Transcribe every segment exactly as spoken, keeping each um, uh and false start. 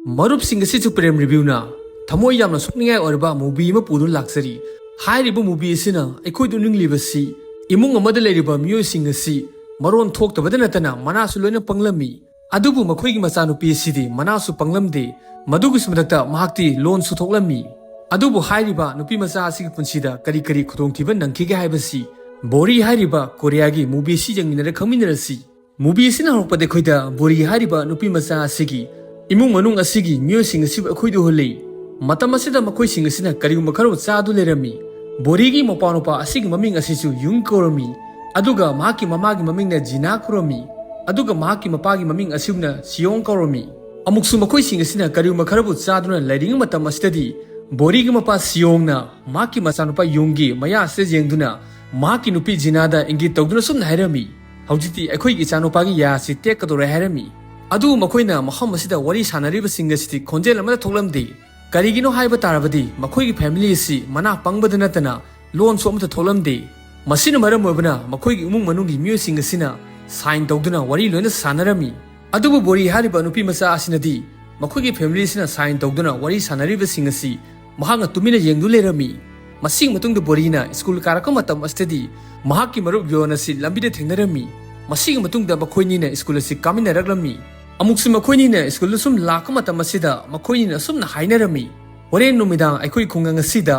ꯃꯔꯨꯞꯁꯤꯡ ꯑꯁꯤꯁꯨ ꯄ꯭ꯔꯦꯝ ꯔꯤꯚ꯭ꯌꯨꯅ ꯊꯃꯣꯏ ꯌꯥꯝꯅ ꯁꯣꯛꯅꯤꯡꯉꯥꯏ ꯑꯣꯏꯔꯕ movie ꯑꯃ ꯄꯨꯗꯨꯅ ꯂꯥꯛꯆꯔꯤ꯫ ꯍꯥꯏꯔꯤꯕ movie ꯑꯁꯤꯅ ꯑꯩꯈꯣꯏꯗ ꯎꯅꯤꯡꯂꯤꯕꯁꯤ, ꯏꯃꯨꯡ ꯑꯃꯗ ꯂꯩꯔꯤꯕ ꯃꯤꯑꯣꯏꯁꯤꯡ ꯑꯁꯤ ꯃꯔꯣꯟ ꯊꯣꯛꯇꯕꯗ ꯅꯠꯇꯅ ꯃꯅꯥꯁꯨ ꯂꯣꯏꯅ ꯄꯪꯂꯝꯃꯤ꯫ ꯑꯗꯨꯕꯨ ꯃꯈꯣꯏꯒꯤ ꯃꯆꯥꯅꯨꯄꯤ ꯑꯁꯤꯗꯤ ꯃꯅꯥꯁꯨ ꯄꯪꯂꯝꯗꯦ, ꯃꯗꯨꯒꯤꯁꯨ ꯃꯊꯛꯇ ꯃꯍꯥꯛꯇꯤ ꯂꯣꯟꯁꯨ ꯊꯣꯛꯂꯝꯃꯤ꯫ ꯑꯗꯨꯕꯨ ꯍꯥꯏꯔꯤꯕ ꯅꯨꯄꯤ ꯃꯆꯥ ꯑꯁꯤꯒꯤ ꯄꯨꯟꯁꯤꯗ ꯀꯔꯤ ꯀꯔꯤ ꯈꯨꯗꯣꯡꯊꯤꯕ ꯅꯪꯈꯤꯒꯦ ꯍꯥꯏꯕꯁꯤ ꯕꯣꯔꯤ ꯍꯥꯏꯔꯤꯕ ꯀꯣꯔꯤꯌꯥꯒꯤ movie ꯑꯁꯤ ꯌꯦꯡꯃꯤꯟꯅꯔ ꯈꯪꯃꯤꯟꯅꯔꯁꯤ꯫ Movie ꯑꯁꯤꯅ ꯍꯧꯔꯛꯄꯗ ꯑꯩꯈꯣꯏꯗ ꯕꯣꯔꯤ ꯍꯥꯏꯔꯤꯕ ꯅꯨꯄꯤ ꯃꯆꯥ ꯑꯁꯤꯒꯤ ꯏꯃꯨꯡ ꯃꯅꯨꯡ ꯑꯁꯤꯒꯤ ꯃꯤꯑꯣꯏꯁꯤꯡ ꯑꯁꯤꯕꯨ ꯑꯩꯈꯣꯏꯗ ꯎꯍꯜꯂꯤ꯫ ꯃꯇꯝ ꯑꯁꯤꯗ ꯃꯈꯣꯏꯁꯤꯡ ꯑꯁꯤꯅ ꯀꯔꯤꯒꯨꯝꯕ ꯈꯔꯕꯨ ꯆꯥꯗꯨꯅ ꯂꯩꯔꯝꯃꯤ꯫ ꯕꯣꯔꯤꯒꯤ ꯃꯧꯄꯥ ꯅꯨꯄꯥ ꯑꯁꯤꯒꯤ ꯃꯃꯤꯡ ꯑꯁꯤꯁꯨ ꯌꯨꯡ ꯀꯧꯔꯝꯃꯤ, ꯑꯗꯨꯒ ꯃꯍꯥꯛꯀꯤ ꯃꯃꯥꯒꯤ ꯃꯃꯤꯡꯅ ꯖꯤꯅꯥ ꯀꯧꯔꯝꯃꯤ, ꯑꯗꯨꯒ ꯃꯍꯥꯛꯀꯤ ꯃꯄꯥꯒꯤ ꯃꯃꯤꯡ ꯑꯁꯤꯕꯨꯅ ꯁꯤꯌꯣꯡ ꯀꯧꯔꯝꯃꯤ꯫ ꯑꯃꯨꯛꯁꯨ ꯃꯈꯣꯏꯁꯤꯡ ꯑꯁꯤꯅ ꯀꯔꯤꯒꯨꯝꯕ ꯈꯔꯕꯨ ꯆꯥꯗꯨꯅ ꯂꯩꯔꯤꯉꯩ ꯃꯇꯝ ꯑꯁꯤꯗꯗꯤ ꯕꯣꯔꯤꯒꯤ ꯃꯄꯥ ꯁꯤꯌꯣꯡꯅ ꯃꯍꯥꯛꯀꯤ ꯃꯆꯥꯅꯨꯄꯥ ꯌꯨꯡꯒꯤ ꯃꯌꯥ ꯑꯁꯤꯗ ꯌꯦꯡꯗꯨꯅ ꯃꯍꯥꯛꯀꯤ ꯅꯨꯄꯤ ꯖꯤꯅꯥꯗ ꯏꯪꯒꯤꯠ ꯇꯧꯗꯨꯅ ꯁꯨꯝꯅ ꯍꯥꯏꯔꯝꯃꯤ, "ꯍꯧꯖꯤꯛꯇꯤ ꯑꯩꯈꯣꯏꯒꯤ ꯏꯆꯥꯅꯨꯄꯥꯒꯤ ꯌꯥ ꯑꯁꯤ ꯇꯦꯛꯀꯗꯧꯔꯦ" ꯍꯥꯏꯔꯝꯃꯤ꯫ ꯑꯗꯨꯕꯨ ꯃꯈꯣꯏꯅ ꯃꯐꯝ ꯑꯁꯤꯗ ꯋꯥꯔꯤ ꯁꯥꯟꯅꯔꯤꯕꯁꯤꯡ ꯑꯁꯤꯗꯤ ꯈꯣꯟꯖꯦꯜ ꯑꯃꯠꯇ ꯊꯣꯛꯂꯝꯗꯦ꯫ ꯀꯔꯤꯒꯤꯅꯣ ꯍꯥꯏꯕ ꯇꯥꯔꯕꯗꯤ ꯃꯈꯣꯏꯒꯤ family ꯑꯁꯤ ꯃꯅꯥ ꯄꯪꯕꯗ ꯅꯠꯇꯅ ꯂꯣꯟꯁꯨ ꯑꯃꯠꯇ ꯊꯣꯛꯂꯝꯗꯦ꯫ ꯃꯁꯤꯅ ꯃꯔꯝ ꯑꯣꯏꯕꯅ ꯃꯈꯣꯏꯒꯤ ꯏꯃꯨꯡ ꯃꯅꯨꯡꯒꯤ ꯃꯤꯑꯣꯏꯁꯤꯡ ꯑꯁꯤꯅ sign ꯇꯧꯗꯨꯅ ꯋꯥꯔꯤ ꯂꯣꯏꯅ ꯁꯥꯟꯅꯔꯝꯃꯤ꯫ ꯑꯗꯨꯕꯨ ꯕꯣꯔꯤ ꯍꯥꯏꯔꯤꯕ ꯅꯨꯄꯤ ꯃꯆꯥ ꯑꯁꯤꯅꯗꯤ ꯃꯈꯣꯏꯒꯤ family ꯑꯁꯤꯅ sign ꯇꯧꯗꯨꯅ ꯋꯥꯔꯤ ꯁꯥꯟꯅꯔꯤꯕꯁꯤꯡ ꯑꯁꯤ ꯃꯍꯥꯛꯅ ꯇꯨꯃꯤꯟꯅ ꯌꯦꯡꯗꯨꯅ ꯂꯩꯔꯝꯃꯤ꯫ ꯃꯁꯤꯒꯤ ꯃꯇꯨꯡꯗ ꯕꯣꯔꯤꯅ school ꯀꯥꯔꯛꯄ ꯃꯇꯝ ꯑꯁꯤꯗꯗꯤ ꯃꯍꯥꯛꯀꯤ ꯃꯔꯨꯞ ꯌꯣꯟ ꯑꯁꯤ ꯂꯝꯕꯤꯗ ꯊꯦꯡꯅꯔꯝꯃꯤ꯫ ꯃꯁꯤꯒꯤ ꯃꯇꯨꯡꯗ ꯃꯈꯣꯏꯅꯤꯅ school ꯑꯁꯤ ꯀꯥꯃꯤꯟꯅꯔꯛꯂꯝꯃꯤ꯫ ꯑꯃꯨꯛꯁꯨ ꯃꯈꯣꯏꯅꯤꯅ schoolꯗ ꯁꯨꯝ ꯂꯥꯛꯄ ꯃꯇꯝ ꯑꯁꯤꯗ ꯃꯈꯣꯏꯅꯤꯅ ꯑꯁꯨꯝꯅ ꯍꯥꯏꯅꯔꯝꯃꯤ, "ꯍꯣꯔꯦꯟ ꯅꯨꯃꯤꯗꯥꯡ ꯑꯩꯈꯣꯏ ꯈꯨꯡꯒꯪ ꯑꯁꯤꯗ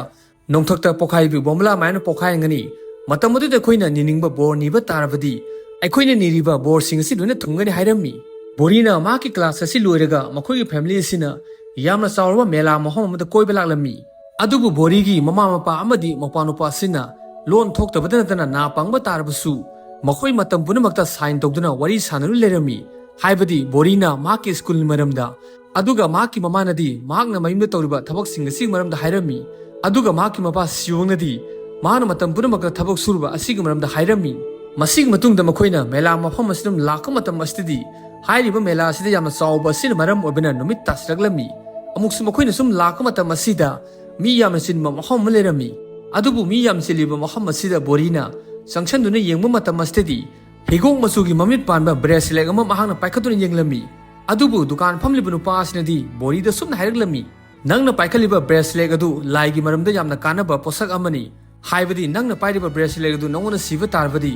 ꯅꯣꯡꯊꯛꯇ ꯄꯣꯈꯥꯏꯕꯤ ꯕꯣꯝꯕꯂꯥ ꯃꯌꯥꯝꯅ ꯄꯣꯈꯥꯏꯔꯝꯒꯅꯤ꯫ ꯃꯇꯝ ꯑꯗꯨꯗ ꯑꯩꯈꯣꯏꯅ ꯅꯤꯅꯤꯡꯕ ꯕꯣꯔ ꯅꯤꯕ ꯇꯥꯔꯕꯗꯤ ꯑꯩꯈꯣꯏꯅ ꯅꯤꯔꯤꯕ ꯕꯣꯔꯁꯤꯡ ꯑꯁꯤ ꯂꯣꯏꯅ ꯊꯨꯡꯒꯅꯤ" ꯍꯥꯏꯔꯝꯃꯤ꯫ ꯕꯣꯔꯤꯅ ꯃꯍꯥꯛꯀꯤ class ꯑꯁꯤ ꯂꯣꯏꯔꯒ ꯃꯈꯣꯏꯒꯤ family ꯑꯁꯤꯅ ꯌꯥꯝꯅ ꯆꯥꯎꯔꯕ ꯃꯦꯂꯥ ꯃꯐꯝ ꯑꯃꯗ ꯀꯣꯏꯕ ꯂꯥꯛꯂꯝꯃꯤ꯫ ꯑꯗꯨꯕꯨ ꯕꯣꯔꯤꯒꯤ ꯃꯃꯥ ꯃꯄꯥ ꯑꯃꯗꯤ ꯃꯧꯄꯥ ꯅꯨꯄꯥ ꯑꯁꯤꯅ ꯂꯣꯟ ꯊꯣꯛꯇꯕꯗ ꯅꯠꯇꯅ ꯅꯥ ꯄꯪꯕ ꯇꯥꯔꯕꯁꯨ ꯃꯈꯣꯏ ꯃꯇꯝ ꯄꯨꯝꯅꯃꯛꯇ sign ꯇꯧꯗꯨꯅ ꯋꯥꯔꯤ ꯁꯥꯟꯅꯗꯨꯅ ꯂꯩꯔꯝꯃꯤ꯫ ꯍꯥꯏꯕꯗꯤ ꯕꯣꯔꯤꯅ ꯃꯍꯥꯛꯀꯤ schoolꯒꯤ ꯃꯔꯝꯗ, ꯑꯗꯨꯒ ꯃꯍꯥꯛꯀꯤ ꯃꯃꯥꯅꯗꯤ ꯃꯍꯥꯛꯅ ꯃꯌꯨꯝꯗ ꯇꯧꯔꯤꯕ ꯊꯕꯛꯁꯤꯡ ꯑꯁꯤꯒꯤ ꯃꯔꯝꯗ ꯍꯥꯏꯔꯝꯃꯤ꯫ ꯑꯗꯨꯒ ꯃꯍꯥꯛꯀꯤ ꯃꯄꯥ ꯁꯤꯌꯣꯡꯅꯗꯤ ꯃꯍꯥꯛꯅ ꯃꯇꯝ ꯄꯨꯝꯅꯃꯛꯇ ꯊꯕꯛ ꯁꯨꯔꯨꯕ ꯑꯁꯤꯒꯤ ꯃꯔꯝꯗ ꯍꯥꯏꯔꯝꯃꯤ꯫ ꯃꯁꯤꯒꯤ ꯃꯇꯨꯡꯗ ꯃꯈꯣꯏꯅ ꯃꯦꯂꯥ ꯃꯐꯝ ꯑꯁꯤꯗ ꯂꯥꯛꯄ ꯃꯇꯝ ꯑꯁꯤꯗꯗꯤ ꯍꯥꯏꯔꯤꯕ ꯃꯦꯂꯥ ꯑꯁꯤꯗ ꯌꯥꯝꯅ ꯆꯥꯎꯕ ꯑꯁꯤꯅ ꯃꯔꯝ ꯑꯣꯏꯕꯅ ꯅꯨꯃꯤꯠ ꯇꯥꯁꯤꯜꯂꯛꯂꯝꯃꯤ꯫ ꯑꯃꯨꯛꯁꯨ ꯃꯈꯣꯏꯅ ꯁꯨꯝ ꯂꯥꯛꯄ ꯃꯇꯝ ꯑꯁꯤꯗ ꯃꯤ ꯌꯥꯝꯅ ꯆꯤꯟꯕ ꯃꯐꯝ ꯑꯃ ꯂꯩꯔꯝꯃꯤ꯫ ꯑꯗꯨꯕꯨ ꯃꯤ ꯌꯥꯝ ꯆꯤꯜꯂꯤꯕ ꯃꯐꯝ ꯑꯁꯤꯗ ꯕꯣꯔꯤꯅ ꯆꯪꯁꯟꯗꯨꯅ ꯌꯦꯡꯕ ꯃꯇꯝ ꯑꯁꯤꯗꯗꯤ ꯍꯤꯒꯣꯛ ꯃꯆꯨꯒꯤ ꯃꯃꯤꯠ ꯄꯥꯟꯕ bracelet ꯑꯃ ꯃꯍꯥꯛꯅ ꯄꯥꯏꯈꯠꯇꯨꯅ ꯌꯦꯡꯂꯝꯃꯤ꯫ ꯑꯗꯨꯕꯨ ꯗꯨꯀꯥꯟ ꯐꯝꯂꯤꯕ ꯅꯨꯄꯥ ꯑꯁꯤꯅꯗꯤ ꯕꯣꯔꯤꯗ ꯁꯨꯝꯅ ꯍꯥꯏꯔꯛꯂꯝꯃꯤ, "ꯅꯪꯅ ꯄꯥꯏꯈꯠꯂꯤꯕ ꯕ꯭ꯔꯦꯁꯂꯦꯠ ꯑꯗꯨ ꯂꯥꯏꯒꯤ ꯃꯔꯝꯗ ꯌꯥꯝꯅ ꯀꯥꯟꯅꯕ ꯄꯣꯠꯁꯛ ꯑꯃꯅꯤ꯫ ꯍꯥꯏꯕꯗꯤ ꯅꯪꯅ ꯄꯥꯏꯔꯤꯕ ꯕ꯭ꯔꯦꯁꯂꯦꯠ ꯑꯗꯨ ꯅꯉꯣꯟꯗ ꯁꯤꯕ ꯇꯥꯔꯕꯗꯤ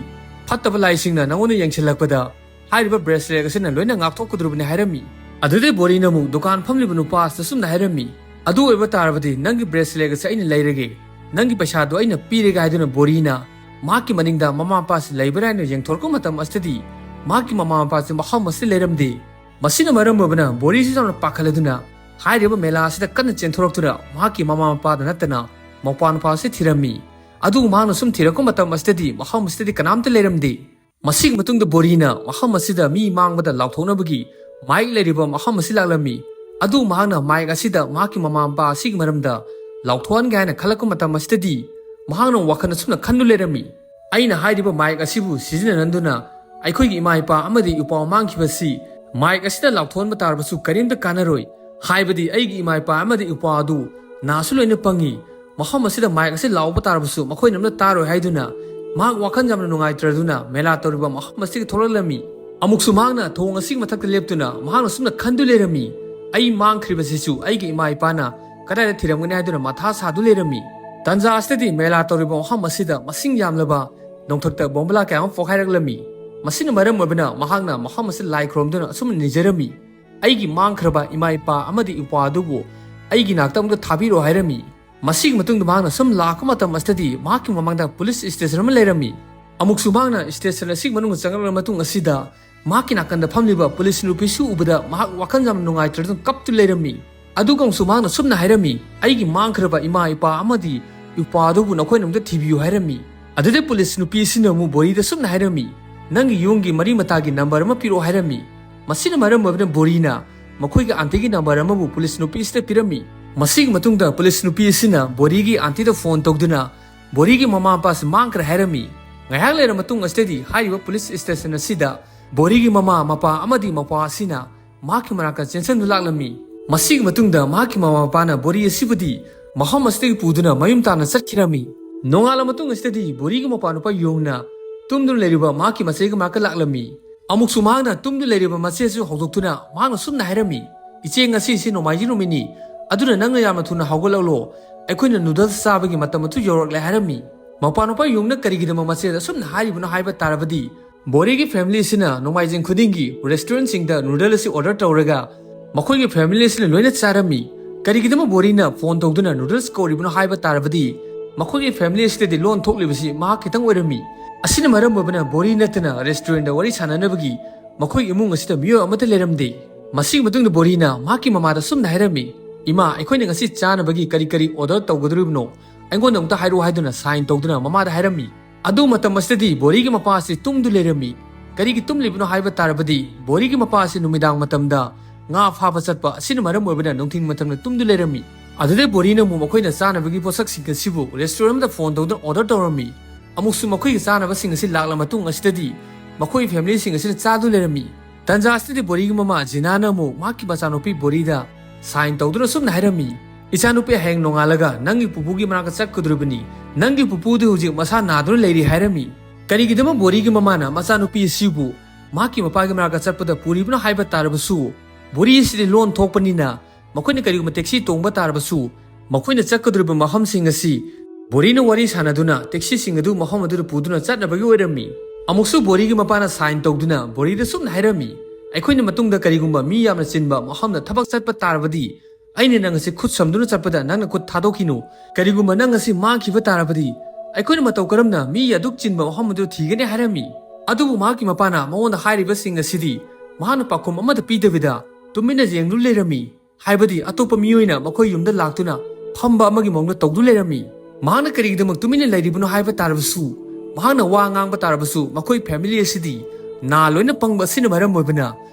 ꯐꯠꯇꯕ ꯂꯥꯏꯁꯤꯡꯅ ꯅꯉꯣꯟꯗ ꯌꯦꯡꯁꯤꯜꯂꯛꯄꯗ ꯍꯥꯏꯔꯤꯕ ꯕ꯭ꯔꯦꯁꯂꯦꯠ ꯑꯁꯤꯅ ꯂꯣꯏꯅ ꯉꯥꯛꯊꯣꯛꯀꯗꯧꯔꯤꯕꯅꯤ" ꯍꯥꯏꯔꯝꯃꯤ꯫ ꯑꯗꯨꯗꯩ ꯕꯣꯔꯤꯅ ꯑꯃꯨꯛ ꯗꯨꯀꯥꯟ ꯐꯝꯂꯤꯕ ꯅꯨꯄꯥ ꯑꯁꯤꯗ ꯁꯨꯝꯅ ꯍꯥꯏꯔꯝꯃꯤ, "ꯑꯗꯨ ꯑꯣꯏꯕ ꯇꯥꯔꯕꯗꯤ ꯅꯪꯒꯤ ꯕ꯭ꯔꯦꯁꯂꯦꯠ ꯑꯁꯤ ꯑꯩꯅ ꯂꯩꯔꯒꯦ, ꯅꯪꯒꯤ ꯄꯩꯁꯥꯗꯣ ꯑꯩꯅ ꯄꯤꯔꯒꯦ" ꯍꯥꯏꯗꯨꯅ ꯕꯣꯔꯤꯅ ꯃꯍꯥꯛꯀꯤ ꯃꯅꯤꯡꯗ ꯃꯃꯥ ꯃꯄꯥꯁꯤ ꯂꯩꯕ꯭ꯔꯥ ꯍꯥꯏꯅ ꯌꯦꯡꯊꯣꯔꯛꯄ ꯃꯇꯝ ꯑꯁꯤꯗꯗꯤ ꯃꯍꯥꯛꯀꯤ ꯃꯃꯥ ꯃꯄꯥꯁꯤ ꯃꯐꯝ ꯑꯁꯤꯗ ꯂꯩꯔꯝꯗꯦ꯫ ꯃꯁꯤꯅ ꯃꯔꯝ ꯑꯣꯏꯕꯅ ꯕꯣꯔꯤꯁꯤ ꯌꯥꯝꯅ ꯄꯥꯈꯠꯂꯗꯨꯅ ꯍꯥꯏꯔꯤꯕ ꯃꯦꯂꯥ ꯑꯁꯤꯗ ꯀꯟꯅ ꯆꯦꯟꯊꯣꯔꯛꯇꯨꯅ ꯃꯍꯥꯛꯀꯤ ꯃꯃꯥ ꯃꯄꯥꯗ ꯅꯠꯇꯅ ꯃꯧꯄꯥ ꯅꯨꯄꯥ ꯑꯁꯤ ꯊꯤꯔꯝꯃꯤ꯫ ꯑꯗꯨꯕꯨ ꯃꯍꯥꯛꯅ ꯁꯨꯝ ꯊꯤꯔꯛꯄ ꯃꯇꯝ ꯑꯁꯤꯗꯗꯤ ꯃꯐꯝ ꯑꯁꯤꯗꯗꯤ ꯀꯅꯥꯝꯇ ꯂꯩꯔꯝꯗꯦ꯫ ꯃꯁꯤꯒꯤ ꯃꯇꯨꯡꯗ ꯕꯣꯔꯤꯅ ꯃꯐꯝ ꯑꯁꯤꯗ ꯃꯤ ꯃꯥꯡꯕꯗ ꯂꯥꯎꯊꯣꯛꯅꯕꯒꯤ ꯃꯥꯏꯛ ꯂꯩꯔꯤꯕ ꯃꯐꯝ ꯑꯁꯤ ꯂꯥꯛꯂꯝꯃꯤ꯫ ꯑꯗꯨ ꯃꯍꯥꯛꯅ ꯃꯥꯏꯛ ꯑꯁꯤꯗ ꯃꯍꯥꯛꯀꯤ ꯃꯃꯥ ꯃꯄꯥ ꯑꯁꯤꯒꯤ ꯃꯔꯝꯗ ꯂꯥꯎꯊꯣꯛꯍꯟꯒꯦ ꯍꯥꯏꯅ ꯈꯜꯂꯛꯄ ꯃꯇꯝ ꯑꯁꯤꯗꯗꯤ ꯃꯍꯥꯛꯅ ꯋꯥꯈꯜ ꯑꯁꯨꯝꯅ ꯈꯟꯗꯨ ꯂꯩꯔꯝꯃꯤ, "ꯑꯩꯅ ꯍꯥꯏꯔꯤꯕ ꯃꯥꯏꯛ ꯑꯁꯤꯕꯨ ꯁꯤꯖꯤꯟꯅꯍꯟꯗꯨꯅ ꯑꯩꯈꯣꯏꯒꯤ ꯏꯃꯥ ꯏꯄꯥ ꯑꯃꯗꯤ ꯏꯄ꯭ꯋꯥ ꯃꯥꯡꯈꯤꯕꯁꯤ ꯃꯥꯏꯛ ꯑꯁꯤꯅ ꯂꯥꯎꯊꯣꯛꯍꯟꯕ ꯇꯥꯔꯕꯁꯨ ꯀꯔꯤꯝꯇ ꯀꯥꯟꯅꯔꯣꯏ꯫ ꯍꯥꯏꯕꯗꯤ ꯑꯩꯒꯤ ꯏꯃꯥ ꯏꯄꯥ ꯑꯃꯗꯤ ꯏꯄ꯭ꯋꯥ ꯑꯗꯨ ꯅꯥꯁꯨ ꯂꯣꯏꯅ ꯄꯪꯉꯤ꯫ ꯃꯐꯝ ꯑꯁꯤꯗ ꯃꯥꯏꯛ ꯑꯁꯤ ꯂꯥꯎꯕ ꯇꯥꯔꯕꯁꯨ ꯃꯈꯣꯏꯅ ꯑꯃꯠꯇ ꯇꯥꯔꯣꯏ" ꯍꯥꯏꯗꯨꯅ ꯃꯍꯥꯛ ꯋꯥꯈꯜ ꯌꯥꯝꯅ ꯅꯨꯡꯉꯥꯏꯇ꯭ꯔꯗꯨꯅ ꯃꯦꯂꯥ ꯇꯧꯔꯤꯕ ꯃꯐꯝ ꯑꯁꯤꯒꯤ ꯊꯣꯛꯂꯛꯂꯝꯃꯤ꯫ ꯑꯃꯨꯛꯁꯨ ꯃꯍꯥꯛꯅ ꯊꯣꯡ ꯑꯁꯤꯒꯤ ꯃꯊꯛꯇ ꯂꯦꯞꯇꯨꯅ ꯃꯍꯥꯛꯅ ꯁꯨꯝꯅ ꯈꯟꯗꯨ ꯂꯩꯔꯝꯃꯤ, "ꯑꯩ ꯃꯥꯡꯈ꯭ꯔꯤꯕꯁꯤꯁꯨ ꯑꯩꯒꯤ ꯏꯃꯥ ꯏꯄꯥꯅ ꯀꯗꯥꯏꯗ ꯊꯤꯔꯝꯒꯅꯤ?" ꯍꯥꯏꯗꯨꯅ ꯃꯊꯥ ꯁꯥꯗꯨ ꯂꯩꯔꯝꯃꯤ꯫ ꯇꯟꯖꯥ ꯑꯁꯤꯗꯗꯤ ꯃꯦꯂꯥ ꯇꯧꯔꯤꯕ ꯃꯐꯝ ꯑꯁꯤꯗ ꯃꯁꯤꯡ ꯌꯥꯝꯂꯕ ꯅꯣꯡꯊꯛꯇ ꯕꯣꯝꯕꯂꯥ ꯀꯌꯥ ꯑꯃ ꯄꯣꯛꯈꯥꯏꯔꯛꯂꯝꯃꯤ꯫ ꯃꯁꯤꯅ ꯃꯔꯝ ꯑꯣꯏꯕꯅ ꯃꯍꯥꯛꯅ ꯃꯐꯝ ꯑꯁꯤꯗ ꯂꯥꯏ ꯈꯨꯔꯨꯝꯗꯨꯅ ꯑꯁꯨꯝꯅ ꯅꯤꯖꯔꯝꯃꯤ, "ꯑꯩꯒꯤ ꯃꯥꯡꯈ꯭ꯔꯕ ꯏꯃꯥ ꯏꯄꯥ ꯑꯃꯗꯤ ꯏꯄ꯭ꯋꯥ ꯑꯗꯨꯕꯨ ꯑꯩꯒꯤ ꯅꯥꯛꯇ ꯑꯃꯨꯛꯇ ꯊꯥꯕꯤꯔꯛꯑꯣ" ꯍꯥꯏꯔꯝꯃꯤ꯫ ꯃꯁꯤꯒꯤ ꯃꯇꯨꯡꯗ ꯃꯍꯥꯛꯅ ꯁꯨꯝ ꯂꯥꯛꯄ ꯃꯇꯝ ꯑꯁꯤꯗꯗꯤ ꯃꯍꯥꯛꯀꯤ ꯃꯃꯥꯡꯗ ꯄꯨꯂꯤꯁ ꯁ꯭ꯇꯦꯁꯟ ꯑꯃ ꯂꯩꯔꯝꯃꯤ꯫ ꯑꯃꯨꯛꯁꯨ ꯃꯍꯥꯛꯅ ꯁ꯭ꯇꯦꯁꯟ ꯑꯁꯤꯒꯤ ꯃꯅꯨꯡꯗ ꯆꯪꯂꯛꯂꯕ ꯃꯇꯨꯡ ꯑꯁꯤꯗ ꯃꯍꯥꯛꯀꯤ ꯅꯥꯀꯟꯗ ꯐꯝꯂꯤꯕ ꯄꯨꯂꯤꯁ ꯅꯨꯄꯤꯁꯨ ꯎꯕꯗ ꯃꯍꯥꯛ ꯋꯥꯈꯜ ꯌꯥꯝꯅ ꯅꯨꯡꯉꯥꯏꯇ꯭ꯔꯗꯨꯅ ꯀꯞꯇꯨ ꯂꯩꯔꯝꯃꯤ꯫ ꯑꯗꯨꯒ ꯑꯃꯨꯛꯁꯨ ꯃꯍꯥꯛꯅ ꯁꯨꯝꯅ ꯍꯥꯏꯔꯝꯃꯤ, "ꯑꯩꯒꯤ ꯃꯥꯡꯈ꯭ꯔꯕ ꯏꯃꯥ ꯏꯄꯥ ꯑꯃꯗꯤ ꯏꯄ꯭ꯋꯥ ꯑꯗꯨꯕꯨ ꯅꯈꯣꯏꯅ ꯑꯝꯇ ꯊꯤꯕꯤꯌꯨ" ꯍꯥꯏꯔꯝꯃꯤ꯫ ꯑꯗꯨꯗꯩ ꯄꯨꯂꯤꯁ ꯅꯨꯄꯤ ꯑꯁꯤꯅ ꯑꯃꯨꯛ ꯕꯣꯔꯤꯗ ꯁꯨꯝꯅ ꯍꯥꯏꯔꯝꯃꯤ, "ꯅꯪꯒꯤ ꯌꯨꯝꯒꯤ ꯃꯔꯤ ꯃꯇꯥꯒꯤ ꯅꯝꯕꯔ ꯑꯃ ꯄꯤꯔꯛꯑꯣ" ꯍꯥꯏꯔꯝꯃꯤ꯫ ꯃꯁꯤꯅ ꯃꯔꯝ ꯑꯣꯏꯗꯨꯅ ꯕꯣꯔꯤꯅ ꯃꯈꯣꯏꯒꯤ ꯑꯥꯟꯇꯤꯒꯤ ꯅꯝꯕꯔ ꯑꯃꯕꯨ ꯄꯨꯂꯤꯁ ꯅꯨꯄꯤ ꯑꯁꯤꯗ ꯄꯤꯔꯝꯃꯤ꯫ ꯃꯁꯤꯒꯤ ꯃꯇꯨꯡꯗ ꯄꯨꯂꯤꯁ ꯅꯨꯄꯤ ꯑꯁꯤꯅ ꯕꯣꯔꯤꯒꯤ ꯑꯥꯟꯇꯤꯗ ꯐꯣꯟ ꯇꯧꯗꯨꯅ ꯕꯣꯔꯤꯒꯤ ꯃꯃꯥ ꯃꯄꯥꯁꯤ ꯃꯥꯡꯈ꯭ꯔꯦ ꯍꯥꯏꯔꯝꯃꯤ꯫ ꯉꯥꯏꯍꯥꯛ ꯂꯩꯔ ꯃꯇꯨꯡ ꯑꯁꯤꯗꯗꯤ ꯍꯥꯏꯔꯤꯕ ꯄꯨꯂꯤꯁ ꯁ꯭ꯇꯦꯁꯟ ꯑꯁꯤꯗ ꯕꯣꯔꯤꯒꯤ ꯃꯃꯥ ꯃꯄꯥ ꯑꯃꯗꯤ ꯃꯧꯄ꯭ꯋꯥ ꯑꯁꯤꯅ ꯃꯍꯥꯛꯀꯤ ꯃꯅꯥꯛꯇ ꯆꯦꯟꯁꯤꯟꯗꯨ ꯂꯥꯛꯂꯝꯃꯤ꯫ ꯃꯁꯤꯒꯤ ꯃꯇꯨꯡꯗ ꯃꯍꯥꯛꯀꯤ ꯃꯃꯥ ꯃꯄꯥꯅ ꯕꯣꯔꯤ ꯑꯁꯤꯕꯨꯗꯤ ꯃꯐꯝ ꯑꯁꯤꯗꯒꯤ ꯄꯨꯗꯨꯅ ꯃꯌꯨꯝ ꯇꯥꯟꯅ ꯆꯠꯈꯤꯔꯝꯃꯤ꯫ ꯅꯣꯡꯉꯥꯜꯂ ꯃꯇꯨꯡ ꯑꯁꯤꯗꯗꯤ ꯕꯣꯔꯤꯒꯤ ꯃꯧꯄ꯭ꯋꯥ ꯅꯨꯄꯥ ꯌꯣꯡꯅ ꯇꯨꯝꯗꯨꯅ ꯂꯩꯔꯤꯕ ꯃꯍꯥꯛꯀꯤ ꯃꯆꯦꯒꯤ ꯃꯅꯥꯛꯇ ꯂꯥꯛꯂꯝꯃꯤ꯫ ꯑꯃꯨꯛꯁꯨ ꯃꯍꯥꯛꯅ ꯇꯨꯝꯗꯨ ꯂꯩꯔꯤꯕ ꯃꯆꯦꯁꯨ ꯍꯧꯗꯣꯛꯇꯨꯅ ꯃꯍꯥꯛꯅ ꯁꯨꯝꯅ ꯍꯥꯏꯔꯝꯃꯤ, "ꯏꯆꯦ, ꯉꯁꯤꯁꯤ ꯅꯣꯡꯃꯥꯏꯖꯤꯡ ꯅꯨꯃꯤꯠꯅꯤ, ꯑꯗꯨꯅ ꯅꯪꯅ ꯌꯥꯝꯅ ꯊꯨꯅ ꯍꯧꯒꯠꯂꯛꯂꯣ, ꯑꯩꯈꯣꯏꯅ ꯅꯨꯗꯜꯁ ꯆꯥꯕꯒꯤ ꯃꯇꯝ ꯑꯗꯨ ꯌꯧꯔꯛꯂꯦ" ꯍꯥꯏꯔꯝꯃꯤ꯫ ꯃꯄꯥꯟ ꯅꯨꯄꯥ ꯌꯨꯡꯅ ꯀꯔꯤꯒꯤꯗꯃꯛ ꯃꯆꯦꯗ ꯑꯁꯨꯝꯅ ꯍꯥꯏꯔꯤꯕꯅꯣ ꯍꯥꯏꯕ ꯇꯥꯔꯕꯗꯤ, ꯕꯣꯔꯤꯒꯤ ꯐꯦꯃꯤꯂꯤ ꯑꯁꯤꯅ ꯅꯣꯡꯃꯥꯏꯖꯤꯡ ꯈꯨꯗꯤꯡꯒꯤ ꯔꯦꯁꯇꯨꯔꯦꯟꯁꯤꯡꯗ ꯅꯨꯗꯜ ꯑꯁꯤ ꯑꯣꯔꯗꯔ ꯇꯧꯔꯒ ꯃꯈꯣꯏꯒꯤ ꯐꯦꯃꯤꯂꯤ ꯑꯁꯤꯅ ꯂꯣꯏꯅ ꯆꯥꯔꯝꯃꯤ꯫ ꯀꯔꯤꯒꯤꯗꯃꯛ ꯕꯣꯔꯤꯅ ꯐꯣꯟ ꯇꯧꯗꯨꯅ ꯅꯨꯗꯜꯁ ꯀꯧꯔꯤꯕꯅꯣ ꯍꯥꯏꯕ ꯇꯥꯔꯕꯗꯤ, ꯃꯈꯣꯏꯒꯤ ꯐꯦꯃꯤꯂꯤ ꯑꯁꯤꯗꯗꯤ ꯂꯣꯟ ꯊꯣꯛꯂꯤꯕꯁꯤ ꯃꯍꯥꯛ ꯈꯤꯇꯪ ꯑꯣꯏꯔꯝꯃꯤ꯫ ꯑꯁꯤꯅ ꯃꯔꯝ ꯑꯣꯏꯕꯅ ꯕꯣꯔꯤ ꯅꯠꯇꯅ ꯔꯦꯁꯇꯨꯔꯦꯟꯗ ꯋꯥꯔꯤ ꯁꯥꯟꯅꯅꯕꯒꯤ ꯃꯈꯣꯏ ꯏꯃꯨꯡ ꯑꯁꯤꯗ ꯃꯤꯑꯣꯏ ꯑꯃꯠꯇ ꯂꯩꯔꯝꯗꯦ꯫ ꯃꯁꯤꯒꯤ ꯃꯇꯨꯡꯗ ꯕꯣꯔꯤꯅ ꯃꯍꯥꯛꯀꯤ ꯃꯃꯥꯗ ꯁꯨꯝꯅ ꯍꯥꯏꯔꯝꯃꯤ, "ꯏꯃꯥ, ꯑꯩꯈꯣꯏꯅ ꯉꯁꯤ ꯆꯥꯅꯕꯒꯤ ꯀꯔꯤ ꯀꯔꯤ ꯑꯣꯔꯗꯔ ꯇꯧꯒꯗꯧꯔꯤꯕꯅꯣ? ꯑꯩꯉꯣꯟꯗ ꯑꯃꯨꯛꯇ ꯍꯥꯏꯔꯛꯎ" ꯍꯥꯏꯗꯨꯅ ꯁꯥꯏꯟ ꯇꯧꯗꯨꯅ ꯃꯃꯥꯗ ꯍꯥꯏꯔꯝꯃꯤ꯫ ꯑꯗꯨ ꯃꯇꯝ ꯑꯁꯤꯗꯗꯤ ꯕꯣꯔꯤꯒꯤ ꯃꯄꯥ ꯑꯁꯤ ꯇꯨꯝꯗꯨ ꯂꯩꯔꯝꯃꯤ꯫ ꯀꯔꯤꯒꯤ ꯇꯨꯝꯂꯤꯕꯅꯣ ꯍꯥꯏꯕ ꯇꯥꯔꯕꯗꯤ, ꯕꯣꯔꯤꯒꯤ ꯃꯄꯥ ꯑꯁꯤ ꯅꯨꯃꯤꯗꯥꯡ ꯃꯇꯝꯗ ꯉꯥ ꯐꯥꯕ ꯆꯠꯄ ꯑꯁꯤꯅ ꯃꯔꯝ ꯑꯣꯏꯕꯅ ꯅꯨꯡꯊꯤꯜ ꯃꯇꯝꯗ ꯇꯨꯝꯗꯨ ꯂꯩꯔꯝꯃꯤ꯫ ꯑꯗꯨꯗꯩ ꯕꯣꯔꯤꯅ ꯑꯃꯨꯛ ꯃꯈꯣꯏꯅ ꯆꯥꯅꯕꯒꯤ ꯄꯣꯠꯁꯛꯁꯤꯡ ꯑꯁꯤꯕꯨ ꯔꯦꯁꯇꯨꯔꯦꯟ ꯑꯃꯗ ꯐꯣꯟ ꯇꯧꯗꯨꯅ ꯑꯣꯔꯗꯔ ꯇꯧꯔꯝꯃꯤ꯫ ꯑꯃꯨꯛꯁꯨ ꯃꯈꯣꯏꯒꯤ ꯆꯥꯅꯕꯁꯤꯡ ꯑꯁꯤ ꯂꯥꯛꯂ ꯃꯇꯨꯡ ꯑꯁꯤꯗꯗꯤ ꯃꯈꯣꯏ ꯐꯦꯃꯤꯂꯤꯁꯤꯡ ꯑꯁꯤꯅ ꯆꯥꯗꯨ ꯂꯩꯔꯝꯃꯤ꯫ ꯇꯟꯖꯥ ꯑꯁꯤꯗꯗꯤ ꯕꯣꯔꯤꯒꯤ ꯃꯃꯥ ꯖꯤꯅꯥꯅ ꯑꯃꯨꯛ ꯃꯍꯥꯛꯀꯤ ꯃꯆꯥꯅꯨꯄꯤ ꯕꯣꯔꯤꯗ ꯁꯥꯏꯟ ꯇꯧꯗꯨꯅ ꯁꯨꯝꯅ ꯍꯥꯏꯔꯝꯃꯤ, "ꯏꯆꯥꯅꯨꯄꯤ, ꯍꯌꯦꯡ ꯅꯣꯡꯉꯥꯜꯂꯒ ꯅꯪꯒꯤ ꯄꯨꯄꯨꯒꯤ ꯃꯅꯥꯛꯇ ꯆꯠꯀꯗꯧꯔꯤꯕꯅꯤ꯫ ꯅꯪꯒꯤ ꯄꯨꯄꯨꯗꯤ ꯍꯧꯖꯤꯛ ꯃꯁꯥ ꯅꯥꯗꯨꯅ ꯂꯩꯔꯤ" ꯍꯥꯏꯔꯝꯃꯤ꯫ ꯀꯔꯤꯒꯤꯗꯃꯛ ꯕꯣꯔꯤꯒꯤ ꯃꯃꯥꯅ ꯃꯆꯥꯅꯨꯄꯤ ꯑꯁꯤꯕꯨ ꯃꯍꯥꯛꯀꯤ ꯃꯄꯥꯒꯤ ꯃꯅꯥꯛꯇ ꯆꯠꯄꯗ ꯄꯨꯔꯤꯕꯅꯣ ꯍꯥꯏꯕ ꯇꯥꯔꯕꯁꯨ, ꯕꯣꯔꯤ ꯑꯁꯤꯗꯤ ꯂꯣꯟ ꯊꯣꯛꯄꯅꯤꯅ ꯃꯈꯣꯏꯅ ꯀꯔꯤꯒꯨꯝꯕ ꯇꯦꯛꯁꯤ ꯇꯣꯡꯕ ꯇꯥꯔꯕꯁꯨ, ꯃꯈꯣꯏꯅ ꯆꯠꯀꯗꯧꯔꯤꯕ ꯃꯐꯝꯁꯤꯡ ꯑꯁꯤ ꯕꯣꯔꯤꯅ ꯋꯥꯔꯤ ꯁꯥꯟꯅꯗꯨꯅ ꯇꯦꯛꯁꯤꯁꯤꯡ ꯑꯗꯨ ꯃꯐꯝ ꯑꯗꯨꯗ ꯄꯨꯗꯨꯅ ꯆꯠꯅꯕꯒꯤ ꯑꯣꯏꯔꯝꯃꯤ꯫ ꯑꯃꯨꯛꯁꯨ ꯕꯣꯔꯤꯒꯤ ꯃꯄꯥꯅ ꯁꯥꯏꯟ ꯇꯧꯗꯨꯅ ꯕꯣꯔꯤꯗ ꯁꯨꯝꯅ ꯍꯥꯏꯔꯝꯃꯤ, "ꯑꯩꯈꯣꯏꯅ ꯃꯇꯨꯡꯗ ꯀꯔꯤꯒꯨꯝꯕ ꯃꯤ ꯌꯥꯝꯅ ꯆꯤꯟꯕ ꯃꯐꯝꯗ ꯊꯕꯛ ꯆꯠꯄ ꯇꯥꯔꯕꯗꯤ, ꯑꯩꯅ ꯅꯪ ꯑꯁꯤ ꯈꯨꯠ ꯁꯝꯗꯨꯅ ꯆꯠꯄꯗ ꯅꯪꯅ ꯈꯨꯠ ꯊꯥꯗꯣꯛꯈꯤꯅꯨ꯫ ꯀꯔꯤꯒꯨꯝꯕ ꯅꯪ ꯑꯁꯤ ꯃꯥꯡꯈꯤꯕ ꯇꯥꯔꯕꯗꯤ, ꯑꯩꯈꯣꯏꯅ ꯃꯇꯧ ꯀꯔꯝꯅ ꯃꯤ ꯑꯗꯨꯛ ꯆꯤꯟꯕ ꯃꯐꯝ ꯑꯗꯨ ꯊꯤꯒꯅꯤ?" ꯍꯥꯏꯔꯝꯃꯤ꯫ ꯑꯗꯨꯕꯨ ꯃꯍꯥꯛꯀꯤ ꯃꯄꯥꯅ ꯃꯉꯣꯟꯗ ꯍꯥꯏꯔꯤꯕꯁꯤꯡ ꯑꯁꯤꯗꯤ ꯃꯍꯥꯛꯅ ꯄꯥꯎꯈꯨꯝ ꯑꯃꯠꯇ ꯄꯤꯗꯕꯤꯗ ꯇꯨꯃꯤꯟꯅ ꯌꯦꯡꯗꯨꯅ ꯂꯩꯔꯝꯃꯤ꯫ ꯍꯥꯏꯕꯗꯤ ꯑꯇꯣꯞꯄ ꯃꯤꯑꯣꯏꯅ ꯃꯈꯣꯏ ꯌꯨꯝꯗ ꯂꯥꯛꯇꯨꯅ ꯐꯝꯕ ꯑꯃꯒꯤ ꯃꯑꯣꯡꯗ ꯇꯧꯗꯨꯅ ꯂꯩꯔꯝꯃꯤ꯫ ꯃꯍꯥꯛꯅ ꯀꯔꯤꯒꯤꯗꯃꯛ ꯇꯨꯃꯤꯟꯅ ꯂꯩꯔꯤꯕꯅꯣ ꯍꯥꯏꯕ ꯇꯥꯔꯕꯁꯨ, ꯃꯍꯥꯛꯅ ꯋꯥ ꯉꯥꯡꯕ ꯇꯥꯔꯕꯁꯨ, ꯃꯈꯣꯏ ꯐꯦꯃꯤꯂꯤ ꯑꯁꯤꯗꯤ ꯅꯥ ꯂꯣꯏꯅ ꯄꯪꯕ ꯑꯁꯤꯅ ꯃꯔꯝ ꯑꯣꯏꯕꯅ,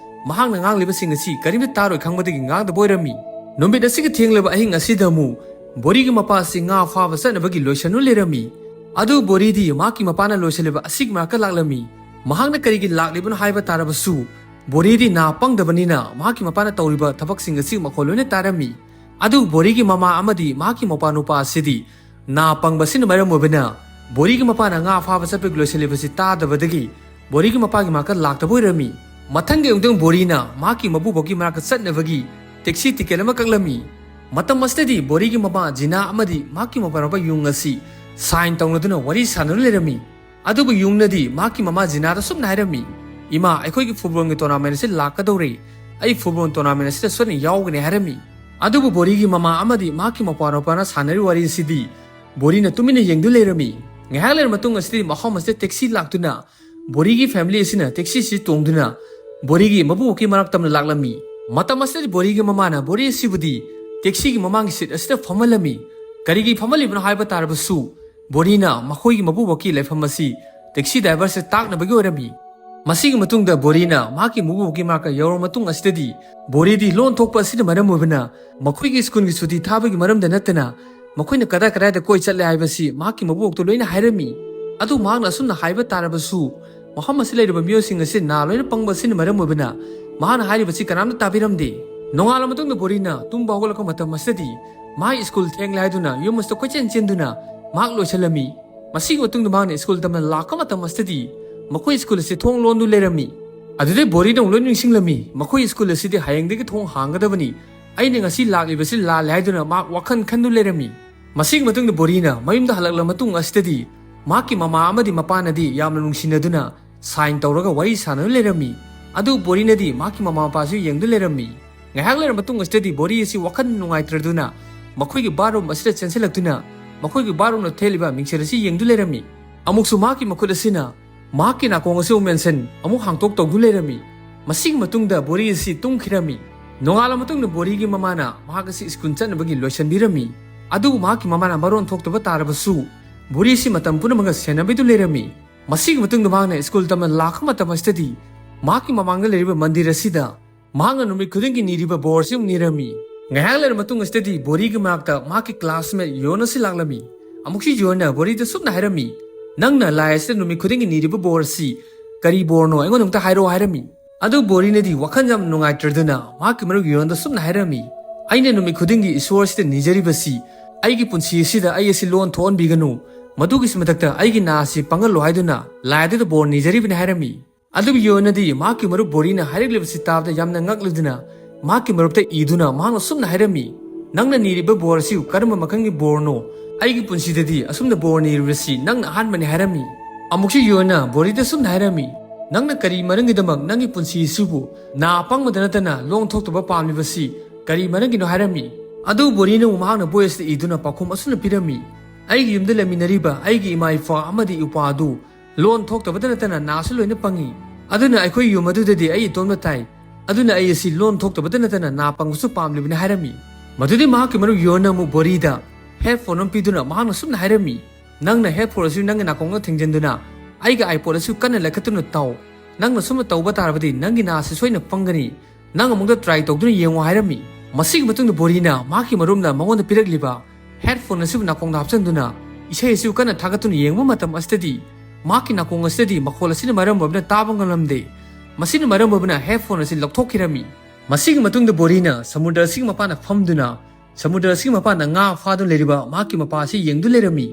ꯃꯍꯥꯛꯅ ꯉꯥꯡꯂꯤꯕꯁꯤꯡ ꯑꯁꯤ ꯀꯔꯤꯝꯇ ꯇꯥꯔꯣꯏ ꯈꯪꯕꯗꯒꯤ ꯉꯥꯡꯗꯕ ꯑꯣꯏꯔꯝꯃꯤ꯫ ꯅꯨꯃꯤꯠ ꯑꯁꯤꯒꯤ ꯊꯦꯡꯂꯕ ꯑꯍꯤꯡ ꯑꯁꯤꯗ ꯑꯃꯨꯛ ꯕꯣꯔꯤꯒꯤ ꯃꯄꯥ ꯑꯁꯤ ꯉꯥ ꯐꯥꯕ ꯆꯠꯅꯕꯒꯤ ꯂꯣꯏꯁꯟꯗꯨꯅ ꯂꯩꯔꯝꯃꯤ꯫ ꯑꯗꯨ ꯕꯣꯔꯤꯗꯤ ꯃꯍꯥꯛꯀꯤ ꯃꯄꯥꯅ ꯂꯣꯏꯁꯤꯜꯂꯤꯕ ꯑꯁꯤꯒꯤ ꯃꯅꯥꯛꯇ ꯂꯥꯛꯂꯝꯃꯤ꯫ ꯃꯍꯥꯛꯅ ꯀꯔꯤꯒꯤ ꯂꯥꯛꯂꯤꯕꯅꯣ ꯍꯥꯏꯕ ꯇꯥꯔꯕꯁꯨ, ꯕꯣꯔꯤꯗꯤ ꯅꯥ ꯄꯪꯗꯕꯅꯤꯅ ꯃꯍꯥꯛꯀꯤ ꯃꯄꯥꯅ ꯇꯧꯔꯤꯕ ꯊꯕꯛꯁꯤꯡ ꯑꯁꯤ ꯃꯈꯣꯜ ꯂꯣꯏꯅ ꯇꯥꯔꯝꯃꯤ꯫ ꯑꯗꯨꯕꯨ ꯕꯣꯔꯤꯒꯤ ꯃꯃꯥ ꯑꯃꯗꯤ ꯃꯍꯥꯛꯀꯤ ꯃꯄꯥ ꯅꯨꯄꯥ ꯑꯁꯤꯗꯤ ꯅꯥ ꯄꯪꯕꯁꯤꯅ ꯃꯔꯝ ꯑꯣꯏꯕꯅ, ꯕꯣꯔꯤꯒꯤ ꯃꯄꯥꯅ ꯉꯥ ꯐꯥꯕ ꯆꯠꯄꯒꯤ ꯂꯣꯏꯁꯤꯜꯂꯤꯕꯁꯤ ꯇꯥꯗꯕꯗꯒꯤ ꯕꯣꯔꯤꯒꯤ ꯃꯄꯥꯒꯤ ꯃꯅꯥꯛꯇ ꯂꯥꯛꯇꯕ ꯑꯣꯏꯔꯝꯃꯤ꯫ ꯃꯊꯪꯒꯤ ꯑꯃꯨꯛꯇꯪ ꯕꯣꯔꯤꯅ ꯃꯍꯥꯛꯀꯤ ꯃꯄꯨꯕꯣꯛꯀꯤ ꯃꯅꯥꯛꯇ ꯆꯠꯅꯕꯒꯤ ꯇꯦꯛꯁꯤ ꯇꯤꯀꯦꯠ ꯑꯃ ꯀꯛꯂꯝꯃꯤ꯫ ꯃꯇꯝ ꯑꯁꯤꯗꯗꯤ ꯕꯣꯔꯤꯒꯤ ꯃꯃꯥ ꯖꯤꯅꯥ ꯑꯃꯗꯤ ꯃꯍꯥꯛꯀꯤ ꯃꯄꯥꯟ ꯌꯨꯡ ꯑꯁꯤ ꯁꯥꯏꯟ ꯇꯧꯅꯗꯨꯅ ꯋꯥꯔꯤ ꯁꯥꯟꯅꯗꯨꯅ ꯂꯩꯔꯝꯃꯤ꯫ ꯑꯗꯨꯕꯨ ꯌꯨꯡꯅꯗꯤ ꯃꯍꯥꯛꯀꯤ ꯃꯃꯥ ꯖꯤꯅꯥꯗ ꯁꯨꯝꯅ ꯍꯥꯏꯔꯝꯃꯤ, "ꯏꯃꯥ, ꯑꯩꯈꯣꯏꯒꯤ ꯐꯨꯠꯕꯣꯜꯒꯤ ꯇꯣꯔꯅꯥꯃꯦꯟ ꯑꯁꯤ ꯂꯥꯛꯀꯗꯧꯔꯦ꯫ ꯑꯩ ꯐꯨꯠꯕꯣꯜ ꯇꯣꯔꯅꯥꯃꯦꯟ ꯑꯁꯤꯗ ꯁꯣꯏꯗꯅ ꯌꯥꯎꯒꯅꯤ" ꯍꯥꯏꯔꯝꯃꯤ꯫ ꯑꯗꯨꯕꯨ ꯕꯣꯔꯤꯒꯤ ꯃꯃꯥ ꯑꯃꯗꯤ ꯃꯍꯥꯛꯀꯤ ꯃꯄꯥꯟ ꯃꯄꯥꯅ ꯁꯥꯟꯅꯔꯤꯕ ꯋꯥꯔꯤ ꯑꯁꯤꯗꯤ ꯕꯣꯔꯤꯅ ꯇꯨꯃꯤꯟꯅ ꯌꯦꯡꯗꯨꯅ ꯂꯩꯔꯝꯃꯤ꯫ ꯉꯥꯏꯍꯥꯛ ꯂꯩꯔꯕ ꯃꯇꯨꯡ ꯑꯁꯤꯗꯤ ꯃꯐꯝ ꯑꯁꯤꯗ ꯇꯦꯛꯁꯤ ꯂꯥꯛꯇꯨꯅ ꯕꯣꯔꯤꯒꯤ ꯐꯦꯃꯤꯂꯤ ꯑꯁꯤꯅ ꯇꯦꯛꯁꯤ ꯑꯁꯤ ꯇꯣꯡꯗꯨꯅ ꯕꯣꯔꯤꯒꯤ ꯃꯄꯨꯕꯣꯛꯀꯤ ꯃꯅꯥꯛ ꯇꯝꯅ ꯂꯥꯛꯂꯝꯃꯤ꯫ ꯃꯇꯝ ꯑꯁꯤꯗꯗꯤ ꯕꯣꯔꯤꯒꯤ ꯃꯃꯥꯅ ꯕꯣꯔꯤ ꯑꯁꯤꯕꯨꯗꯤ ꯇꯦꯛꯁꯤꯒꯤ ꯃꯃꯥꯡꯒꯤ ꯁꯤꯠ ꯑꯁꯤꯗ ꯐꯝꯍꯜꯂꯝꯃꯤ꯫ ꯀꯔꯤꯒꯤ ꯐꯝꯍꯜꯂꯤꯕꯅꯣ ꯍꯥꯏꯕ ꯇꯥꯔꯕꯁꯨ, ꯕꯣꯔꯤꯅ ꯃꯈꯣꯏꯒꯤ ꯃꯄꯨꯕꯣꯛꯀꯤ ꯂꯩꯐꯝ ꯑꯁꯤ ꯇꯦꯛꯁꯤ ꯗ꯭ꯔꯥꯏꯚꯔꯁꯦ ꯇꯥꯛꯅꯕꯒꯤ ꯑꯣꯏꯔꯝꯃꯤ꯫ ꯃꯁꯤꯒꯤ ꯃꯇꯨꯡꯗ ꯕꯣꯔꯤꯅ ꯃꯍꯥꯛꯀꯤ ꯃꯄꯨꯕꯣꯛꯀꯤ ꯃꯅꯥꯛꯇ ꯌꯧꯔꯕ ꯃꯇꯨꯡ ꯑꯁꯤꯗꯗꯤ ꯕꯣꯔꯤꯗꯤ ꯂꯣꯟ ꯊꯣꯛꯄ ꯑꯁꯤꯅ ꯃꯔꯝ ꯑꯣꯏꯕꯅ ꯃꯈꯣꯏꯒꯤ ꯁ꯭ꯀꯨꯜꯒꯤ ꯁꯨꯇꯤ ꯊꯥꯕꯒꯤ ꯃꯔꯝꯗ ꯅꯠꯇꯅ ꯃꯈꯣꯏꯅ ꯀꯗꯥꯏ ꯀꯗꯥꯏꯗ ꯀꯣꯏ ꯆꯠꯂꯦ ꯍꯥꯏꯕꯁꯤ ꯃꯍꯥꯛꯀꯤ ꯃꯄꯨꯕꯣꯛꯇ ꯂꯣꯏꯅ ꯍꯥꯏꯔꯝꯃꯤ꯫ ꯑꯗꯨ ꯃꯍꯥꯛꯅ ꯑꯁꯨꯝꯅ ꯍꯥꯏꯕ ꯇꯥꯔꯕꯁꯨ, ꯃꯐꯝ ꯑꯁꯤꯗ ꯂꯩꯔꯤꯕ ꯃꯤꯑꯣꯏꯁꯤꯡ ꯑꯁꯤ ꯅꯥ ꯂꯣꯏꯅ ꯄꯪꯕ ꯑꯁꯤꯅ ꯃꯔꯝ ꯑꯣꯏꯕꯅ ꯃꯍꯥꯛꯅ ꯍꯥꯏꯔꯤꯕꯁꯤ ꯀꯅꯥꯝꯇ ꯇꯥꯕꯤꯔꯝꯗꯦ꯫ ꯅꯣꯡꯉꯥꯜꯂ ꯃꯇꯨꯡꯗ ꯕꯣꯔꯤꯅ ꯇꯨꯝꯕ ꯍꯧꯒꯠꯂꯛꯄ ꯃꯇꯝ ꯑꯁꯤꯗꯗꯤ ꯃꯍꯥꯛ ꯁ꯭ꯀꯨꯜ ꯊꯦꯡꯂꯦ ꯍꯥꯏꯗꯨꯅ ꯌꯨꯝ ꯑꯁꯤꯗ ꯀꯣꯏꯆꯦꯟ ꯆꯦꯟꯗꯨꯅ ꯃꯍꯥꯛ ꯂꯣꯏꯁꯤꯜꯂꯝꯃꯤ꯫ ꯃꯁꯤꯒꯤ ꯃꯇꯨꯡꯗ ꯃꯍꯥꯛꯅ ꯁ꯭ꯀꯨꯜ ꯇꯝꯅ ꯂꯥꯛꯄ ꯃꯇꯝ ꯑꯁꯤꯗꯗꯤ ꯃꯈꯣꯏ ꯁ꯭ꯀꯨꯜ ꯑꯁꯤ ꯊꯣꯡ ꯂꯣꯟꯗꯨ ꯂꯩꯔꯝꯃꯤ꯫ ꯑꯗꯨꯗꯩ ꯕꯣꯔꯤꯅ ꯑꯃꯨꯛ ꯂꯣꯏ ꯅꯤꯡꯁꯤꯡꯂꯝꯃꯤ, ꯃꯈꯣꯏ ꯁ꯭ꯀꯨꯜ ꯑꯁꯤꯗꯤ ꯍꯌꯦꯡꯗꯒꯤ ꯊꯣꯡ ꯍꯥꯡꯒꯗꯕꯅꯤ, ꯑꯩꯅ ꯉꯁꯤ ꯂꯥꯛꯂꯤꯕꯁꯤ ꯂꯥꯜꯂꯦ ꯍꯥꯏꯗꯨꯅ ꯃꯍꯥꯛ ꯋꯥꯈꯜ ꯈꯟꯗꯨ ꯂꯩꯔꯝꯃꯤ꯫ ꯃꯁꯤꯒꯤ ꯃꯇꯨꯡꯗ ꯕꯣꯔꯤꯅ ꯃꯌꯨꯝꯗ ꯍꯜꯂꯛꯂꯕ ꯃꯇꯨꯡ ꯑꯁꯤꯗꯗꯤ ꯃꯍꯥꯛꯀꯤ ꯃꯃꯥ ꯑꯃꯗꯤ ꯃꯄꯥꯅꯗꯤ ꯌꯥꯝꯅ ꯅꯨꯡꯁꯤꯅꯗꯨꯅ ꯁꯥꯏꯟ ꯇꯧꯔꯒ ꯋꯥꯔꯤ ꯁꯥꯟꯅꯗꯨꯅ ꯂꯩꯔꯝꯃꯤ꯫ ꯑꯗꯨ ꯕꯣꯔꯤꯅꯗꯤ ꯃꯍꯥꯛꯀꯤ ꯃꯃꯥ ꯃꯄꯥꯁꯨ ꯌꯦꯡꯗꯨꯅ ꯂꯩꯔꯝꯃꯤ꯫ ꯉꯥꯏꯍꯥꯛ ꯂꯩꯔꯕ ꯃꯇꯨꯡ ꯑꯁꯤꯗꯗꯤ ꯕꯣꯔꯤ ꯑꯁꯤ ꯋꯥꯈꯜ ꯅꯨꯡꯉꯥꯏꯇ꯭ꯔꯗꯨꯅ ꯃꯈꯣꯏꯒꯤ ꯕꯥꯠꯔꯨꯝ ꯑꯁꯤꯗ ꯆꯦꯟꯁꯤꯜꯂꯛꯇꯨꯅ ꯃꯈꯣꯏꯒꯤ ꯕꯥꯠꯔꯨꯝꯗ ꯊꯦꯠꯂꯤꯕ ꯃꯤꯡꯁꯦꯜ ꯑꯁꯤ ꯌꯦꯡꯗꯨ ꯂꯩꯔꯝꯃꯤ꯫ ꯑꯃꯨꯛꯁꯨ ꯃꯍꯥꯛꯀꯤ ꯃꯈꯨꯠ ꯑꯁꯤꯅ ꯃꯍꯥꯛꯀꯤ ꯅꯥꯀꯣꯡ ꯑꯁꯤ ꯎꯃꯦꯟꯁꯟ ꯑꯃꯨꯛ ꯍꯥꯡꯇꯣꯛ ꯇꯧꯗꯨ ꯂꯩꯔꯝꯃꯤ꯫ ꯃꯁꯤꯒꯤ ꯃꯇꯨꯡꯗ ꯕꯣꯔꯤ ꯑꯁꯤ ꯇꯨꯝꯈꯤꯔꯝꯃꯤ꯫ ꯅꯣꯡꯉꯥꯜꯂ ꯃꯇꯨꯡꯗ ꯕꯣꯔꯤꯒꯤ ꯃꯃꯥꯅ ꯃꯍꯥꯛ ꯑꯁꯤ ꯁ꯭ꯀꯨꯜ ꯆꯠꯅꯕꯒꯤ ꯂꯣꯏꯁꯤꯟꯕꯤꯔꯝꯃꯤ꯫ ꯑꯗꯨꯕꯨ ꯃꯍꯥꯛꯀꯤ ꯃꯃꯥꯅ ꯃꯔꯣꯟ ꯊꯣꯛꯇꯕ ꯇꯥꯔꯕꯁꯨ ꯕꯣꯔꯤ ꯑꯁꯤ ꯃꯇꯝ ꯄꯨꯝꯅꯃꯛꯇ ꯁꯦꯟꯅꯕꯤꯗꯨ ꯂꯩꯔꯝꯃꯤ꯫ ꯃꯁꯤꯒꯤ ꯃꯇꯨꯡꯗ ꯃꯍꯥꯛꯅ ꯁ꯭ꯀꯨꯜ ꯇꯝꯅ ꯂꯥꯛꯄ ꯃꯇꯝ ꯑꯁꯤꯗꯗꯤ ꯃꯍꯥꯛꯀꯤ ꯃꯃꯥꯡꯗ ꯂꯩꯔꯤꯕ ꯃꯟꯗꯤꯔ ꯑꯁꯤꯗ ꯃꯍꯥꯛꯅ ꯅꯨꯃꯤꯠ ꯈꯨꯗꯤꯡꯒꯤ ꯅꯤꯔꯤꯕ ꯕꯣꯔ ꯑꯁꯤ ꯑꯃꯨꯛ ꯅꯤꯔꯝꯃꯤ꯫ ꯉꯥꯏꯍꯥꯛ ꯂꯩꯔꯕ ꯃꯇꯨꯡ ꯑꯁꯤꯗꯗꯤ ꯕꯣꯔꯤꯒꯤ ꯃꯅꯥꯛꯇ ꯃꯍꯥꯛꯀꯤ ꯀ꯭ꯂꯥꯁꯃꯦꯠ ꯌꯣꯟ ꯑꯁꯤ ꯂꯥꯛꯂꯝꯃꯤ꯫ ꯑꯃꯨꯛꯁꯨ ꯌꯣꯟꯅ ꯕꯣꯔꯤꯗ ꯁꯨꯝꯅ ꯍꯥꯏꯔꯝꯃꯤ, "ꯅꯪꯅ ꯂꯥꯏ ꯑꯁꯤꯗ ꯅꯨꯃꯤꯠ ꯈꯨꯗꯤꯡꯒꯤ ꯅꯤꯔꯤꯕ ꯕꯣꯔ ꯑꯁꯤ ꯀꯔꯤ ꯕꯣꯔꯅꯣ? ꯑꯩꯉꯣꯟꯗ ꯑꯃꯨꯛꯇ ꯍꯥꯏꯔꯛꯑꯣ" ꯍꯥꯏꯔꯝꯃꯤ꯫ ꯑꯗꯨ ꯕꯣꯔꯤꯅꯗꯤ ꯋꯥꯈꯜ ꯌꯥꯝ ꯅꯨꯡꯉꯥꯏꯇ꯭ꯔꯗꯨꯅ ꯃꯍꯥꯛꯀꯤ ꯃꯔꯨꯞ ꯌꯣꯟꯗ ꯁꯨꯝꯅ ꯍꯥꯏꯔꯝꯃꯤ, "ꯑꯩꯅ ꯅꯨꯃꯤꯠ ꯈꯨꯗꯤꯡꯒꯤ ꯏꯁꯣꯔ ꯑꯁꯤꯗ ꯅꯤꯖꯔꯤꯕꯁꯤ ꯑꯩꯒꯤ ꯄꯨꯟꯁꯤ ꯑꯁꯤꯗ ꯑꯩ ꯑꯁꯤ ꯂꯣꯟ ꯊꯣꯛꯍꯟꯕꯤꯒꯅꯨ, ꯃꯗꯨꯒꯤꯁꯨ ꯃꯊꯛꯇ ꯑꯩꯒꯤ ꯅꯥꯁꯤ ꯄꯪꯍꯜꯂꯣ ꯍꯥꯏꯗꯨꯅ ꯂꯥꯏ ꯑꯗꯨꯗ ꯕꯣꯔ ꯅꯤꯖꯔꯤꯕꯅꯤ ꯍꯥꯏꯔꯝꯃꯤ꯫ ꯑꯗꯨꯕꯨ ꯌꯣꯅꯗꯤ ꯃꯍꯥꯛꯀꯤ ꯃꯔꯨꯞ ꯕꯣꯔꯤꯅ ꯍꯥꯏꯔꯛꯂꯤꯕꯁꯤ ꯇꯥꯕꯗ ꯌꯥꯝꯅ ꯉꯛꯂꯗꯨꯅ ꯃꯍꯥꯛꯀꯤ ꯃꯔꯨꯞꯇ ꯏꯗꯨꯅ ꯃꯍꯥꯛꯅ ꯑꯁꯨꯝꯅ ꯍꯥꯏꯔꯝꯃꯤ, "ꯅꯪꯅ ꯅꯤꯔꯤꯕ ꯕꯣꯔ ꯑꯁꯤꯕꯨ ꯀꯔꯝꯕ ꯃꯈꯜꯒꯤ ꯕꯣꯔꯅꯣ? ꯑꯩꯒꯤ ꯄꯨꯟꯁꯤꯗꯗꯤ ꯑꯁꯨꯝꯅ ꯕꯣꯔ ꯅꯤꯔꯤꯕꯁꯤ ꯅꯪꯅ ꯑꯍꯥꯟꯕꯅꯤ" ꯍꯥꯏꯔꯝꯃꯤ꯫ ꯑꯃꯨꯛꯁꯨ ꯌꯣꯅ ꯕꯣꯔꯤꯗ ꯑꯁꯨꯝꯅ ꯍꯥꯏꯔꯝꯃꯤ, "ꯅꯪꯅ ꯀꯔꯤ ꯃꯔꯝꯒꯤꯗꯃꯛ ꯅꯪꯒꯤ ꯄꯨꯟꯁꯤ ꯑꯁꯤꯕꯨ ꯅꯥ ꯄꯪꯕꯗ ꯅꯠꯇꯅ ꯂꯣꯟ ꯊꯣꯛꯇꯕ ꯄꯥꯝꯂꯤꯕꯁꯤ ꯀꯔꯤ ꯃꯔꯝꯒꯤꯅꯣ?" ꯍꯥꯏꯔꯝꯃꯤ꯫ ꯑꯗꯨꯕꯨ ꯕꯣꯔꯤꯅ ꯑꯃꯨꯛ ꯃꯍꯥꯛꯅ ꯕꯣꯏ ꯑꯁꯤꯗ ꯏꯗꯨꯅ ꯄꯥꯎꯈꯨꯝ ꯑꯁꯨꯝꯅ ꯄꯤꯔꯝꯃꯤ, "ꯑꯩꯒꯤ ꯌꯨꯝꯗ ꯂꯩꯃꯤꯟꯅꯔꯤꯕ ꯑꯩꯒꯤ ꯏꯃꯥ ꯏꯄꯥ ꯑꯃꯗꯤ ꯏꯄ꯭ꯋꯥ ꯑꯗꯨ ꯂꯣꯟ ꯊꯣꯛꯇꯕꯗ ꯅꯠꯇꯅ ꯅꯥꯁꯨ ꯂꯣꯏꯅ ꯄꯪꯉꯤ꯫ ꯑꯗꯨꯅ ꯑꯩꯈꯣꯏ ꯌꯨꯝ ꯑꯗꯨꯗꯗꯤ ꯑꯩ ꯏꯇꯣꯝꯇ ꯇꯥꯏ꯫ ꯑꯗꯨꯅ ꯑꯩ ꯑꯁꯤ ꯂꯣꯟ ꯊꯣꯛꯇꯕꯗ ꯅꯠꯇꯅ ꯅꯥ ꯄꯪꯕꯁꯨ ꯄꯥꯝꯂꯤꯕꯅꯤ" ꯍꯥꯏꯔꯝꯃꯤ꯫ ꯃꯗꯨꯗꯤ ꯃꯍꯥꯛꯀꯤ ꯃꯔꯨꯞ ꯌꯣꯟꯅ ꯑꯃꯨꯛ ꯕꯣꯔꯤꯗ ꯍꯦꯗꯐꯣꯟ ꯑꯃ ꯄꯤꯗꯨꯅ ꯃꯍꯥꯛꯅ ꯁꯨꯝꯅ ꯍꯥꯏꯔꯝꯃꯤ, "ꯅꯪꯅ ꯍꯦꯗꯐꯣꯟ ꯑꯁꯤ ꯅꯪꯒꯤ ꯅꯥꯀꯣꯡꯗ ꯊꯤꯡꯖꯤꯟꯗꯨꯅ ꯑꯩꯒꯤ ꯑꯥꯏꯄꯣꯗ ꯑꯁꯤ ꯀꯟꯅ ꯂꯩꯈꯠꯇꯨꯅ ꯇꯥꯎ꯫ ꯅꯪꯅ ꯁꯨꯝꯅ ꯇꯧꯕ ꯇꯥꯔꯕꯗꯤ ꯅꯪꯒꯤ ꯅꯥꯁꯤ ꯁꯣꯏꯅ ꯄꯪꯒꯅꯤ꯫ ꯅꯪ ꯑꯃꯨꯛꯇ ꯇ꯭ꯔꯥꯏ ꯇꯧꯗꯨꯅ ꯌꯦꯡꯉꯨ" ꯍꯥꯏꯔꯝꯃꯤ꯫ ꯃꯁꯤꯒꯤ ꯃꯇꯨꯡꯗ ꯕꯣꯔꯤꯅ ꯃꯍꯥꯛꯀꯤ ꯃꯔꯨꯞꯅ ꯃꯉꯣꯟꯗ ꯄꯤꯔꯛꯂꯤꯕ ꯍꯦꯗꯐꯣꯟ ꯑꯁꯤꯕꯨ ꯅꯥꯀꯣꯡꯗ ꯍꯥꯞꯆꯤꯟꯗꯨꯅ ꯏꯁꯩ ꯑꯁꯤꯕꯨ ꯀꯟꯅ ꯊꯥꯒꯠꯇꯨꯅ ꯌꯦꯡꯕ ꯃꯇꯝ ꯑꯁꯤꯗꯗꯤ ꯃꯍꯥꯛꯀꯤ ꯅꯥꯀꯣꯡ ꯑꯁꯤꯗꯗꯤ ꯃꯈꯣꯜ ꯑꯁꯤꯅ ꯃꯔꯝ ꯑꯣꯏꯕꯅ ꯇꯥꯕ ꯉꯝꯂꯝꯗꯦ꯫ ꯃꯁꯤꯅ ꯃꯔꯝ ꯑꯣꯏꯕꯅ ꯍꯦꯗꯐꯣꯟ ꯑꯁꯤ ꯂꯧꯊꯣꯛꯈꯤꯔꯝꯃꯤ꯫ ꯃꯁꯤꯒꯤ ꯃꯇꯨꯡꯗ ꯕꯣꯔꯤꯅ ꯁꯃꯨꯗ꯭ꯔ ꯑꯁꯤꯒꯤ ꯃꯄꯥꯟꯗ ꯐꯝꯗꯨꯅ ꯁꯃꯨꯗ꯭ꯔ ꯑꯁꯤꯒꯤ ꯃꯄꯥꯟꯗ ꯉꯥ ꯐꯥꯗꯨꯅ ꯂꯩꯔꯤꯕ ꯃꯍꯥꯛꯀꯤ ꯃꯄꯥ ꯑꯁꯤ ꯌꯦꯡꯗꯨꯅ ꯂꯩꯔꯝꯃꯤ꯫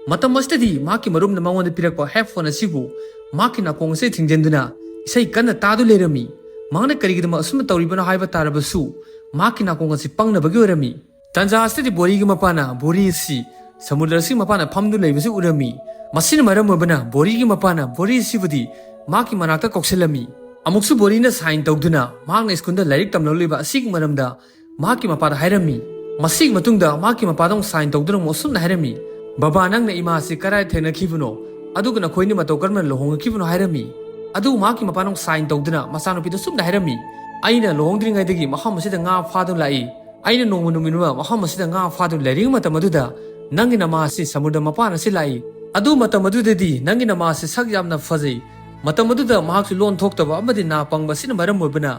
ꯃꯇꯝ ꯑꯁꯤꯗꯗꯤ ꯃꯍꯥꯛꯀꯤ ꯃꯔꯨꯞꯅ ꯃꯉꯣꯟꯗ ꯄꯤꯔꯛꯄ ꯍꯦꯗꯐꯣꯟ ꯑꯁꯤꯕꯨ ꯃꯍꯥꯛꯀꯤ ꯅꯥꯀꯣꯡ ꯑꯁꯤꯗ ꯊꯤꯡꯖꯤꯟꯗꯨꯅ ꯏꯁꯩ ꯀꯟꯅ ꯇꯥꯗꯨꯅ ꯂꯩꯔꯝꯃꯤ꯫ ꯃꯍꯥꯛꯅ ꯀꯔꯤꯒꯤꯗꯃꯛ ꯑꯁꯨꯝꯅ ꯇꯧꯔꯤꯕꯅꯣ ꯍꯥꯏꯕ ꯇꯥꯔꯕꯁꯨ ꯃꯍꯥꯛꯀꯤ ꯅꯥꯀꯣꯡ ꯑꯁꯤ ꯄꯪꯅꯕꯒꯤ ꯑꯣꯏꯔꯝꯃꯤ꯫ ꯇꯟꯖꯥ ꯑꯁꯤꯗꯗꯤ ꯕꯣꯔꯤꯒꯤ ꯃꯄꯥꯅ ꯕꯣꯔꯤ ꯑꯁꯤ ꯁꯃꯨꯗ꯭ꯔ ꯑꯁꯤꯒꯤ ꯃꯄꯥꯟꯗ ꯐꯝꯗꯨꯅ ꯂꯩꯕꯁꯤ ꯎꯔꯝꯃꯤ꯫ ꯃꯁꯤꯅ ꯃꯔꯝ ꯑꯣꯏꯕꯅ ꯕꯣꯔꯤꯒꯤ ꯃꯄꯥꯅ ꯕꯣꯔꯤ ꯑꯁꯤꯕꯨꯗꯤ ꯃꯍꯥꯛꯀꯤ ꯃꯅꯥꯛꯇ ꯀꯧꯁꯤꯜꯂꯝꯃꯤ꯫ ꯑꯃꯨꯛꯁꯨ ꯕꯣꯔꯤꯅ ꯁꯥꯏꯟ ꯇꯧꯗꯨꯅ ꯃꯍꯥꯛꯅ ꯁ꯭ꯀꯨꯜꯗ ꯂꯥꯏꯔꯤꯛ ꯇꯝꯂꯛꯂꯤꯕ ꯑꯁꯤꯒꯤ ꯃꯔꯝꯗ ꯃꯍꯥꯛꯀꯤ ꯃꯄꯥꯗ ꯍꯥꯏꯔꯝꯃꯤ꯫ ꯃꯁꯤꯒꯤ ꯃꯇꯨꯡꯗ ꯃꯍꯥꯛꯀꯤ ꯃꯄꯥꯗ ꯑꯃꯨꯛ ꯁꯥꯏꯟ ꯇꯧꯗꯨꯅ ꯑꯃꯨꯛ ꯑꯁꯨꯝꯅ ꯍꯥꯏꯔꯝꯃꯤ, "ꯕꯕꯥ, ꯅꯪꯅ ꯏꯃꯥ ꯑꯁꯤ ꯀꯗꯥꯏꯗ ꯊꯦꯡꯅꯈꯤꯕꯅꯣ? ꯑꯗꯨꯒ ꯅꯈꯣꯏꯅꯤ ꯃꯇꯧ ꯀꯔꯝꯅ ꯂꯨꯍꯣꯡꯉꯛꯈꯤꯕꯅꯣ?" ꯍꯥꯏꯔꯝꯃꯤ꯫ ꯑꯗꯨꯕꯨ ꯃꯍꯥꯛꯀꯤ ꯃꯄꯥꯅ ꯑꯃꯨꯛ ꯁꯥꯏꯟ ꯇꯧꯗꯨꯅ ꯃꯆꯥꯅꯨꯄꯤꯗ ꯑꯁꯨꯝꯅ ꯍꯥꯏꯔꯝꯃꯤ, "ꯑꯩꯅ ꯂꯨꯍꯣꯡꯗ꯭ꯔꯤꯉꯩꯗꯒꯤ ꯃꯐꯝ ꯑꯁꯤꯗ ꯉꯥ ꯐꯥꯗꯨꯅ ꯂꯥꯛꯏ꯫ ꯑꯩꯅ ꯅꯣꯡꯃ ꯅꯨꯃꯤꯠ ꯑꯃ ꯃꯐꯝ ꯑꯁꯤꯗ ꯉꯥ ꯐꯥꯗꯨꯅ ꯂꯩꯔꯤꯉꯩ ꯃꯇꯝ ꯑꯗꯨꯗ ꯅꯪꯒꯤ ꯅꯃꯥ ꯑꯁꯤ ꯁꯃꯨꯗ꯭ꯔ ꯃꯄꯥꯟ ꯑꯁꯤ ꯂꯥꯛꯏ꯫ ꯑꯗꯨ ꯃꯇꯝ ꯑꯗꯨꯗꯗꯤ ꯅꯪꯒꯤ ꯅꯃꯥ ꯑꯁꯤ ꯁꯛ ꯌꯥꯝꯅ ꯐꯖꯩ꯫ ꯃꯇꯝ ꯑꯗꯨꯗ ꯃꯍꯥꯛꯁꯨ ꯂꯣꯟ ꯊꯣꯛꯇꯕ ꯑꯃꯗꯤ ꯅꯥ ꯄꯪꯕ ꯑꯁꯤꯅ ꯃꯔꯝ ꯑꯣꯏꯕꯅ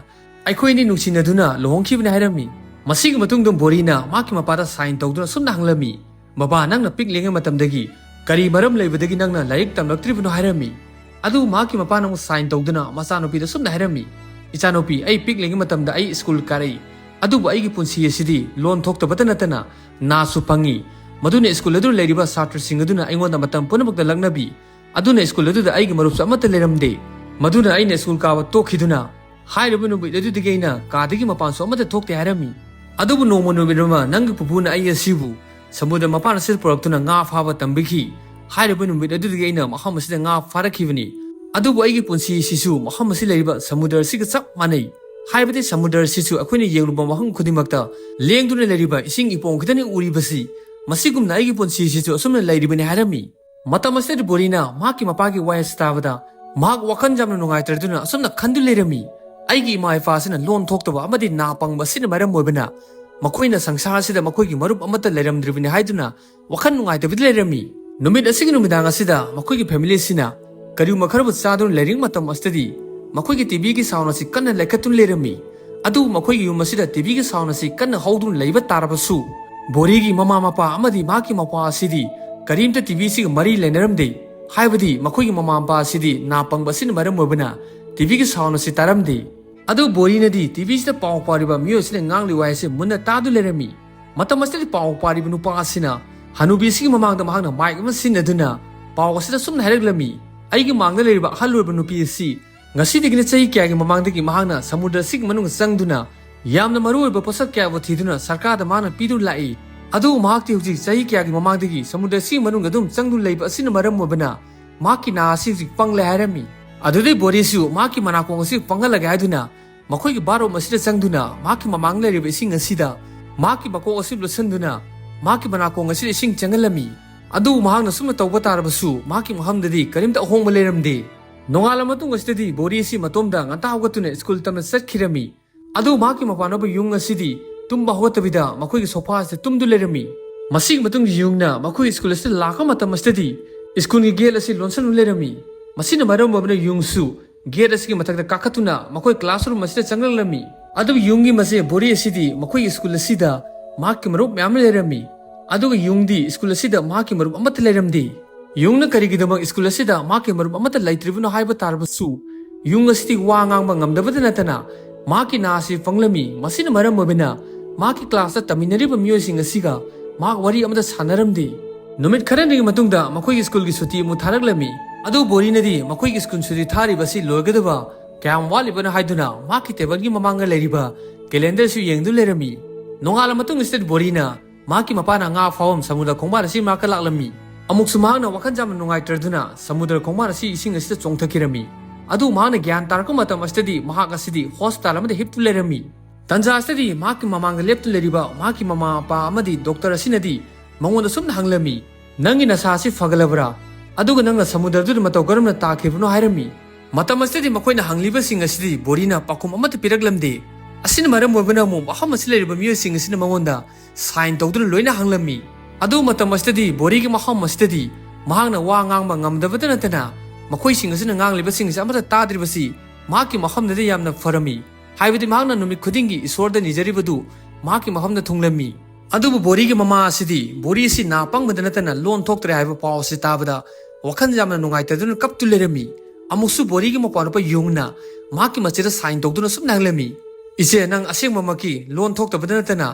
ꯑꯩꯈꯣꯏ ꯑꯅꯤ ꯅꯨꯡꯁꯤꯅꯗꯨꯅ ꯂꯨꯍꯣꯡꯈꯤꯕꯅꯤ" ꯍꯥꯏꯔꯝꯃꯤ꯫ ꯃꯁꯤꯒꯤ ꯃꯇꯨꯡꯗ ꯕꯣꯔꯤꯅ ꯃꯍꯥꯛꯀꯤ ꯃꯄꯥꯗ ꯁꯥꯏꯟ ꯇꯧꯗꯨꯅ ꯑꯁꯨꯝꯅ ꯍꯪꯂꯝꯃꯤ, "ꯕꯕꯥ, ꯅꯪꯅ ꯄꯤꯛꯂꯤꯉꯩ ꯃꯇꯝꯗꯒꯤ ꯀꯔꯤ ꯃꯔꯝ ꯂꯩꯕꯗꯒꯤ ꯅꯪꯅ ꯂꯥꯏꯔꯤꯛ ꯇꯝꯂꯛꯇ꯭ꯔꯤꯕꯅꯣ?" ꯍꯥꯏꯔꯝꯃꯤ꯫ ꯑꯗꯨꯕꯨ ꯃꯍꯥꯛꯀꯤ ꯃꯄꯥꯅ ꯑꯃꯨꯛ ꯁꯥꯏꯟ ꯇꯧꯗꯨꯅ ꯃꯆꯥꯅꯨꯄꯤꯗ ꯑꯁꯨꯝꯅ ꯍꯥꯏꯔꯝꯃꯤ, "ꯏꯆꯥꯅꯨꯄꯤ, ꯑꯩ ꯄꯤꯛꯂꯤꯉꯩ ꯃꯇꯝꯗ ꯑꯩ ꯁ꯭ꯀꯨꯜ ꯀꯥꯔꯛꯏ꯫ ꯑꯗꯨꯕꯨ ꯑꯩꯒꯤ ꯄꯨꯟꯁꯤ ꯑꯁꯤꯗꯤ ꯂꯣꯟ ꯊꯣꯛꯇꯕꯇ ꯅꯠꯇꯅ ꯅꯥꯁꯨ ꯄꯪꯉꯤ꯫ ꯃꯗꯨꯅ ꯁ꯭ꯀꯨꯜ ꯑꯗꯨꯗ ꯂꯩꯔꯤꯕ ꯁꯥꯇ꯭ꯔꯁꯤꯡ ꯑꯗꯨꯅ ꯑꯩꯉꯣꯟꯗ ꯃꯇꯝ ꯄꯨꯝꯅꯃꯛꯇ ꯂꯛꯅꯕꯤ꯫ ꯑꯗꯨꯅ ꯁ꯭ꯀꯨꯜ ꯑꯗꯨꯗ ꯑꯩꯒꯤ ꯃꯔꯨꯞꯁꯨ ꯑꯃꯠꯇ ꯂꯩꯔꯝꯗꯦ꯫ ꯃꯗꯨꯅ ꯑꯩꯅ ꯁ꯭ꯀꯨꯜ ꯀꯥꯕ ꯇꯣꯛꯈꯤꯗꯨꯅ, ꯍꯥꯏꯔꯤꯕ ꯅꯨꯃꯤꯠ ꯑꯗꯨꯗꯒꯤ ꯑꯩꯅ ꯀꯥꯗꯒꯤ ꯃꯄꯥꯟꯁꯨ ꯑꯃꯠꯇ ꯊꯣꯛꯇꯦ ꯍꯥꯏꯔꯝꯃꯤ꯫ ꯑꯗꯨꯕꯨ ꯅꯣꯡꯃ ꯅꯨꯃꯤꯠ ꯑꯃ ꯅꯪꯒꯤ ꯄꯨꯄꯨꯅ ꯑꯩ ꯑꯁꯤꯕꯨ ꯁꯃꯨꯗ꯭ꯔ ꯃꯄꯥꯟ ꯑꯁꯤꯗ ꯄꯨꯔꯛꯇꯨꯅ ꯉꯥ ꯐꯥꯕ ꯇꯝꯕꯤꯈꯤ꯫ ꯍꯥꯏꯔꯤꯕ ꯅꯨꯃꯤꯠ ꯑꯗꯨꯗꯒꯤ ꯑꯩꯅ ꯃꯐꯝ ꯑꯁꯤꯗ ꯉꯥ ꯐꯥꯔꯛꯈꯤꯕꯅꯤ꯫ ꯑꯗꯨꯕꯨ ꯑꯩꯒꯤ ꯄꯨꯟꯁꯤ ꯑꯁꯤꯁꯨ ꯃꯐꯝ ꯑꯁꯤ ꯂꯩꯔꯤꯕ ꯁꯃꯨꯗ꯭ꯔ ꯑꯁꯤꯒ ꯆꯞ ꯃꯥꯟꯅꯩ꯫ ꯍꯥꯏꯕꯗꯤ ꯁꯃꯨꯗ꯭ꯔ ꯑꯁꯤꯁꯨ ꯑꯩꯈꯣꯏꯅ ꯌꯦꯡꯂꯨꯕ ꯃꯐꯝ ꯈꯨꯗꯤꯡꯃꯛꯇ ꯂꯦꯡꯗꯨꯅ ꯂꯩꯔꯤꯕ ꯏꯁꯤꯡ ꯏꯄꯣꯝ ꯈꯛꯇꯅꯤ ꯎꯔꯤꯕꯁꯤ꯫ ꯃꯁꯤꯒꯨꯝꯅ ꯑꯩꯒꯤ ꯄꯨꯟꯁꯤ ꯑꯁꯤꯁꯨ ꯑꯁꯨꯝꯅ ꯂꯩꯔꯤꯕꯅꯤ ꯍꯥꯏꯔꯝꯃꯤ꯫ ꯃꯇꯝ ꯑꯁꯤꯗ ꯕꯣꯔꯤꯅ ꯃꯍꯥꯛꯀꯤ ꯃꯄꯥꯒꯤ ꯋꯥꯍꯩ ꯑꯁꯤ ꯇꯥꯕꯗ ꯃꯍꯥꯛ ꯋꯥꯈꯜ ꯌꯥꯝꯅ ꯅꯨꯡꯉꯥꯏꯇ꯭ꯔꯗꯨꯅ ꯑꯁꯨꯝꯅ ꯈꯟꯗꯨꯅ ꯂꯩꯔꯝꯃꯤ, "ꯑꯩꯒꯤ ꯏꯃꯥ ꯏꯄꯥ ꯑꯁꯤꯅ ꯂꯣꯟ ꯊꯣꯛꯇꯕ ꯑꯃꯗꯤ ꯅꯥ ꯄꯪꯕ ꯑꯁꯤꯅ ꯃꯔꯝ ꯑꯣꯏꯕꯅ ꯃꯈꯣꯏꯅ ꯁꯪꯁꯥꯔ ꯑꯁꯤꯗ ꯃꯈꯣꯏꯒꯤ ꯃꯔꯨꯞ ꯑꯃꯠꯇ ꯂꯩꯔꯝꯗ꯭ꯔꯤꯕꯅꯤ" ꯍꯥꯏꯗꯨꯅ ꯋꯥꯈꯜ ꯅꯨꯡꯉꯥꯏꯇꯕꯗ ꯂꯩꯔꯝꯃꯤ꯫ ꯅꯨꯃꯤꯠ ꯑꯁꯤꯒꯤ ꯅꯨꯃꯤꯗꯥꯡ ꯑꯁꯤꯗ ꯃꯈꯣꯏꯒꯤ ꯐꯦꯃꯤꯂꯤ ꯑꯁꯤꯅ ꯀꯔꯤꯒꯨꯝꯕ ꯈꯔꯕꯨ ꯆꯥꯗꯨꯅ ꯂꯩꯔꯤꯉꯩ ꯃꯇꯝ ꯑꯁꯤꯗꯗꯤ ꯃꯈꯣꯏꯒꯤ ꯇꯤꯚꯤꯒꯤ ꯁꯥꯎꯟ ꯑꯁꯤ ꯀꯟꯅ ꯂꯩꯈꯠꯇꯨꯅ ꯂꯩꯔꯝꯃꯤ꯫ ꯑꯗꯨꯕꯨ ꯃꯈꯣꯏꯒꯤ ꯌꯨꯝ ꯑꯁꯤꯗ ꯇꯤꯚꯤꯒꯤ ꯁꯥꯎꯟ ꯑꯁꯤ ꯀꯟꯅ ꯍꯧꯗꯨꯅ ꯂꯩꯕ ꯇꯥꯔꯕꯁꯨ, ꯕꯣꯔꯤꯒꯤ ꯃꯃꯥ ꯃꯄꯥ ꯑꯃꯗꯤ ꯃꯍꯥꯛꯀꯤ ꯃꯄꯥ ꯑꯁꯤꯗꯤ ꯀꯔꯤꯝꯇ ꯇꯤꯚꯤ ꯑꯁꯤꯒ ꯃꯔꯤ ꯂꯩꯅꯔꯝꯗꯦ꯫ ꯍꯥꯏꯕꯗꯤ ꯃꯈꯣꯏꯒꯤ ꯃꯃꯥ ꯃꯄꯥ ꯑꯁꯤꯗꯤ ꯅꯥ ꯄꯪꯕ ꯑꯁꯤꯅ ꯃꯔꯝ ꯑꯣꯏꯕꯅ ꯇꯤꯚꯤꯒꯤ ꯁꯥꯎꯟ ꯑꯁꯤ ꯇꯥꯔꯝꯗꯦ꯫ ꯑꯗꯨꯕꯨ ꯕꯣꯔꯤꯅꯗꯤ ꯇꯤꯚꯤꯁꯤꯗ ꯄꯥꯎ ꯄꯥꯔꯤꯕ ꯃꯤꯑꯣꯏ ꯑꯁꯤꯅ ꯉꯥꯡꯂꯤꯕ ꯋꯥꯍꯩ ꯑꯁꯤ ꯃꯨꯟꯅ ꯇꯥꯗꯨꯅ ꯂꯩꯔꯝꯃꯤ꯫ ꯃꯇꯝ ꯑꯁꯤꯗꯗꯤ ꯄꯥꯎ ꯄꯥꯔꯤꯕ ꯅꯨꯄꯥ ꯑꯁꯤꯅ ꯍꯅꯨꯕꯤ ꯑꯁꯤꯒꯤ ꯃꯃꯥꯡꯗ ꯃꯍꯥꯛꯅ ꯃꯥꯏꯛ ꯑꯃ ꯁꯤꯖꯤꯟꯅꯗꯨꯅ ꯄꯥꯎ ꯑꯁꯤꯗ ꯁꯨꯝꯅ ꯍꯥꯏꯔꯛꯂꯝꯃꯤ, "ꯑꯩꯒꯤ ꯃꯥꯡꯗ ꯂꯩꯔꯤꯕ ꯑꯍꯜ ꯑꯣꯏꯔꯕ ꯅꯨꯄꯤ ꯑꯁꯤ ꯉꯁꯤꯗꯒꯤꯅ ꯆꯍꯤ ꯀꯌꯥꯒꯤ ꯃꯃꯥꯡꯗꯒꯤ ꯃꯍꯥꯛꯅ ꯁꯃꯨꯗ꯭ꯔ ꯑꯁꯤꯒꯤ ꯃꯅꯨꯡꯗ ꯆꯪꯗꯨꯅ ꯌꯥꯝꯅ ꯃꯔꯨ ꯑꯣꯏꯕ ꯄꯣꯠꯁꯛ ꯀꯌꯥꯕꯨ ꯊꯤꯗꯨꯅ ꯁꯔꯀꯥꯔꯗ ꯃꯍꯥꯛꯅ ꯄꯤꯗꯨꯅ ꯂꯥꯛꯏ꯫ ꯑꯗꯨꯕꯨ ꯃꯍꯥꯛꯇꯤ ꯍꯧꯖꯤꯛ ꯆꯍꯤ ꯀꯌꯥꯒꯤ ꯃꯃꯥꯡꯗꯒꯤ ꯁꯃꯨꯗ꯭ꯔ ꯑꯁꯤꯒꯤ ꯃꯅꯨꯡꯗ ꯑꯗꯨꯝ ꯆꯪꯗꯨꯅ ꯂꯩꯕ ꯑꯁꯤꯅ ꯃꯔꯝ ꯑꯣꯏꯕꯅ ꯃꯍꯥꯛꯀꯤ ꯅꯥ ꯑꯁꯤ ꯍꯧꯖꯤꯛ ꯄꯪꯂꯦ" ꯍꯥꯏꯔꯝꯃꯤ꯫ ꯑꯗꯨꯗꯩ ꯕꯣꯔꯤꯁꯨ ꯃꯍꯥꯛꯀꯤ ꯃꯅꯥꯀꯣꯡ ꯑꯁꯤ ꯄꯪꯍꯜꯂꯒꯦ ꯍꯥꯏꯗꯨꯅ ꯃꯈꯣꯏꯒꯤ ꯕꯥꯠꯔꯨꯝ ꯑꯁꯤꯗ ꯆꯪꯗꯨꯅ ꯃꯍꯥꯛꯀꯤ ꯃꯃꯥꯡ ꯂꯩꯔꯤꯕ ꯏꯁꯤꯡ ꯑꯁꯤꯗ ꯃꯍꯥꯛꯀꯤ ꯃꯀꯣꯛ ꯑꯁꯤ ꯂꯨꯞꯁꯟꯗꯨꯅ ꯃꯍꯥꯛꯀꯤ ꯃꯅꯥꯀꯣꯡ ꯑꯁꯤꯗ ꯏꯁꯤꯡ ꯆꯪꯍꯜꯂꯝꯃꯤ꯫ ꯑꯗꯨꯕꯨ ꯃꯍꯥꯛꯅ ꯁꯨꯝꯅ ꯇꯧꯕ ꯇꯥꯔꯕꯁꯨ ꯃꯍꯥꯛꯀꯤ ꯃꯐꯝꯗꯗꯤ ꯀꯔꯤꯝꯇ ꯑꯍꯣꯡꯕ ꯂꯩꯔꯝꯗꯦ꯫ ꯅꯣꯡꯉꯥꯜꯂ ꯃꯇꯨꯡ ꯑꯁꯤꯗꯗꯤ ꯕꯣꯔꯤ ꯑꯁꯤ ꯃꯇꯣꯝꯗ ꯉꯟꯇꯥ ꯍꯧꯒꯠꯇꯨꯅ ꯁ꯭ꯀꯨꯜ ꯇꯝꯅ ꯆꯠꯈꯤꯔꯝꯃꯤ꯫ ꯑꯗꯨꯕꯨ ꯃꯍꯥꯛꯀꯤ ꯃꯄꯥꯟꯅꯕ ꯌꯨꯡ ꯑꯁꯤꯗꯤ ꯇꯨꯝꯕ ꯍꯧꯒꯠꯇꯕꯤꯗ ꯃꯈꯣꯏꯒꯤ ꯁꯣꯐꯥ ꯑꯁꯤꯗ ꯇꯨꯝꯗꯨ ꯂꯩꯔꯝꯃꯤ꯫ ꯃꯁꯤꯒꯤ ꯃꯇꯨꯡꯗ ꯌꯨꯡꯅ ꯃꯈꯣꯏ ꯁ꯭ꯀꯨꯜ ꯑꯁꯤꯗ ꯂꯥꯛꯄ ꯃꯇꯝ ꯑꯁꯤꯗꯗꯤ ꯁ꯭ꯀꯨꯜꯒꯤ ꯒꯦꯠ ꯑꯁꯤ ꯂꯣꯟꯁꯤꯟꯗꯨꯅ ꯂꯩꯔꯝꯃꯤ꯫ ꯃꯁꯤꯅ ꯃꯔꯝ ꯑꯣꯏꯕꯅ ꯌꯨꯡꯁꯨ ꯒꯦꯠ ꯑꯁꯤꯒꯤ ꯃꯊꯛꯇ ꯀꯥꯈꯠꯇꯨꯅ ꯃꯈꯣꯏ ꯀ꯭ꯂꯥꯁꯔꯨꯝ ꯑꯁꯤꯗ ꯆꯪꯂꯛꯂꯝꯃꯤ꯫ ꯑꯗꯨꯕꯨ ꯌꯨꯡꯒꯤ ꯃꯆꯦ ꯕꯣꯔꯤ ꯑꯁꯤꯗꯤ ꯃꯈꯣꯏꯒꯤ ꯁ꯭ꯀꯨꯜ ꯑꯁꯤꯗ ꯃꯍꯥꯛꯀꯤ ꯃꯔꯨꯞ ꯃꯌꯥꯝ ꯂꯩꯔꯝꯃꯤ꯫ ꯑꯗꯨꯒ ꯌꯨꯡꯗꯤ ꯁ꯭ꯀꯨꯜ ꯑꯁꯤꯗ ꯃꯍꯥꯛꯀꯤ ꯃꯔꯨꯞ ꯑꯃꯠꯇ ꯂꯩꯔꯝꯗꯦ꯫ ꯌꯨꯡꯅ ꯀꯔꯤꯒꯤꯗꯃꯛ ꯁ꯭ꯀꯨꯜ ꯑꯁꯤꯗ ꯃꯍꯥꯛꯀꯤ ꯃꯔꯨꯞ ꯑꯃꯠꯇ ꯂꯩꯇ꯭ꯔꯤꯕꯅꯣ ꯍꯥꯏꯕ ꯇꯥꯔꯕꯁꯨ, ꯌꯨꯡ ꯑꯁꯤꯗꯤ ꯋꯥ ꯉꯥꯡꯕ ꯉꯝꯗꯕꯇ ꯅꯠꯇꯅ ꯃꯍꯥꯛꯀꯤ ꯅꯥ ꯑꯁꯤ ꯄꯪꯂꯝꯃꯤ꯫ ꯃꯁꯤꯅ ꯃꯔꯝ ꯑꯣꯏꯕꯅ ꯃꯍꯥꯛꯀꯤ ꯀ꯭ꯂꯥꯁꯇ ꯇꯝꯃꯤꯟꯅꯔꯤꯕ ꯃꯤꯑꯣꯏꯁꯤꯡ ꯑꯁꯤꯒ ꯃꯍꯥꯛ ꯋꯥꯔꯤ ꯑꯃꯠꯇ ꯁꯥꯟꯅꯔꯝꯗꯦ꯫ ꯅꯨꯃꯤꯠ ꯈꯔꯅꯤꯒꯤ ꯃꯇꯨꯡꯗ ꯃꯈꯣꯏꯒꯤ ꯁ꯭ꯀꯨꯜꯒꯤ ꯁꯨꯇꯤ ꯑꯃꯨꯛ ꯊꯥꯔꯛꯂꯝꯃꯤ꯫ ꯑꯗꯨ ꯕꯣꯔꯤꯅꯗꯤ ꯃꯈꯣꯏꯒꯤ ꯁ꯭ꯀꯨꯜ ꯁꯨꯇꯤ ꯊꯥꯔꯤꯕ ꯑꯁꯤ ꯂꯣꯏꯒꯗꯕ ꯀꯌꯥꯝ ꯋꯥꯠꯂꯤꯕꯅꯣ ꯍꯥꯏꯗꯨꯅ ꯃꯍꯥꯛꯀꯤ ꯇꯦꯕꯜꯒꯤ ꯃꯃꯥꯡꯗ ꯂꯩꯔꯤꯕ ꯀꯦꯂꯦꯟꯗꯔꯁꯨ ꯌꯦꯡꯗꯨꯅ ꯂꯩꯔꯝꯃꯤ꯫ ꯅꯣꯡꯉꯥꯜꯂ ꯃꯇꯨꯡ ꯑꯁꯤꯗ ꯕꯣꯔꯤꯅ ꯃꯍꯥꯛꯀꯤ ꯃꯄꯥꯅ ꯉꯥ ꯐꯥꯐꯝ ꯁꯃꯨꯗ꯭ꯔ ꯈꯣꯡꯕꯥꯟ ꯑꯁꯤ ꯃꯅꯥꯛꯇ ꯂꯥꯛꯂꯝꯃꯤ꯫ ꯑꯃꯨꯛꯁꯨ ꯃꯍꯥꯛꯅ ꯋꯥꯈꯜ ꯌꯥꯝꯅ ꯅꯨꯡꯉꯥꯏꯇ꯭ꯔꯗꯨꯅ ꯁꯃꯨꯗ꯭ꯔ ꯈꯣꯡꯕꯥꯟ ꯑꯁꯤ ꯏꯁꯤꯡ ꯑꯁꯤꯗ ꯆꯣꯡꯊꯈꯤꯔꯝꯃꯤ꯫ ꯑꯗꯨ ꯃꯍꯥꯛꯅ ꯒ꯭ꯌꯥꯟ ꯇꯥꯔꯛꯄ ꯃꯇꯝ ꯑꯁꯤꯗꯗꯤ ꯃꯍꯥꯛ ꯑꯁꯤꯗꯤ ꯍꯣꯁꯄꯤꯇꯥꯜ ꯑꯃꯗ ꯍꯤꯞꯇꯨꯅ ꯂꯩꯔꯝꯃꯤ꯫ ꯇꯟꯖꯥ ꯑꯁꯤꯗꯗꯤ ꯃꯍꯥꯛꯀꯤ ꯃꯃꯥꯡꯗ ꯂꯦꯞꯇꯨꯅ ꯂꯩꯔꯤꯕ ꯃꯍꯥꯛꯀꯤ ꯃꯃꯥ ꯃꯄꯥ ꯑꯃꯗꯤ ꯗꯣꯛꯇꯔ ꯑꯁꯤꯅꯗꯤ ꯃꯉꯣꯟꯗ ꯁꯨꯝꯅ ꯍꯪꯂꯝꯃꯤ, "ꯅꯪꯒꯤ ꯅꯁꯥ ꯑꯁꯤ ꯐꯒꯠꯂꯕ꯭ꯔꯥ? ꯑꯗꯨꯒ ꯅꯪꯅ ꯁꯃꯨꯗ꯭ꯔꯗꯨꯗ ꯃꯇꯧ ꯀꯔꯝꯅ ꯇꯥꯈꯤꯕꯅꯣ?" ꯍꯥꯏꯔꯝꯃꯤ꯫ ꯃꯇꯝ ꯑꯁꯤꯗꯗꯤ ꯃꯈꯣꯏꯅ ꯍꯪꯂꯤꯕꯁꯤꯡ ꯑꯁꯤꯗꯤ ꯕꯣꯔꯤꯅ ꯄꯥꯎꯈꯨꯝ ꯑꯃꯠꯇ ꯄꯤꯔꯛꯂꯝꯗꯦ꯫ ꯑꯁꯤꯅ ꯃꯔꯝ ꯑꯣꯏꯕꯅ ꯑꯃꯨꯛ ꯃꯐꯝ ꯑꯁꯤ ꯂꯩꯔꯤꯕ ꯃꯤꯑꯣꯏꯁꯤꯡ ꯑꯁꯤꯅ ꯃꯉꯣꯟꯗ ꯁꯥꯏꯟ ꯇꯧꯗꯨꯅ ꯂꯣꯏꯅ ꯍꯪꯂꯝꯃꯤ꯫ ꯑꯗꯨ ꯃꯇꯝ ꯑꯁꯤꯗꯗꯤ ꯕꯣꯔꯤꯒꯤ ꯃꯐꯝ ꯑꯁꯤꯗꯗꯤ ꯃꯍꯥꯛꯅ ꯋꯥ ꯉꯥꯡꯕ ꯉꯝꯗꯕꯇ ꯅꯠꯇꯅ ꯃꯈꯣꯏꯁꯤꯡ ꯑꯁꯤꯅ ꯉꯥꯡꯂꯤꯕꯁꯤꯡ ꯑꯁꯤ ꯑꯃꯠꯇ ꯇꯥꯗ꯭ꯔꯤꯕꯁꯤ ꯃꯍꯥꯛꯀꯤ ꯃꯐꯝꯗꯗꯤ ꯌꯥꯝꯅ ꯐꯔꯝꯃꯤ꯫ ꯍꯥꯏꯕꯗꯤ ꯃꯍꯥꯛꯅ ꯅꯨꯃꯤꯠ ꯈꯨꯗꯤꯡꯒꯤ ꯏꯁꯣꯔꯗ ꯅꯤꯖꯔꯤꯕꯗꯨ ꯃꯍꯥꯛꯀꯤ ꯃꯐꯝꯗ ꯊꯨꯡꯂꯝꯃꯤ꯫ ꯑꯗꯨꯕꯨ ꯕꯣꯔꯤꯒꯤ ꯃꯃꯥ ꯑꯁꯤꯗꯤ ꯕꯣꯔꯤ ꯑꯁꯤ ꯅꯥ ꯄꯪꯕꯗ ꯅꯠꯇꯅ ꯂꯣꯟ ꯊꯣꯛꯇ꯭ꯔꯦ ꯍꯥꯏꯕ ꯄꯥꯎ ꯑꯁꯤ ꯇꯥꯕꯗ ꯋꯥꯈꯜ ꯌꯥꯝꯅ ꯅꯨꯡꯉꯥꯏꯇꯗꯨꯅ ꯀꯞꯇꯨ ꯂꯩꯔꯝꯃꯤ꯫ ꯑꯃꯨꯛꯁꯨ ꯕꯣꯔꯤꯒꯤ ꯃꯄꯥꯅꯨꯄꯥ ꯌꯨꯡꯅ ꯃꯍꯥꯛꯀꯤ ꯃꯆꯦꯗ ꯁꯥꯏꯟ ꯇꯧꯗꯨꯅ ꯁꯨꯝꯅ ꯍꯪꯂꯝꯃꯤ, "ꯏꯆꯦ, ꯅꯪ ꯑꯁꯦꯡꯕꯃꯛꯀꯤ ꯂꯣꯟ ꯊꯣꯛꯇꯕꯗ ꯅꯠꯇꯅ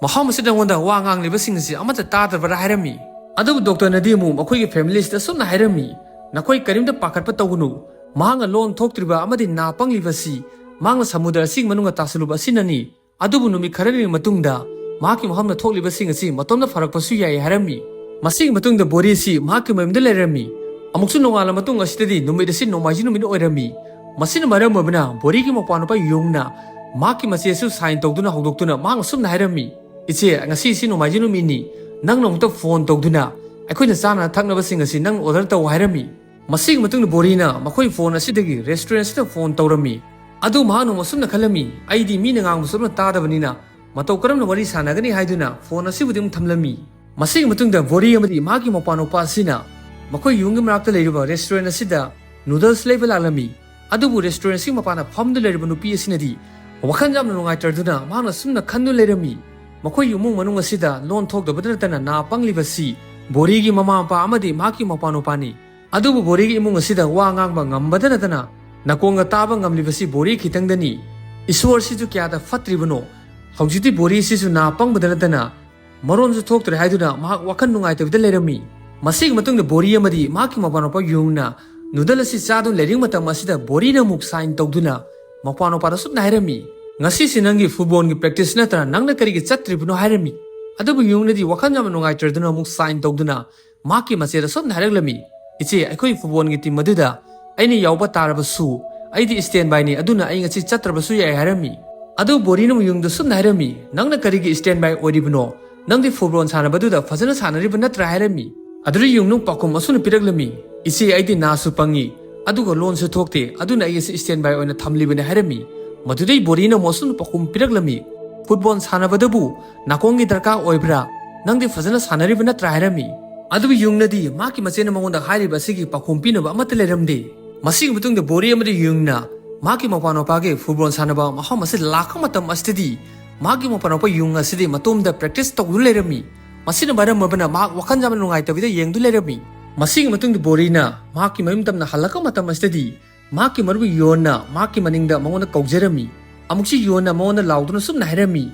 ꯃꯐꯝ ꯑꯁꯤꯗ ꯅꯉꯣꯟꯗ ꯋꯥ ꯉꯥꯡꯂꯤꯕꯁꯤꯡ ꯑꯁꯤ ꯑꯃꯠꯇ ꯇꯥꯗꯕ꯭ꯔꯥ?" ꯍꯥꯏꯔꯝꯃꯤ꯫ ꯑꯗꯨꯕꯨ ꯗꯣꯛꯇꯔꯅꯗꯤ ꯑꯃꯨꯛ ꯃꯈꯣꯏꯒꯤ ꯐꯦꯃꯤꯂꯤꯁꯤꯗ ꯁꯨꯝꯅ ꯍꯥꯏꯔꯝꯃꯤ, "ꯅꯈꯣꯏ ꯀꯔꯤꯝꯇ ꯄꯥꯈꯠꯄ ꯇꯧꯒꯅꯨ꯫ ꯃꯍꯥꯛꯅ ꯂꯣꯟ ꯊꯣꯛꯇ꯭ꯔꯤꯕ ꯑꯃꯗꯤ ꯅꯥ ꯄꯪꯂꯤꯕꯁꯤ ꯃꯍꯥꯛꯅ ꯁꯃꯨꯗ꯭ꯔ ꯑꯁꯤꯒꯤ ꯃꯅꯨꯡꯗ ꯇꯥꯁꯤꯜꯂꯨꯕ ꯑꯁꯤꯅꯅꯤ꯫ ꯑꯗꯨꯕꯨ ꯅꯨꯃꯤꯠ ꯈꯔꯅꯤꯒꯤ ꯃꯇꯨꯡꯗ ꯃꯍꯥꯛꯀꯤ ꯃꯐꯝꯗ ꯊꯣꯛꯂꯤꯕꯁꯤꯡ ꯑꯁꯤ ꯃꯇꯣꯝꯇ ꯐꯔꯛꯄꯁꯨ ꯌꯥꯏ" ꯍꯥꯏꯔꯝꯃꯤ꯫ ꯃꯁꯤꯒꯤ ꯃꯇꯨꯡꯗ ꯕꯣꯔꯤ ꯑꯁꯤ ꯃꯍꯥꯛꯀꯤ ꯃꯌꯨꯝꯗ ꯂꯩꯔꯝꯃꯤ꯫ ꯑꯃꯨꯛꯁꯨ ꯅꯣꯡꯉꯥꯜꯂ ꯃꯇꯨꯡ ꯑꯁꯤꯗꯗꯤ ꯅꯨꯃꯤꯠ ꯑꯁꯤ ꯅꯣꯡꯃꯥꯏꯖꯤꯡ ꯅꯨꯃꯤꯠ ꯑꯣꯏꯔꯝꯃꯤ꯫ ꯃꯁꯤꯅ ꯃꯔꯝ ꯑꯣꯏꯕꯅ ꯕꯣꯔꯤꯒꯤ ꯃꯄꯥꯅꯨꯄꯥ ꯌꯨꯡꯅ ꯃꯍꯥꯛꯀꯤ ꯃꯆꯦꯁꯨ ꯁꯥꯏꯟ ꯇꯧꯗꯨꯅ ꯍꯧꯗꯣꯛꯇꯨꯅ ꯃꯍꯥꯛꯅ ꯁꯨꯝꯅ ꯍꯥꯏꯔꯝꯃꯤ, "ꯏꯆꯦ, ꯉꯁꯤ ꯑꯁꯤ ꯅꯣꯡꯃꯥꯏꯖꯤꯡ ꯅꯨꯃꯤꯠꯅꯤ꯫ ꯅꯪꯅ ꯑꯃꯨꯛꯇ ꯐꯣꯟ ꯇꯧꯗꯨꯅ ꯑꯩꯈꯣꯏꯅ ꯆꯥꯅ ꯊꯛꯅꯕꯁꯤꯡ ꯑꯁꯤ ꯅꯪꯅ ꯑꯣꯔꯗꯔ ꯇꯧ" ꯍꯥꯏꯔꯝꯃꯤ꯫ ꯃꯁꯤꯒꯤ ꯃꯇꯨꯡꯗ ꯕꯣꯔꯤꯅ ꯃꯈꯣꯏ ꯐꯣꯟ ꯑꯁꯤꯗꯒꯤ ꯔꯦꯁꯇꯨꯔꯦꯟ ꯑꯁꯤꯗ ꯐꯣꯟ ꯇꯧꯔꯝꯃꯤ꯫ ꯑꯗꯨ ꯃꯍꯥꯛꯅ ꯑꯁꯨꯝꯅ ꯈꯜꯂꯝꯃꯤ, "ꯑꯩꯗꯤ ꯃꯤꯅ ꯉꯥꯡꯕꯁꯨ ꯑꯃꯠꯇ ꯇꯥꯗꯕꯅꯤꯅ ꯃꯇꯧ ꯀꯔꯝꯅ ꯋꯥꯔꯤ ꯁꯥꯟꯅꯒꯅꯤ?" ꯍꯥꯏꯗꯨꯅ ꯐꯣꯟ ꯑꯁꯤꯕꯨꯗꯤ ꯑꯃꯨꯛ ꯊꯝꯂꯝꯃꯤ꯫ ꯃꯁꯤꯒꯤ ꯃꯇꯨꯡꯗ ꯕꯣꯔꯤ ꯑꯃꯗꯤ ꯃꯍꯥꯛꯀꯤ ꯃꯄꯥꯟ ꯅꯨꯄꯥ ꯑꯁꯤꯅ ꯃꯈꯣꯏ ꯌꯨꯝꯒꯤ ꯃꯅꯥꯛꯇ ꯂꯩꯔꯤꯕ ꯔꯦꯁꯇꯨꯔꯦꯟ ꯑꯁꯤꯗ ꯅꯨꯗꯜꯁ ꯂꯩꯕ ꯂꯥꯛꯂꯝꯃꯤ꯫ ꯑꯗꯨꯕꯨ ꯔꯦꯁꯇꯨꯔꯦꯟ ꯑꯁꯤꯒꯤ ꯃꯄꯥꯟꯗ ꯐꯝꯗꯨꯅ ꯂꯩꯔꯤꯕ ꯅꯨꯄꯤ ꯑꯁꯤꯅꯗꯤ ꯋꯥꯈꯜ ꯌꯥꯝꯅ ꯅꯨꯡꯉꯥꯏꯇ꯭ꯔꯗꯨꯅ ꯃꯍꯥꯛꯅ ꯁꯨꯝꯅ ꯈꯟꯗꯨꯅ ꯂꯩꯔꯝꯃꯤ, "ꯃꯈꯣꯏ ꯏꯃꯨꯡ ꯃꯅꯨꯡ ꯑꯁꯤꯗ ꯂꯣꯟ ꯊꯣꯛꯇꯕꯇ ꯅꯠꯇꯅ ꯅꯥ ꯄꯪꯂꯤꯕꯁꯤ ꯕꯣꯔꯤꯒꯤ ꯃꯃꯥ ꯃꯄꯥ ꯑꯃꯗꯤ ꯃꯍꯥꯛꯀꯤ ꯃꯄꯥ ꯅꯨꯄꯥꯅꯤ꯫ ꯑꯗꯨꯕꯨ ꯕꯣꯔꯤꯒꯤ ꯏꯃꯨꯡ ꯑꯁꯤꯗ ꯋꯥ ꯉꯥꯡꯕ ꯉꯝꯕꯗ ꯅꯠꯇꯅ ꯅꯥꯀꯣꯡꯒ ꯇꯥꯕ ꯉꯝꯂꯤꯕꯁꯤ ꯕꯣꯔꯤ ꯈꯤꯇꯪꯗꯅꯤ꯫ ꯏꯁꯣꯔꯁꯤꯁꯨ ꯀꯌꯥꯗ ꯐꯠꯇ꯭ꯔꯤꯕꯅꯣ! ꯍꯧꯖꯤꯛꯇꯤ ꯕꯣꯔꯤꯁꯤꯁꯨ ꯅꯥ ꯄꯪꯕꯗ ꯅꯠꯇꯅ ꯃꯔꯣꯟꯁꯨ ꯊꯣꯛꯇ꯭ꯔꯦ ꯍꯥꯏꯗꯨꯅ ꯃꯍꯥꯛ ꯋꯥꯈꯜ ꯅꯨꯡꯉꯥꯏꯇꯕꯤꯗ ꯂꯩꯔꯝꯃꯤ꯫ ꯃꯁꯤꯒꯤ ꯃꯇꯨꯡꯗ ꯕꯣꯔꯤ ꯑꯃꯗꯤ ꯃꯍꯥꯛꯀꯤ ꯃꯄꯥꯟꯅꯨꯄꯥ ꯌꯨꯡꯅ ꯅꯨꯗꯜ ꯑꯁꯤ ꯆꯥꯗꯨꯅ ꯂꯩꯔꯤꯉꯩ ꯃꯇꯝ ꯑꯁꯤꯗ ꯕꯣꯔꯤꯅ ꯑꯃꯨꯛ ꯁꯥꯏꯟ ꯇꯧꯗꯨꯅ ꯃꯄꯥꯟꯅꯨꯄꯥꯗ ꯁꯨꯝꯅ ꯍꯥꯏꯔꯝꯃꯤ, "ꯉꯁꯤꯁꯤ ꯅꯪꯒꯤ ꯐꯨꯠꯕꯣꯜꯒꯤ ꯄ꯭ꯔꯦꯛꯇꯤꯁ ꯅꯠꯇ꯭ꯔꯥ? ꯅꯪꯅ ꯀꯔꯤꯒꯤ ꯆꯠꯇ꯭ꯔꯤꯕꯅꯣ?" ꯍꯥꯏꯔꯝꯃꯤ꯫ ꯑꯗꯨꯕꯨ ꯌꯨꯡꯅꯗꯤ ꯋꯥꯈꯜ ꯌꯥꯝꯅ ꯅꯨꯡꯉꯥꯏꯇ꯭ꯔꯗꯨꯅ ꯑꯃꯨꯛ ꯁꯥꯏꯟ ꯇꯧꯗꯨꯅ ꯃꯍꯥꯛꯀꯤ ꯃꯆꯦꯗ ꯁꯨꯝꯅ ꯍꯥꯏꯔꯛꯂꯝꯃꯤ, "ꯏꯆꯦ, ꯑꯩꯈꯣꯏ ꯐꯨꯠꯕꯣꯜꯒꯤ ꯇꯤꯝ ꯑꯗꯨꯗ ꯑꯩꯅ ꯌꯥꯎꯕ ꯇꯥꯔꯕꯁꯨ ꯑꯩꯗꯤ ꯁ꯭ꯇꯦꯟ ꯕꯥꯏꯅꯤ, ꯑꯗꯨꯅ ꯑꯩ ꯉꯁꯤ ꯆꯠꯇ꯭ꯔꯕꯁꯨ ꯌꯥꯏ" ꯍꯥꯏꯔꯝꯃꯤ꯫ ꯑꯗꯨ ꯕꯣꯔꯤꯅ ꯑꯃꯨꯛ ꯌꯨꯡꯗ ꯁꯨꯝꯅ ꯍꯥꯏꯔꯝꯃꯤ, "ꯅꯪꯅ ꯀꯔꯤꯒꯤ ꯁ꯭ꯇꯦꯟ ꯕꯥꯏ ꯑꯣꯏꯔꯤꯕꯅꯣ? ꯅꯪꯗꯤ ꯐꯨꯠꯕꯣꯜ ꯁꯥꯟꯅꯕꯗꯨꯗ ꯐꯖꯅ ꯁꯥꯟꯅꯔꯤꯕ ꯅꯠꯇ꯭ꯔꯥ?" ꯍꯥꯏꯔꯝꯃꯤ꯫ ꯑꯗꯨꯗ ꯌꯨꯡꯅ ꯄꯥꯎꯈꯨꯝ ꯑꯁꯨꯝꯅ ꯄꯤꯔꯛꯂꯝꯃꯤ, "ꯏꯆꯦ, ꯑꯩꯗꯤ ꯅꯥꯁꯨ ꯄꯪꯉꯤ, ꯑꯗꯨꯒ ꯂꯣꯟꯁꯨ ꯊꯣꯛꯇꯦ, ꯑꯗꯨꯅ ꯑꯩ ꯑꯁꯤ ꯁ꯭ꯇꯦꯟ ꯕꯥꯏ ꯑꯣꯏꯅ ꯊꯝꯂꯤꯕꯅꯤ" ꯍꯥꯏꯔꯝꯃꯤ꯫ ꯃꯗꯨꯗꯩ ꯕꯣꯔꯤꯅ ꯑꯃꯨꯛ ꯑꯁꯨꯝꯅ ꯄꯥꯎꯈꯨꯝ ꯄꯤꯔꯛꯂꯝꯃꯤ, "ꯐꯨꯠꯕꯣꯜ ꯁꯥꯟꯅꯕꯗꯕꯨ ꯅꯥꯀꯣꯡꯒꯤ ꯗꯔꯀꯥꯔ ꯑꯣꯏꯕ꯭ꯔꯥ? ꯅꯪꯗꯤ ꯐꯖꯅ ꯁꯥꯟꯅꯔꯤꯕ ꯅꯠꯇ꯭ꯔꯥ?" ꯍꯥꯏꯔꯝꯃꯤ꯫ ꯑꯗꯨꯕꯨ ꯌꯨꯡꯅꯗꯤ ꯃꯍꯥꯛꯀꯤ ꯃꯆꯦꯅ ꯃꯉꯣꯟꯗ ꯍꯥꯏꯔꯤꯕ ꯑꯁꯤꯒꯤ ꯄꯥꯎꯈꯨꯝ ꯄꯤꯅꯕ ꯑꯃꯠꯇ ꯂꯩꯔꯝꯗꯦ꯫ ꯃꯁꯤꯒꯤ ꯃꯇꯨꯡꯗ ꯕꯣꯔꯤ ꯑꯃꯗꯤ ꯌꯨꯡꯅ ꯃꯍꯥꯛꯀꯤ ꯃꯄꯥꯟꯅꯨꯄꯥꯒꯤ ꯐꯨꯠꯕꯣꯜ ꯁꯥꯟꯅꯕ ꯃꯐꯝ ꯑꯁꯤꯗ ꯂꯥꯛꯄ ꯃꯇꯝ ꯑꯁꯤꯗꯗꯤ ꯃꯍꯥꯛꯀꯤ ꯃꯄꯥꯟꯅꯨꯄꯥ ꯌꯨꯡ ꯑꯁꯤꯗꯤ ꯃꯇꯣꯝꯗ ꯄ꯭ꯔꯦꯛꯇꯤꯁ ꯇꯧꯗꯨꯅ ꯂꯩꯔꯝꯃꯤ꯫ ꯃꯁꯤꯅ ꯃꯔꯝ ꯑꯣꯏꯕꯅ ꯃꯍꯥꯛ ꯋꯥꯈꯜ ꯌꯥꯝꯅ ꯅꯨꯡꯉꯥꯏꯇꯕꯤꯗ ꯌꯦꯡꯗꯨꯅ ꯂꯩꯔꯝꯃꯤ꯫ ꯃꯁꯤꯒꯤ ꯃꯇꯨꯡꯗ ꯕꯣꯔꯤꯅ ꯃꯍꯥꯛꯀꯤ ꯃꯌꯨꯝ ꯇꯝꯅ ꯍꯜꯂꯛꯄ ꯃꯇꯝ ꯑꯁꯤꯗꯗꯤ ꯃꯍꯥꯛꯀꯤ ꯃꯔꯨꯞ ꯌꯣꯟꯅ ꯃꯍꯥꯛꯀꯤ ꯃꯅꯤꯡꯗ ꯃꯉꯣꯟꯗ ꯀꯧꯖꯔꯝꯃꯤ꯫ ꯑꯃꯨꯛꯁꯨ ꯌꯣꯟꯅ ꯃꯉꯣꯟꯗ ꯂꯥꯎꯗꯨꯅ ꯁꯨꯝꯅ ꯍꯥꯏꯔꯝꯃꯤ,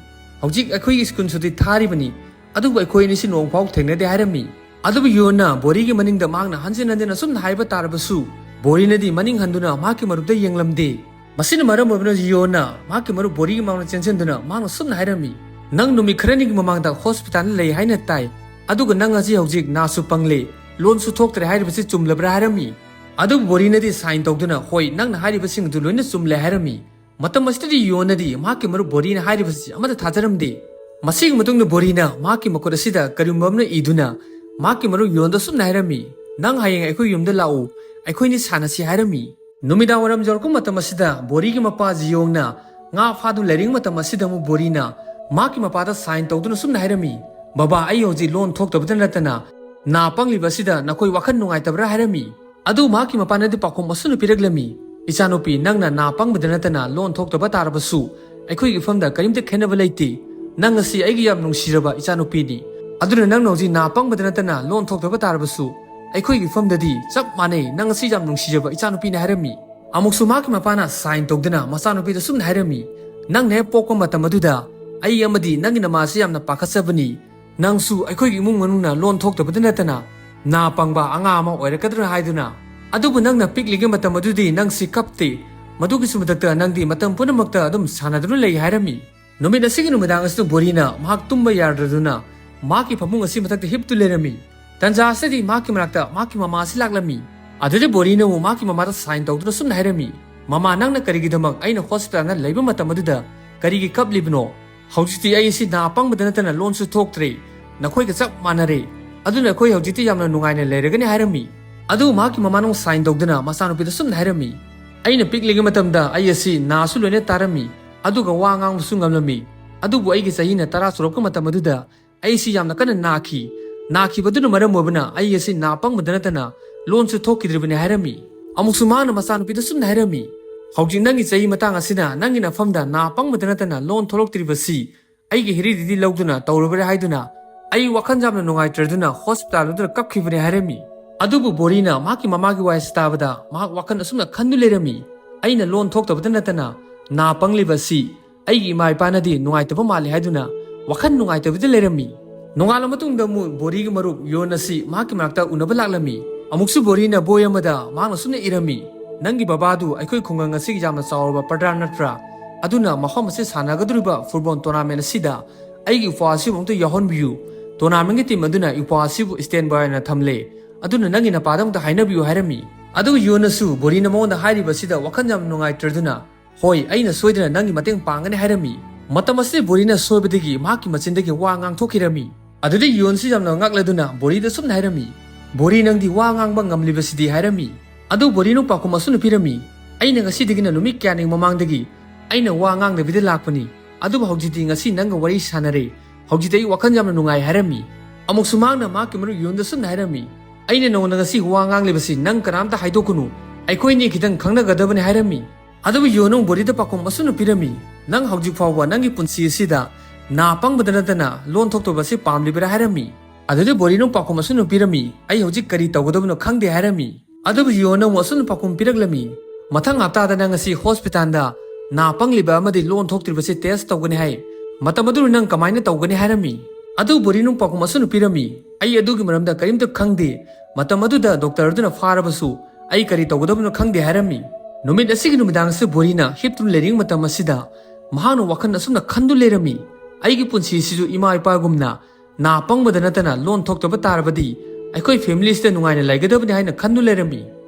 "ꯍꯧꯖꯤꯛ ꯑꯩꯈꯣꯏꯒꯤ ꯁ꯭ꯀꯨꯜ ꯁꯨꯇꯤ ꯊꯥꯔꯤꯕꯅꯤ, ꯑꯗꯨꯕꯨ ꯑꯩꯈꯣꯏ ꯑꯅꯤꯁꯤ ꯅꯣꯡ ꯐꯥꯎ ꯊꯦꯡꯅꯗꯦ" ꯍꯥꯏꯔꯝꯃꯤ꯫ ꯑꯗꯨꯕꯨ ꯌꯣꯟꯅ ꯕꯣꯔꯤꯒꯤ ꯃꯅꯤꯡꯗ ꯃꯍꯥꯛꯅ ꯍꯟꯖꯤꯟ ꯍꯟꯖꯤꯟꯅ ꯁꯨꯝꯅ ꯍꯥꯏꯕ ꯇꯥꯔꯕꯁꯨ ꯕꯣꯔꯤꯅꯗꯤ ꯃꯅꯤꯡ ꯍꯟꯗꯨꯅ ꯃꯍꯥꯛꯀꯤ ꯃꯔꯨꯞꯇ ꯌꯦꯡꯂꯝꯗꯦ꯫ ꯃꯁꯤꯅ ꯃꯔꯝ ꯑꯣꯏꯗꯨꯅ ꯌꯣꯟꯅ ꯃꯍꯥꯛꯀꯤ ꯃꯔꯨꯞ ꯕꯣꯔꯤꯒꯤ ꯃꯥꯡꯗ ꯆꯦꯟꯁꯤꯟꯗꯨꯅ ꯃꯍꯥꯛꯅ ꯁꯨꯝꯅ ꯍꯥꯏꯔꯝꯃꯤ, "ꯅꯪ ꯅꯨꯃꯤꯠ ꯈꯔꯅꯤꯒꯤ ꯃꯃꯥꯡꯗ ꯍꯣꯁꯄꯤꯇꯥꯜꯗ ꯂꯩ ꯍꯥꯏꯅ ꯇꯥꯏ, ꯑꯗꯨꯒ ꯅꯪ ꯑꯁꯤ ꯍꯧꯖꯤꯛ ꯅꯥꯁꯨ ꯄꯪꯂꯦ, ꯂꯣꯟꯁꯨ ꯊꯣꯛꯇ꯭ꯔꯦ ꯍꯥꯏꯔꯤꯕꯁꯤ ꯆꯨꯝꯂꯕ꯭ꯔꯥ?" ꯍꯥꯏꯔꯝꯃꯤ꯫ ꯑꯗꯨꯕꯨ ꯕꯣꯔꯤꯅꯗꯤ ꯁꯥꯏꯟ ꯇꯧꯗꯨꯅ, "ꯍꯣꯏ, ꯅꯪꯅ ꯍꯥꯏꯔꯤꯕꯁꯤꯡ ꯑꯗꯨ ꯂꯣꯏꯅ ꯆꯨꯝꯂꯦ" ꯍꯥꯏꯔꯝꯃꯤ꯫ ꯃꯇꯝ ꯑꯁꯤꯗꯗꯤ ꯌꯣꯟꯅꯗꯤ ꯃꯍꯥꯛꯀꯤ ꯃꯔꯨꯞ ꯕꯣꯔꯤꯅ ꯍꯥꯏꯔꯤꯕꯁꯤ ꯑꯃꯠꯇ ꯊꯥꯖꯔꯝꯗꯦ꯫ ꯃꯁꯤꯒꯤ ꯃꯇꯨꯡꯗ ꯕꯣꯔꯤꯅ ꯃꯍꯥꯛꯀꯤ ꯃꯈꯨꯠ ꯑꯁꯤꯗ ꯀꯔꯤꯒꯨꯝꯕ ꯑꯃꯅ ꯏꯗꯨꯅ ꯃꯍꯥꯛꯀꯤ ꯃꯔꯨꯞ ꯌꯣꯟꯗ ꯁꯨꯝꯅ ꯍꯥꯏꯔꯝꯃꯤ, "ꯅꯪ ꯍꯌꯦꯡ ꯑꯩꯈꯣꯏ ꯌꯨꯝꯗ ꯂꯥꯛꯎ, ꯑꯩꯈꯣꯏꯅꯤ ꯁꯥꯟꯅꯁꯤ" ꯍꯥꯏꯔꯝꯃꯤ꯫ ꯅꯨꯃꯤꯗꯥꯡ ꯋꯥꯏꯔꯝ ꯌꯧꯔꯛꯄ ꯃꯇꯝ ꯑꯁꯤꯗ ꯕꯣꯔꯤꯒꯤ ꯃꯄꯥ ꯖꯤꯌꯣꯡꯅ ꯉꯥ ꯐꯥꯗꯨꯅ ꯂꯩꯔꯤꯉꯩ ꯃꯇꯝ ꯑꯁꯤꯗ ꯑꯃꯨꯛ ꯕꯣꯔꯤꯅ ꯃꯍꯥꯛꯀꯤ ꯃꯄꯥꯗ ꯁꯥꯏꯟ ꯇꯧꯗꯨꯅ ꯁꯨꯝꯅ ꯍꯥꯏꯔꯝꯃꯤ, "ꯕꯕꯥ, ꯑꯩ ꯍꯧꯖꯤꯛ ꯂꯣꯟ ꯊꯣꯛꯇꯕꯇ ꯅꯠꯇꯅ ꯅꯥ ꯄꯪꯂꯤꯕ ꯑꯁꯤꯗ ꯅꯈꯣꯏ ꯋꯥꯈꯜ ꯅꯨꯡꯉꯥꯏꯇꯕ꯭ꯔꯥ?" ꯍꯥꯏꯔꯝꯃꯤ꯫ ꯑꯗꯨ ꯃꯍꯥꯛꯀꯤ ꯃꯄꯥꯅꯗꯤ ꯄꯥꯎꯈꯨꯝ ꯑꯁꯨꯝꯅ ꯄꯤꯔꯛꯂꯝꯃꯤ, "ꯏꯆꯥꯅꯨꯄꯤ, ꯅꯪꯅ ꯅꯥ ꯄꯪꯕꯗ ꯅꯠꯇꯅ ꯂꯣꯟ ꯊꯣꯛꯇꯕ ꯇꯥꯔꯕꯁꯨ ꯑꯩꯈꯣꯏꯒꯤ ꯏꯐꯝꯗ ꯀꯔꯤꯝꯇ ꯈꯦꯠꯅꯕ ꯂꯩꯇꯦ꯫ ꯅꯪ ꯑꯁꯤ ꯑꯩꯒꯤ ꯌꯥꯝ ꯅꯨꯡꯁꯤꯔꯕ ꯏꯆꯥꯅꯨꯄꯤꯅꯤ꯫ ꯑꯗꯨꯅ ꯅꯪꯅ ꯍꯧꯖꯤꯛ ꯅꯥ ꯄꯪꯕꯗ ꯅꯠꯇꯅ ꯂꯣꯟ ꯊꯣꯛꯇꯕ ꯇꯥꯔꯕꯁꯨ ꯑꯩꯈꯣꯏꯒꯤ ꯏꯐꯝꯗꯗꯤ ꯆꯞ ꯃꯥꯟꯅꯩ꯫ ꯅꯪ ꯑꯁꯤ ꯌꯥꯝ ꯅꯨꯡꯁꯤꯖꯕ ꯏꯆꯥꯅꯨꯄꯤꯅꯤ" ꯍꯥꯏꯔꯝꯃꯤ꯫ ꯑꯃꯨꯛꯁꯨ ꯃꯍꯥꯛꯀꯤ ꯃꯄꯥꯅ ꯁꯥꯏꯟ ꯇꯧꯗꯨꯅ ꯃꯆꯥꯅꯨꯄꯤꯗ ꯁꯨꯝꯅ ꯍꯥꯏꯔꯝꯃꯤ, "ꯅꯪꯅ ꯍꯦꯛ ꯄꯣꯛꯄ ꯃꯇꯝ ꯑꯗꯨꯗ ꯑꯩ ꯑꯃꯗꯤ ꯅꯪꯒꯤ ꯅꯃꯥꯁꯤ ꯌꯥꯝꯅ ꯄꯥꯈꯠꯆꯕꯅꯤ꯫ ꯅꯪꯁꯨ ꯑꯩꯈꯣꯏꯒꯤ ꯏꯃꯨꯡ ꯃꯅꯨꯡꯅ ꯂꯣꯟ ꯊꯣꯛꯇꯕꯗ ꯅꯠꯇꯅ ꯅꯥ ꯄꯪꯕ ꯑꯉꯥꯡ ꯑꯃ ꯑꯣꯏꯔꯛꯀꯗ꯭ꯔꯥ ꯍꯥꯏꯗꯨꯅ꯫ ꯑꯗꯨꯕꯨ ꯅꯪꯅ ꯄꯤꯛꯂꯤꯉꯩ ꯃꯇꯝ ꯑꯗꯨꯗꯤ ꯅꯪꯁꯤ ꯀꯞꯇꯦ꯫ ꯃꯗꯨꯒꯤꯁꯨ ꯃꯊꯛꯇ ꯅꯪꯗꯤ ꯃꯇꯝ ꯄꯨꯝꯅꯃꯛꯇ ꯑꯗꯨꯝ ꯁꯥꯟꯅꯗꯨꯅ ꯂꯩ ꯍꯥꯏꯔꯝꯃꯤ꯫ ꯅꯨꯃꯤꯠ ꯑꯁꯤꯒꯤ ꯅꯨꯃꯤꯗꯥꯡ ꯑꯁꯤꯗ ꯕꯣꯔꯤꯅ ꯃꯍꯥꯛ ꯇꯨꯝꯕ ꯌꯥꯗ꯭ꯔꯗꯨꯅ ꯃꯍꯥꯛꯀꯤ ꯐꯃꯨꯡ ꯑꯁꯤ ꯃꯊꯛꯇ ꯍꯤꯞꯇꯨ ꯂꯩꯔꯝꯃꯤ꯫ ꯇꯟꯖꯥ ꯑꯁꯤꯗꯤ ꯃꯍꯥꯛꯀꯤ ꯃꯅꯥꯛꯇ ꯃꯍꯥꯛꯀꯤ ꯃꯃꯥ ꯑꯁꯤ ꯂꯥꯛꯂꯝꯃꯤ꯫ ꯑꯗꯨꯗꯤ ꯕꯣꯔꯤꯅ ꯑꯃꯨꯛ ꯃꯍꯥꯛꯀꯤ ꯃꯃꯥꯗ ꯁꯥꯏꯟ ꯇꯧꯗꯨꯅ ꯁꯨꯝꯅ ꯍꯥꯏꯔꯝꯃꯤ, "ꯃꯃꯥ, ꯅꯪꯅ ꯀꯔꯤꯒꯤꯗꯃꯛ ꯑꯩꯅ ꯍꯣꯁꯄꯤꯇꯥꯜꯗ ꯂꯩꯕ ꯃꯇꯝ ꯑꯗꯨꯗ ꯀꯔꯤꯒꯤ ꯀꯞꯂꯤꯕꯅꯣ? ꯍꯧꯖꯤꯛꯇꯤ ꯑꯩ ꯑꯁꯤ ꯅꯥ ꯄꯪꯕꯗ ꯅꯠꯇꯅ ꯂꯣꯟꯁꯨ ꯊꯣꯛꯇ꯭ꯔꯦ꯫ ꯅꯈꯣꯏꯒ ꯆꯞ ꯃꯥꯟꯅꯔꯦ꯫ ꯑꯗꯨꯅ ꯑꯩꯈꯣꯏ ꯍꯧꯖꯤꯛꯇꯤ ꯌꯥꯝꯅ ꯅꯨꯡꯉꯥꯏꯅ ꯂꯩꯔꯒꯅꯤ" ꯍꯥꯏꯔꯝꯃꯤ꯫ ꯑꯗꯨ ꯃꯍꯥꯛꯀꯤ ꯃꯃꯥꯅ ꯑꯃꯨꯛ ꯁꯥꯏꯟ ꯇꯧꯗꯨꯅ ꯃꯆꯥꯅꯨꯄꯤꯗ ꯁꯨꯝꯅ ꯍꯥꯏꯔꯝꯃꯤ, "ꯑꯩꯅ ꯄꯤꯛꯂꯤꯉꯩ ꯃꯇꯝꯗ ꯑꯩ ꯑꯁꯤ ꯅꯥꯁꯨ ꯂꯣꯏꯅ ꯇꯥꯔꯝꯃꯤ, ꯑꯗꯨꯒ ꯋꯥ ꯉꯥꯡꯕꯁꯨ ꯉꯝꯂꯝꯃꯤ꯫ ꯑꯗꯨꯕꯨ ꯑꯩꯒꯤ ꯆꯍꯤꯅ ꯇꯔꯥ ꯁꯨꯔꯛꯄ ꯃꯇꯝ ꯑꯗꯨꯗ ꯑꯩꯁꯤ ꯌꯥꯝꯅ ꯀꯟꯅ ꯅꯥꯈꯤ꯫ ꯅꯥꯈꯤꯕꯗꯨꯅ ꯃꯔꯝ ꯑꯣꯏꯕꯅ ꯑꯩ ꯑꯁꯤ ꯅꯥ ꯄꯪꯕꯗ ꯅꯠꯇꯅ ꯂꯣꯟꯁꯨ ꯊꯣꯛꯈꯤꯗ꯭ꯔꯤꯕꯅꯤ" ꯍꯥꯏꯔꯝꯃꯤ꯫ ꯑꯃꯨꯛꯁꯨ ꯃꯍꯥꯛꯅ ꯃꯆꯥꯅꯨꯄꯤꯗ ꯁꯨꯝꯅ ꯍꯥꯏꯔꯝꯃꯤ, "ꯍꯧꯖꯤꯛ ꯅꯪꯒꯤ ꯆꯍꯤ ꯃꯇꯥꯡ ꯑꯁꯤꯅ ꯅꯪꯒꯤ ꯅꯐꯝꯗ ꯅꯥ ꯄꯪꯕꯗ ꯅꯠꯇꯅ ꯂꯣꯟ ꯊꯣꯛꯂꯛꯇ꯭ꯔꯤꯕꯁꯤ ꯑꯩꯒꯤ ꯍꯦꯔꯤꯗꯤꯇꯤ ꯂꯧꯗꯨꯅ ꯇꯧꯔꯕ꯭ꯔꯥ ꯍꯥꯏꯗꯨꯅ ꯑꯩ ꯋꯥꯈꯜ ꯌꯥꯝꯅ ꯅꯨꯡꯉꯥꯏꯇ꯭ꯔꯗꯨꯅ ꯍꯣꯁꯄꯤꯇꯥꯜ ꯑꯗꯨꯗ ꯀꯞꯈꯤꯕꯅꯤ" ꯍꯥꯏꯔꯝꯃꯤ꯫ ꯑꯗꯨꯕꯨ ꯕꯣꯔꯤꯅ ꯃꯍꯥꯛꯀꯤ ꯃꯃꯥꯒꯤ ꯋꯥꯍꯩꯁꯤ ꯇꯥꯕꯗ ꯃꯍꯥꯛ ꯋꯥꯈꯜ ꯑꯁꯨꯝꯅ ꯈꯟꯗꯨ ꯂꯩꯔꯝꯃꯤ, "ꯑꯩꯅ ꯂꯣꯟ ꯊꯣꯛꯇꯕꯗ ꯅꯠꯇꯅ ꯅꯥ ꯄꯪꯂꯤꯕ ꯑꯁꯤ ꯑꯩꯒꯤ ꯏꯃꯥ ꯏꯄꯥꯅꯗꯤ ꯅꯨꯡꯉꯥꯏꯇꯕ ꯃꯥꯜꯂꯤ" ꯍꯥꯏꯗꯨꯅ ꯋꯥꯈꯜ ꯅꯨꯡꯉꯥꯏꯇꯕꯗ ꯂꯩꯔꯝꯃꯤ꯫ ꯅꯣꯡꯉꯥꯜꯂ ꯃꯇꯨꯡꯗ ꯑꯃꯨꯛ ꯕꯣꯔꯤꯒꯤ ꯃꯔꯨꯞ ꯌꯣꯟ ꯑꯁꯤ ꯃꯍꯥꯛꯀꯤ ꯃꯅꯥꯛꯇ ꯎꯅꯕ ꯂꯥꯛꯂꯝꯃꯤ꯫ ꯑꯃꯨꯛꯁꯨ ꯕꯣꯔꯤꯅ ꯕꯣꯏ ꯑꯃꯗ ꯃꯍꯥꯛꯅ ꯁꯨꯝꯅ ꯏꯔꯝꯃꯤ, "ꯅꯪꯒꯤ ꯕꯕꯥꯗꯨ ꯑꯩꯈꯣꯏ ꯈꯨꯡꯒꯪ ꯑꯁꯤꯒꯤ ꯌꯥꯝꯅ ꯆꯥꯎꯔꯕ ꯄ꯭ꯔꯗꯥꯔ ꯅꯠꯇ꯭ꯔꯥ? ꯑꯗꯨꯅ ꯃꯐꯝ ꯑꯁꯤ ꯁꯥꯟꯅꯒꯗꯧꯔꯤꯕ ꯐꯨꯠꯕꯣꯜ ꯇꯣꯔꯅꯥꯃꯦꯟ ꯑꯁꯤꯗ ꯑꯩꯒꯤ ꯏꯄ꯭ꯋꯥ ꯑꯁꯤꯕꯨ ꯑꯃꯨꯛꯇ ꯌꯥꯎꯍꯟꯕꯤꯌꯨ꯫ ꯇꯣꯔꯅꯥꯃꯦꯟꯒꯤ ꯇꯤꯝ ꯑꯗꯨꯅ ꯏꯄ꯭ꯋꯥ ꯑꯁꯤꯕꯨ ꯁ꯭ꯇꯦꯟ ꯕꯥꯏ ꯑꯣꯏꯅ ꯊꯝꯂꯦ꯫ ꯑꯗꯨꯅ ꯅꯪꯒꯤ ꯅꯄꯥꯗ ꯑꯃꯨꯛꯇ ꯍꯥꯏꯅꯕꯤꯌꯨ" ꯍꯥꯏꯔꯝꯃꯤ꯫ ꯑꯗꯨꯒ ꯌꯣꯟꯅꯁꯨ ꯕꯣꯔꯤꯅ ꯃꯉꯣꯟꯗ ꯍꯥꯏꯔꯤꯕ ꯑꯁꯤꯗ ꯋꯥꯈꯜ ꯌꯥꯝ ꯅꯨꯡꯉꯥꯏꯇ꯭ꯔꯗꯨꯅ, "ꯍꯣꯏ, ꯑꯩꯅ ꯁꯣꯏꯗꯅ ꯅꯪꯒꯤ ꯃꯇꯦꯡ ꯄꯥꯡꯒꯅꯤ" ꯍꯥꯏꯔꯝꯃꯤ꯫ ꯃꯇꯝ ꯑꯁꯤꯗ ꯕꯣꯔꯤꯅ ꯁꯣꯏꯕꯗꯒꯤ ꯃꯍꯥꯛꯀꯤ ꯃꯆꯤꯟꯗꯒꯤ ꯋꯥ ꯉꯥꯡꯊꯣꯛꯈꯤꯔꯝꯃꯤ꯫ ꯑꯗꯨꯗꯒꯤ ꯌꯣꯟꯁꯤ ꯌꯥꯝꯅ ꯉꯛꯂꯗꯨꯅ ꯕꯣꯔꯤꯗ ꯁꯨꯝꯅ ꯍꯥꯏꯔꯝꯃꯤ, "ꯕꯣꯔꯤ, ꯅꯪꯗꯤ ꯋꯥ ꯉꯥꯡꯕ ꯉꯝꯂꯤꯕꯁꯤꯗꯤ?" ꯍꯥꯏꯔꯝꯃꯤ꯫ ꯑꯗꯨ ꯕꯣꯔꯤꯅ ꯄꯥꯎꯈꯨꯝ ꯑꯁꯨꯝꯅ ꯄꯤꯔꯝꯃꯤ, "ꯑꯩꯅ ꯉꯁꯤꯗꯒꯤꯅ ꯅꯨꯃꯤꯠ ꯀꯌꯥꯅꯤ ꯃꯃꯥꯡꯗꯒꯤ ꯑꯩꯅ ꯋꯥ ꯉꯥꯡꯗꯕꯤꯗ ꯂꯥꯛꯄꯅꯤ꯫ ꯑꯗꯨꯕꯨ ꯍꯧꯖꯤꯛꯇꯤ ꯉꯁꯤ ꯅꯪꯒ ꯋꯥꯔꯤ ꯁꯥꯟꯅꯔꯦ꯫ ꯍꯧꯖꯤꯛꯇꯤ ꯑꯩ ꯋꯥꯈꯜ ꯌꯥꯝꯅ ꯅꯨꯡꯉꯥꯏ" ꯍꯥꯏꯔꯝꯃꯤ꯫ ꯑꯃꯨꯛꯁꯨ ꯃꯍꯥꯛꯅ ꯃꯍꯥꯛꯀꯤ ꯃꯔꯨꯞ ꯌꯣꯟꯗ ꯁꯨꯝꯅ ꯍꯥꯏꯔꯝꯃꯤ, "ꯑꯩꯅ ꯅꯉꯣꯟꯗ ꯉꯁꯤ ꯋꯥ ꯉꯥꯡꯂꯤꯕꯁꯤ ꯅꯪ ꯀꯅꯥꯝꯇ ꯍꯥꯏꯗꯣꯛꯀꯅꯨ꯫ ꯑꯩꯈꯣꯏꯅꯤ ꯈꯤꯇꯪ ꯈꯪꯅꯒꯗꯕꯅꯤ" ꯍꯥꯏꯔꯝꯃꯤ꯫ ꯑꯗꯨꯕꯨ ꯌꯣꯟꯅ ꯕꯣꯔꯤꯗ ꯄꯥꯎꯈꯨꯝ ꯑꯁꯨꯝꯅ ꯄꯤꯔꯝꯃꯤ, "ꯅꯪ ꯍꯧꯖꯤꯛ ꯐꯥꯎꯕ ꯅꯪꯒꯤ ꯄꯨꯟꯁꯤ ꯑꯁꯤꯗ ꯅꯥ ꯄꯪꯕꯗ ꯅꯠꯇꯅ ꯂꯣꯟ ꯊꯣꯛꯇꯕ ꯑꯁꯤ ꯄꯥꯝꯂꯤꯕ꯭ꯔꯥ?" ꯍꯥꯏꯔꯝꯃꯤ꯫ ꯑꯗꯨꯗꯤ ꯕꯣꯔꯤꯅ ꯄꯥꯎꯈꯨꯝ ꯑꯁꯨꯝꯅ ꯄꯤꯔꯝꯃꯤ, "ꯑꯩ ꯍꯧꯖꯤꯛ ꯀꯔꯤ ꯇꯧꯒꯗꯕꯅꯣ ꯈꯪꯗꯦ" ꯍꯥꯏꯔꯝꯃꯤ꯫ ꯑꯗꯨꯕꯨ ꯌꯣꯟꯅ ꯑꯃꯨꯛ ꯑꯁꯨꯝꯅ ꯄꯥꯎꯈꯨꯝ ꯄꯤꯔꯛꯂꯝꯃꯤ, "ꯃꯊꯪ ꯍꯞꯇꯥꯗ ꯅꯪ ꯉꯁꯤ ꯍꯣꯁꯄꯤꯇꯥꯜꯗ ꯅꯥ ꯄꯪꯂꯤꯕ ꯑꯃꯗꯤ ꯂꯣꯟ ꯊꯣꯛꯇ꯭ꯔꯤꯕꯁꯤ ꯇꯦꯁ ꯇꯧꯒꯅꯤ ꯍꯥꯏ꯫ ꯃꯇꯝ ꯑꯗꯨ ꯅꯪ ꯀꯃꯥꯏꯅ ꯇꯧꯒꯅꯤ?" ꯍꯥꯏꯔꯝꯃꯤ꯫ ꯑꯗꯨ ꯕꯣꯔꯤꯅ ꯄꯥꯎꯈꯨꯝ ꯑꯁꯨꯝꯅ ꯄꯤꯔꯝꯃꯤ, "ꯑꯩ ꯑꯗꯨꯒꯤ ꯃꯔꯝꯗ ꯀꯔꯤꯝꯇ ꯈꯪꯗꯦ꯫ ꯃꯇꯝ ꯑꯗꯨꯗ ꯗꯣꯛꯇꯔ ꯑꯗꯨꯅ ꯐꯥꯔꯕꯁꯨ ꯑꯩ ꯀꯔꯤ ꯇꯧꯒꯗꯕꯅꯣ ꯈꯪꯗꯦ" ꯍꯥꯏꯔꯝꯃꯤ꯫ ꯅꯨꯃꯤꯠ ꯑꯁꯤꯒꯤ ꯅꯨꯃꯤꯗꯥꯡꯁꯤ ꯕꯣꯔꯤꯅ ꯍꯤꯞꯇꯨꯅ ꯂꯩꯔꯤꯉꯩ ꯃꯇꯝ ꯑꯁꯤꯗ ꯃꯍꯥꯛꯅ ꯋꯥꯈꯜ ꯑꯁꯨꯝꯅ ꯈꯟꯗꯨ ꯂꯩꯔꯝꯃꯤ, "ꯑꯩꯒꯤ ꯄꯨꯟꯁꯤꯁꯤꯁꯨ ꯏꯃꯥ ꯏꯄꯥꯒꯨꯝꯅ ꯅꯥ ꯄꯪꯕꯗ ꯅꯠꯇꯅ ꯂꯣꯟ ꯊꯣꯛꯇꯕ ꯇꯥꯔꯕꯗꯤ ꯑꯩꯈꯣꯏ ꯐꯦꯃꯤꯂꯤꯁꯤꯗ ꯅꯨꯡꯉꯥꯏꯅ ꯂꯩꯒꯗꯕꯅꯤ" ꯍꯥꯏꯅ ꯈꯟꯗꯨ ꯂꯩꯔꯝꯃꯤ꯫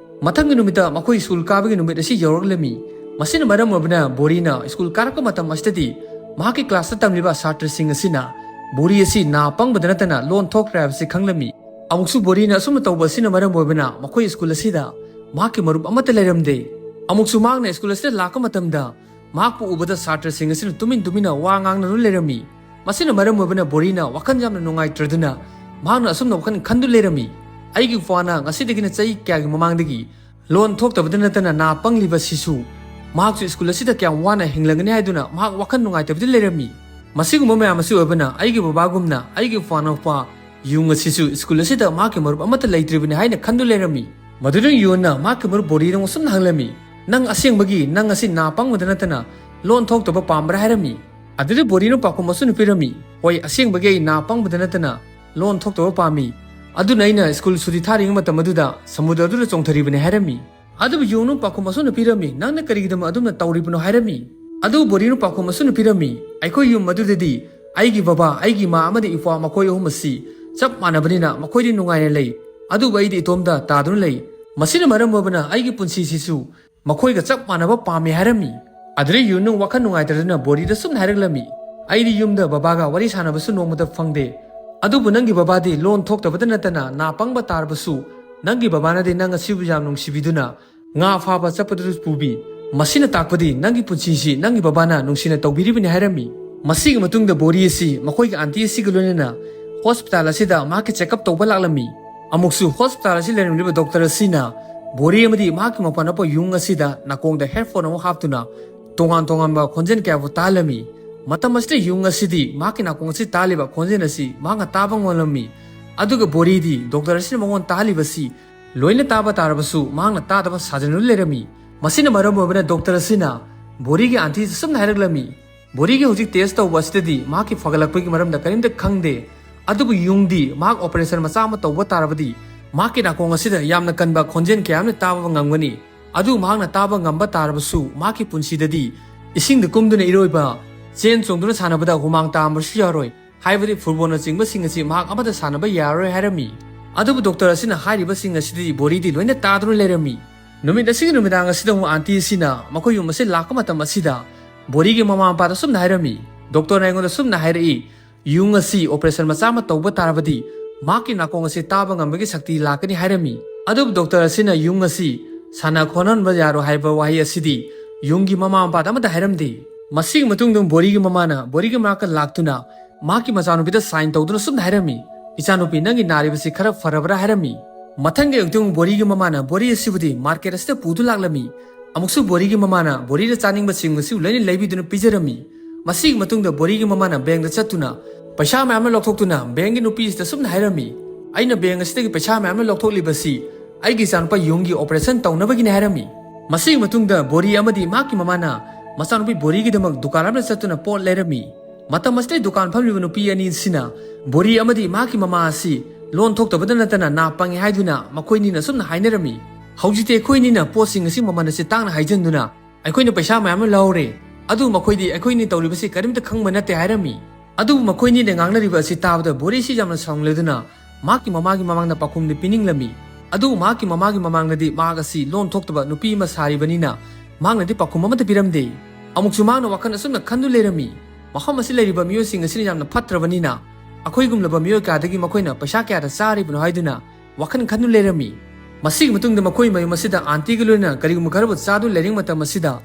ꯃꯊꯪꯒꯤ ꯅꯨꯃꯤꯠꯇ ꯃꯈꯣꯏ ꯁ꯭ꯀꯨꯜ ꯀꯥꯕꯒꯤ ꯅꯨꯃꯤꯠ ꯑꯁꯤ ꯌꯧꯔꯛꯂꯝꯃꯤ꯫ ꯃꯁꯤꯅ ꯃꯔꯝ ꯑꯣꯏꯕꯅ ꯕꯣꯔꯤꯅ ꯁ꯭ꯀꯨꯜ ꯀꯥꯔꯛꯄ ꯃꯇꯝ ꯑꯁꯤꯗꯗꯤ ꯃꯍꯥꯛꯀꯤ ꯀ꯭ꯂꯥꯁꯇ ꯇꯝꯂꯤꯕ ꯁꯥꯇ꯭ꯔꯁꯤꯡ ꯑꯁꯤꯅ ꯕꯣꯔꯤ ꯑꯁꯤ ꯅꯥ ꯄꯪꯕꯗ ꯅꯠꯇꯅ ꯂꯣꯟ ꯊꯣꯛꯈ꯭ꯔꯦ ꯍꯥꯏꯕꯁꯤ ꯈꯪꯂꯝꯃꯤ꯫ ꯑꯃꯨꯛꯁꯨ ꯕꯣꯔꯤꯅ ꯑꯁꯨꯝꯅ ꯇꯧꯕ ꯑꯁꯤꯅ ꯃꯔꯝ ꯑꯣꯏꯕꯅ ꯃꯈꯣꯏ ꯁ꯭ꯀꯨꯜ ꯑꯁꯤꯗ ꯃꯍꯥꯛꯀꯤ ꯃꯔꯨꯞ ꯑꯃꯠꯇ ꯂꯩꯔꯝꯗꯦ꯫ ꯑꯃꯨꯛꯁꯨ ꯃꯍꯥꯛꯅ ꯁ꯭ꯀꯨꯜ ꯑꯁꯤꯗ ꯂꯥꯛꯄ ꯃꯇꯝꯗ ꯃꯍꯥꯛꯄꯨ ꯎꯕꯗ ꯁꯥꯇ꯭ꯔꯁꯤꯡ ꯑꯁꯤꯅ ꯇꯨꯃꯤꯟ ꯇꯨꯃꯤꯟꯅ ꯋꯥ ꯉꯥꯡꯅꯗꯨꯅ ꯂꯩꯔꯝꯃꯤ꯫ ꯃꯁꯤꯅ ꯃꯔꯝ ꯑꯣꯏꯕꯅ ꯕꯣꯔꯤꯅ ꯋꯥꯈꯜ ꯌꯥꯝꯅ ꯅꯨꯡꯉꯥꯏꯇ꯭ꯔꯗꯨꯅ ꯃꯍꯥꯛꯅ ꯑꯁꯨꯝꯅ ꯋꯥꯈꯜ ꯈꯟꯗꯨ ꯂꯩꯔꯝꯃꯤ, "ꯑꯩꯒꯤ ꯏꯄ꯭ꯋꯥꯅ ꯉꯁꯤꯗꯒꯤꯅ ꯆꯍꯤ ꯀꯌꯥꯒꯤ ꯃꯃꯥꯡꯗꯒꯤ ꯂꯣꯟ ꯊꯣꯛꯇꯕꯗ ꯅꯠꯇꯅ ꯅꯥ ꯄꯪꯂꯤꯕ ꯁꯤꯁꯨ ꯃꯍꯥꯛꯁꯨ ꯁ꯭ꯀꯨꯜ ꯑꯁꯤꯗ ꯀꯌꯥꯝ ꯋꯥꯅ ꯍꯤꯡꯂꯒꯅꯤ" ꯍꯥꯏꯗꯨꯅ ꯃꯍꯥꯛ ꯋꯥꯈꯜ ꯅꯨꯡꯉꯥꯏꯇꯕꯗ ꯂꯩꯔꯝꯃꯤ꯫ ꯃꯁꯤꯒꯨꯝꯕ ꯃꯌꯥꯝ ꯑꯁꯤ ꯑꯣꯏꯕꯅ ꯑꯩꯒꯤ ꯕꯕꯥꯒꯨꯝꯅ ꯑꯩꯒꯤ ꯏꯄ꯭ꯋꯥꯅ ꯌꯨꯡ ꯑꯁꯤꯁꯨ ꯁ꯭ꯀꯨꯜ ꯑꯁꯤꯗ ꯃꯍꯥꯛꯀꯤ ꯃꯔꯨꯞ ꯑꯃꯠꯇ ꯂꯩꯇ꯭ꯔꯤꯕꯅꯤ ꯍꯥꯏꯅ ꯈꯟꯗꯨ ꯂꯩꯔꯝꯃꯤ꯫ ꯃꯗꯨꯗ ꯌꯨꯟꯅ ꯃꯍꯥꯛꯀꯤ ꯃꯔꯨꯞ ꯕꯣꯔꯤꯗ ꯑꯁꯨꯝꯅ ꯍꯪꯂꯝꯃꯤ, "ꯅꯪ ꯑꯁꯦꯡꯕꯒꯤ ꯅꯪ ꯑꯁꯤ ꯅꯥ ꯄꯪꯕꯗ ꯅꯠꯇꯅ ꯂꯣꯟ ꯊꯣꯛꯇꯕ ꯄꯥꯝꯕ꯭ꯔꯥ?" ꯍꯥꯏꯔꯝꯃꯤ꯫ ꯑꯗꯨꯗ ꯕꯣꯔꯤꯅ ꯄꯥꯎꯈꯨꯝ ꯑꯁꯨꯝꯅ ꯄꯤꯔꯝꯃꯤ, "ꯍꯣꯏ, ꯑꯁꯦꯡꯕꯒꯤ ꯑꯩ ꯅꯥ ꯄꯪꯕꯗ ꯅꯠꯇꯅ ꯂꯣꯟ ꯊꯣꯛꯇꯕ ꯄꯥꯝꯃꯤ꯫ ꯑꯗꯨꯅ ꯑꯩꯅ ꯁ꯭ꯀꯨꯜ ꯁꯨꯇꯤ ꯊꯥꯔꯤꯉꯩ ꯃꯇꯝ ꯑꯗꯨꯗ ꯁꯃꯨꯗ꯭ꯔ ꯑꯗꯨꯗ ꯆꯣꯡꯊꯔꯤꯕꯅꯤ" ꯍꯥꯏꯔꯝꯃꯤ꯫ ꯑꯗꯨꯕꯨ ꯌꯨꯡꯅ ꯄꯥꯎꯈꯨꯝ ꯑꯁꯨꯝꯅ ꯄꯤꯔꯝꯃꯤ, "ꯅꯪꯅ ꯀꯔꯤꯒꯤꯗꯃꯛ ꯑꯗꯨꯝꯅ ꯇꯧꯔꯤꯕꯅꯣ?" ꯍꯥꯏꯔꯝꯃꯤ꯫ ꯑꯗꯨꯕꯨ ꯕꯣꯔꯤꯅ ꯄꯥꯎꯈꯨꯝ ꯑꯁꯨꯝꯅ ꯄꯤꯔꯝꯃꯤ, "ꯑꯩꯈꯣꯏ ꯌꯨꯝ ꯑꯗꯨꯗꯗꯤ ꯑꯩꯒꯤ ꯕꯕꯥ, ꯑꯩꯒꯤ ꯏꯃꯥ ꯑꯃꯗꯤ ꯏꯄ꯭ꯋꯥ ꯃꯈꯣꯏ ꯑꯍꯨꯝ ꯑꯁꯤ ꯆꯞ ꯃꯥꯟꯅꯕꯅꯤꯅ ꯃꯈꯣꯏꯗꯤ ꯅꯨꯡꯉꯥꯏꯅ ꯂꯩ, ꯑꯗꯨꯕꯨ ꯑꯩꯗꯤ ꯏꯇꯣꯝꯇ ꯇꯥꯗꯨꯅ ꯂꯩ꯫ ꯃꯁꯤꯅ ꯃꯔꯝ ꯑꯣꯏꯕꯅ ꯑꯩꯒꯤ ꯄꯨꯟꯁꯤꯁꯤꯁꯨ ꯃꯈꯣꯏꯒ ꯆꯞ ꯃꯥꯟꯅꯕ ꯄꯥꯝꯃꯤ" ꯍꯥꯏꯔꯝꯃꯤ꯫ ꯑꯗꯨꯗ ꯌꯨꯟꯅ ꯋꯥꯈꯜ ꯅꯨꯡꯉꯥꯏꯇꯗꯨꯅ ꯕꯣꯔꯤꯗ ꯁꯨꯝꯅ ꯍꯥꯏꯔꯛꯂꯝꯃꯤ, "ꯑꯩꯗꯤ ꯌꯨꯝꯗ ꯕꯕꯥꯒ ꯋꯥꯔꯤ ꯁꯥꯟꯅꯕꯁꯨ ꯅꯣꯡꯃꯇ ꯐꯪꯗꯦ, ꯑꯗꯨꯕꯨ ꯅꯪꯒꯤ ꯕꯕꯥꯗꯤ ꯂꯣꯟ ꯊꯣꯛꯇꯕꯗ ꯅꯠꯇꯅ ꯅꯥ ꯄꯪꯕ ꯇꯥꯔꯕꯁꯨ ꯅꯪꯒꯤ ꯕꯕꯥꯅꯗꯤ ꯅꯪ ꯑꯁꯤꯕꯨ ꯌꯥꯝ ꯅꯨꯡꯁꯤꯕꯤꯗꯨꯅ ꯉꯥ ꯐꯥꯕ ꯆꯠꯄꯗꯨꯁꯨ ꯄꯨꯕꯤ꯫ ꯃꯁꯤꯅ ꯇꯥꯛꯄꯗꯤ ꯅꯪꯒꯤ ꯄꯨꯟꯁꯤꯁꯤ ꯅꯪꯒꯤ ꯕꯕꯥꯅ ꯅꯨꯡꯁꯤꯅ ꯇꯧꯕꯤꯔꯤꯕꯅꯤ" ꯍꯥꯏꯔꯝꯃꯤ꯫ ꯃꯁꯤꯒꯤ ꯃꯇꯨꯡꯗ ꯕꯣꯔꯤ ꯑꯁꯤ ꯃꯈꯣꯏꯒꯤ ꯑꯟꯇꯤ ꯑꯁꯤꯒ ꯂꯣꯏꯅꯅ ꯍꯣꯁꯄꯤꯇꯥꯜ ꯑꯁꯤꯗ ꯃꯍꯥꯛꯀꯤ ꯆꯦꯛꯑꯞ ꯇꯧꯕ ꯂꯥꯛꯂꯝꯃꯤ꯫ ꯑꯃꯨꯛꯁꯨ ꯍꯣꯁꯄꯤꯇꯥꯜ ꯑꯁꯤ ꯂꯩꯔꯝꯂꯤꯕ ꯗꯣꯛꯇꯔ ꯑꯁꯤꯅ ꯕꯣꯔꯤ ꯑꯃꯗꯤ ꯃꯍꯥꯛꯀꯤ ꯃꯄꯥꯟꯅꯕ ꯌꯨꯡ ꯑꯁꯤꯗ ꯅꯥꯀꯣꯡꯗ ꯍꯦꯗꯐꯣꯟ ꯑꯃ ꯍꯥꯞꯇꯨꯅ ꯇꯣꯉꯥꯟ ꯇꯣꯉꯥꯟꯕ ꯈꯣꯟꯖꯦꯜ ꯀꯌꯥꯕꯨ ꯇꯥꯍꯜꯂꯝꯃꯤ꯫ ꯃꯇꯝ ꯑꯁꯤꯗ ꯌꯨꯡ ꯑꯁꯤꯗꯤ ꯃꯍꯥꯛꯀꯤ ꯅꯥꯀꯣꯡ ꯑꯁꯤ ꯇꯥꯍꯜꯂꯤꯕ ꯈꯣꯟꯖꯦꯜ ꯑꯁꯤ ꯃꯍꯥꯛꯅ ꯇꯥꯕ ꯉꯝꯂꯝꯃꯤ꯫ ꯑꯗꯨꯒ ꯕꯣꯔꯤꯗꯤ ꯗꯣꯛꯇꯔ ꯑꯁꯤꯅ ꯃꯉꯣꯟ ꯇꯥꯍꯜꯂꯤꯕꯁꯤ ꯂꯣꯏꯅ ꯇꯥꯕ ꯇꯥꯔꯕꯁꯨ ꯃꯍꯥꯛꯅ ꯇꯥꯗꯕ ꯁꯥꯖꯤꯟꯗꯨꯅ ꯂꯩꯔꯝꯃꯤ꯫ ꯃꯁꯤꯅ ꯃꯔꯝ ꯑꯣꯏꯕꯅ ꯗꯣꯛꯇꯔ ꯑꯁꯤꯅ ꯕꯣꯔꯤꯒꯤ ꯑꯟꯇꯤꯗ ꯁꯨꯝꯅ ꯍꯥꯏꯔꯛꯂꯝꯃꯤ, ꯕꯣꯔꯤꯒꯤ ꯍꯧꯖꯤꯛ ꯇꯦꯁ ꯇꯧꯕ ꯑꯁꯤꯗꯗꯤ ꯃꯍꯥꯛꯀꯤ ꯐꯒꯠꯂꯛꯄꯒꯤ ꯃꯔꯝꯗ ꯀꯔꯤꯝꯇ ꯈꯪꯗꯦ꯫ ꯑꯗꯨꯕꯨ ꯌꯨꯡꯗꯤ ꯃꯍꯥꯛ ꯑꯣꯄꯔꯦꯁꯟ ꯃꯆꯥ ꯑꯃ ꯇꯧꯕ ꯇꯥꯔꯕꯗꯤ ꯃꯍꯥꯛꯀꯤ ꯅꯥꯀꯣꯡ ꯑꯁꯤꯗ ꯌꯥꯝꯅ ꯀꯟꯕ ꯈꯣꯟꯖꯦꯜ ꯀꯌꯥ ꯑꯃꯅ ꯇꯥꯕ ꯉꯝꯒꯅꯤ꯫ ꯑꯗꯨ ꯃꯍꯥꯛꯅ ꯇꯥꯕ ꯉꯝꯕ ꯇꯥꯔꯕꯁꯨ ꯃꯍꯥꯛꯀꯤ ꯄꯨꯟꯁꯤꯗꯗꯤ ꯏꯁꯤꯡꯗ ꯀꯨꯝꯗꯨꯅ ꯏꯔꯣꯏꯕ, ꯆꯦꯟ ꯆꯣꯡꯗꯨꯅ ꯁꯥꯟꯅꯕꯗ ꯍꯨꯃꯥꯡ ꯇꯥꯍꯟꯕꯁꯨ ꯌꯥꯔꯣꯏ꯫ ꯍꯥꯏꯕꯗꯤ ꯐꯨꯠꯕꯣꯜꯅꯆꯤꯡꯕꯁꯤꯡ ꯑꯁꯤ ꯃꯍꯥꯛ ꯑꯃꯠꯇ ꯁꯥꯟꯅꯕ ꯌꯥꯔꯔꯣꯏ ꯍꯥꯏꯔꯝꯃꯤ꯫ ꯑꯗꯨꯕꯨ ꯗꯣꯛꯇꯔ ꯑꯁꯤꯅ ꯍꯥꯏꯔꯤꯕꯁꯤꯡ ꯑꯁꯤꯗꯤ ꯕꯣꯔꯤꯗꯤ ꯂꯣꯏꯅ ꯇꯥꯗꯨꯅ ꯂꯩꯔꯝꯃꯤ꯫ ꯅꯨꯃꯤꯠ ꯑꯁꯤꯒꯤ ꯅꯨꯃꯤꯗꯥꯡ ꯑꯁꯤꯗ ꯑꯃꯨꯛ ꯑꯥꯟꯇꯤ ꯑꯁꯤꯅ ꯃꯈꯣꯏ ꯌꯨꯝ ꯑꯁꯤ ꯂꯥꯛꯄ ꯃꯇꯝ ꯑꯁꯤꯗ ꯕꯣꯔꯤꯒꯤ ꯃꯃꯥ ꯃꯄꯥꯗ ꯁꯨꯝꯅ ꯍꯥꯏꯔꯝꯃꯤ, "ꯗꯣꯛꯇꯔꯅ ꯑꯩꯉꯣꯟꯗ ꯁꯨꯝꯅ ꯍꯥꯏꯔꯛꯏ, ꯌꯨꯡ ꯑꯁꯤ ꯑꯣꯄꯔꯦꯁꯟ ꯃꯆꯥ ꯑꯃ ꯇꯧꯕ ꯇꯥꯔꯕꯗꯤ ꯃꯍꯥꯛꯀꯤ ꯅꯥꯀꯣꯡ ꯑꯁꯤ ꯇꯥꯕ ꯉꯝꯕꯒꯤ ꯁꯛꯇꯤ ꯂꯥꯛꯀꯅꯤ" ꯍꯥꯏꯔꯝꯃꯤ꯫ ꯑꯗꯨꯕꯨ ꯗꯣꯛꯇꯔ ꯑꯁꯤꯅ ꯌꯨꯡ ꯑꯁꯤ ꯁꯥꯟꯅ ꯈꯣꯠꯅꯍꯟꯕ ꯌꯥꯔꯣꯏ ꯍꯥꯏꯕ ꯋꯥꯍꯩ ꯑꯁꯤꯗꯤ ꯌꯨꯡꯒꯤ ꯃꯃꯥ ꯃꯄꯥꯗ ꯑꯃꯠꯇ ꯍꯥꯏꯔꯝꯗꯦ꯫ ꯃꯁꯤꯒꯤ ꯃꯇꯨꯡꯗ ꯕꯣꯔꯤꯒꯤ ꯃꯃꯥꯅ ꯕꯣꯔꯤꯒꯤ ꯃꯅꯥꯛꯇ ꯂꯥꯛꯇꯨꯅ ꯃꯍꯥꯛꯀꯤ ꯃꯆꯥꯅꯨꯄꯤꯗ ꯁꯥꯏꯟ ꯇꯧꯗꯨꯅ ꯁꯨꯝꯅ ꯍꯥꯏꯔꯝꯃꯤ, "ꯏꯆꯥꯅꯨꯄꯤ, ꯅꯪꯒꯤ ꯅꯥꯔꯤꯕꯁꯤ ꯈꯔ ꯐꯔꯕ꯭ꯔꯥ?" ꯍꯥꯏꯔꯝꯃꯤ꯫ ꯃꯊꯪꯒꯤ ꯑꯌꯨꯛꯇ ꯑꯃꯨꯛ ꯕꯣꯔꯤꯒꯤ ꯃꯃꯥꯅ ꯕꯣꯔꯤ ꯑꯁꯤꯕꯨꯗꯤ ꯃꯥꯔꯀꯦꯠ ꯑꯁꯤꯗ ꯄꯨꯗꯨꯅ ꯂꯥꯛꯂꯝꯃꯤ꯫ ꯑꯃꯨꯛꯁꯨ ꯕꯣꯔꯤꯒꯤ ꯃꯃꯥꯅ ꯕꯣꯔꯤꯗ ꯆꯥꯅꯤꯡꯕꯁꯤꯡ ꯑꯁꯤ ꯂꯣꯏꯅ ꯂꯩꯕꯤꯗꯨꯅ ꯄꯤꯖꯔꯝꯃꯤ꯫ ꯃꯁꯤꯒꯤ ꯃꯇꯨꯡꯗ ꯕꯣꯔꯤꯒꯤ ꯃꯃꯥꯅ ꯕꯦꯡꯗ ꯆꯠꯇꯨꯅ ꯄꯩꯁꯥ ꯃꯌꯥꯝ ꯑꯃ ꯂꯧꯊꯣꯛꯇꯨꯅ ꯕꯦꯡꯒꯤ ꯅꯨꯄꯤꯁꯤꯗ ꯁꯨꯝꯅ ꯍꯥꯏꯔꯝꯃꯤ, "ꯑꯩꯅ ꯕꯦꯡ ꯑꯁꯤꯗꯒꯤ ꯄꯩꯁꯥ ꯃꯌꯥꯝ ꯑꯃ ꯂꯧꯊꯣꯛꯂꯤꯕꯁꯤ ꯑꯩꯒꯤ ꯏꯆꯥꯅꯨꯄꯥ ꯌꯨꯡꯒꯤ ꯑꯣꯄꯔꯦꯁꯟ ꯇꯧꯅꯕꯒꯤꯅꯤ" ꯍꯥꯏꯔꯝꯃꯤ꯫ ꯃꯁꯤꯒꯤ ꯃꯇꯨꯡꯗ ꯕꯣꯔꯤ ꯑꯃꯗꯤ ꯃꯍꯥꯛꯀꯤ ꯃꯃꯥꯅ ꯃꯆꯥꯅꯨꯄꯤ ꯕꯣꯔꯤꯒꯤꯗꯃꯛ ꯗꯨꯀꯥꯟ ꯑꯃꯗ ꯆꯠꯇꯨꯅ ꯄꯣꯠ ꯂꯩꯔꯝꯃꯤ꯫ ꯃꯇꯝ ꯑꯁꯤꯗ ꯗꯨꯀꯥꯟ ꯐꯝꯂꯤꯕ ꯅꯨꯄꯤ ꯑꯅꯤ ꯑꯁꯤꯅ ꯕꯣꯔꯤ ꯑꯃꯗꯤ ꯃꯍꯥꯛꯀꯤ ꯃꯃꯥ ꯑꯁꯤ ꯂꯣꯟ ꯊꯣꯛꯇꯕꯗ ꯅꯠꯇꯅ ꯅꯥ ꯄꯪꯉꯤ ꯍꯥꯏꯗꯨꯅ ꯃꯈꯣꯏꯅꯤꯅ ꯑꯁꯨꯝꯅ ꯍꯥꯏꯅꯔꯝꯃꯤ, "ꯍꯧꯖꯤꯛꯇꯤ ꯑꯩꯈꯣꯏꯅꯤꯅ ꯄꯣꯠꯁꯤꯡ ꯑꯁꯤ ꯃꯃꯜ ꯑꯁꯤ ꯇꯥꯡꯅ ꯍꯥꯏꯖꯤꯟꯗꯨꯅ ꯑꯩꯈꯣꯏꯅ ꯄꯩꯁꯥ ꯃꯌꯥꯝ ꯑꯃ ꯂꯧꯍꯧꯔꯦ꯫ ꯑꯗꯨꯕꯨ ꯃꯈꯣꯏꯗꯤ ꯑꯩꯈꯣꯏꯅꯤ ꯇꯧꯔꯤꯕꯁꯤ ꯀꯔꯤꯝꯇ ꯈꯪꯕ ꯅꯠꯇꯦ" ꯍꯥꯏꯔꯝꯃꯤ꯫ ꯑꯗꯨꯕꯨ ꯃꯈꯣꯏꯅꯤꯅ ꯉꯥꯡꯅꯔꯤꯕ ꯑꯁꯤ ꯇꯥꯕꯗ ꯕꯣꯔꯤꯁꯤ ꯌꯥꯝꯅ ꯁꯥꯎꯅꯤꯡꯂꯗꯨꯅ ꯃꯍꯥꯛꯀꯤ ꯃꯃꯥꯒꯤ ꯃꯃꯥꯡꯗ ꯄꯥꯎꯈꯨꯝꯗꯤ ꯄꯤꯅꯤꯡꯂꯝꯃꯤ꯫ ꯑꯗꯨꯕꯨ ꯃꯍꯥꯛꯀꯤ ꯃꯃꯥꯒꯤ ꯃꯃꯥꯡꯗꯗꯤ ꯃꯍꯥꯛ ꯑꯁꯤ ꯂꯣꯟ ꯊꯣꯛꯇꯕ ꯅꯨꯄꯤ ꯑꯃ ꯁꯥꯔꯤꯕꯅꯤꯅ ꯃꯍꯥꯛꯅꯗꯤ ꯄꯥꯎꯈꯨꯝ ꯑꯃꯠꯇ ꯄꯤꯔꯝꯗꯦ꯫ ꯑꯃꯨꯛꯁꯨ ꯃꯍꯥꯛꯅ ꯋꯥꯈꯜ ꯑꯁꯨꯝꯅ ꯈꯟꯗꯨ ꯂꯩꯔꯝꯃꯤ, "ꯃꯐꯝ ꯑꯁꯤ ꯂꯩꯔꯤꯕ ꯃꯤꯑꯣꯏꯁꯤꯡ ꯑꯁꯤꯅ ꯌꯥꯝꯅ ꯐꯠꯇ꯭ꯔꯕꯅꯤꯅ ꯑꯩꯈꯣꯏꯒꯨꯝꯂꯕ ꯃꯤꯑꯣꯏ ꯀꯌꯥꯗꯒꯤ ꯃꯈꯣꯏꯅ ꯄꯩꯁꯥ ꯀꯌꯥꯗ ꯆꯥꯔꯤꯕꯅꯣ?" ꯍꯥꯏꯗꯨꯅ ꯋꯥꯈꯜ ꯈꯟꯗꯨ ꯂꯩꯔꯝꯃꯤ꯫ ꯃꯁꯤꯒꯤ ꯃꯇꯨꯡꯗ ꯃꯈꯣꯏ ꯃꯌꯨꯝ ꯑꯁꯤꯗ ꯑꯥꯟꯇꯤꯒ ꯂꯣꯏꯅꯅ ꯀꯔꯤꯒꯨꯝꯕ ꯈꯔꯕꯨ ꯆꯥꯗꯨ ꯂꯩꯔꯤꯉꯩ ꯃꯇꯝ ꯑꯁꯤꯗ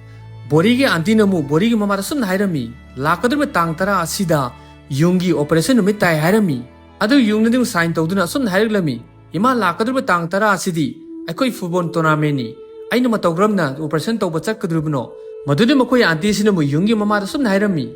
ꯕꯣꯔꯤꯒꯤ ꯑꯥꯟꯇꯤꯅ ꯑꯃꯨꯛ ꯕꯣꯔꯤꯒꯤ ꯃꯃꯥꯗ ꯁꯨꯝꯅ ꯍꯥꯏꯔꯝꯃꯤ, "ꯂꯥꯛꯀꯗꯧꯔꯤꯕ ꯇꯥꯡ ꯇꯔꯥ ꯑꯁꯤꯗ ꯌꯨꯡꯒꯤ ꯑꯣꯄꯔꯦꯁꯟ ꯅꯨꯃꯤꯠ ꯇꯥꯏ" ꯍꯥꯏꯔꯝꯃꯤ꯫ ꯑꯗꯨ ꯌꯨꯡꯅꯗꯤ ꯑꯃꯨꯛ ꯁꯥꯏꯟ ꯇꯧꯗꯨꯅ ꯑꯁꯨꯝꯅ ꯍꯥꯏꯔꯛꯂꯝꯃꯤ, "ꯏꯃꯥ, ꯂꯥꯛꯀꯗꯧꯔꯤꯕ ꯇꯥꯡ ꯇꯔꯥ ꯑꯁꯤꯗꯤ ꯑꯩꯈꯣꯏ ꯐꯨꯠꯕꯣꯜ ꯇꯣꯔꯅꯥꯃꯦꯟꯅꯤ꯫ ꯑꯩꯅ ꯃꯇꯧ ꯀꯔꯝꯅ ꯑꯣꯄꯔꯦꯁꯟ ꯇꯧꯕ ꯆꯠꯀꯗꯧꯔꯤꯕꯅꯣ?" ꯃꯗꯨꯗꯤ ꯃꯈꯣꯏ ꯑꯥꯟꯇꯤꯁꯤꯅ ꯑꯃꯨꯛ ꯌꯨꯡꯒꯤ ꯃꯃꯥꯗ ꯁꯨꯝꯅ ꯍꯥꯏꯔꯝꯃꯤ,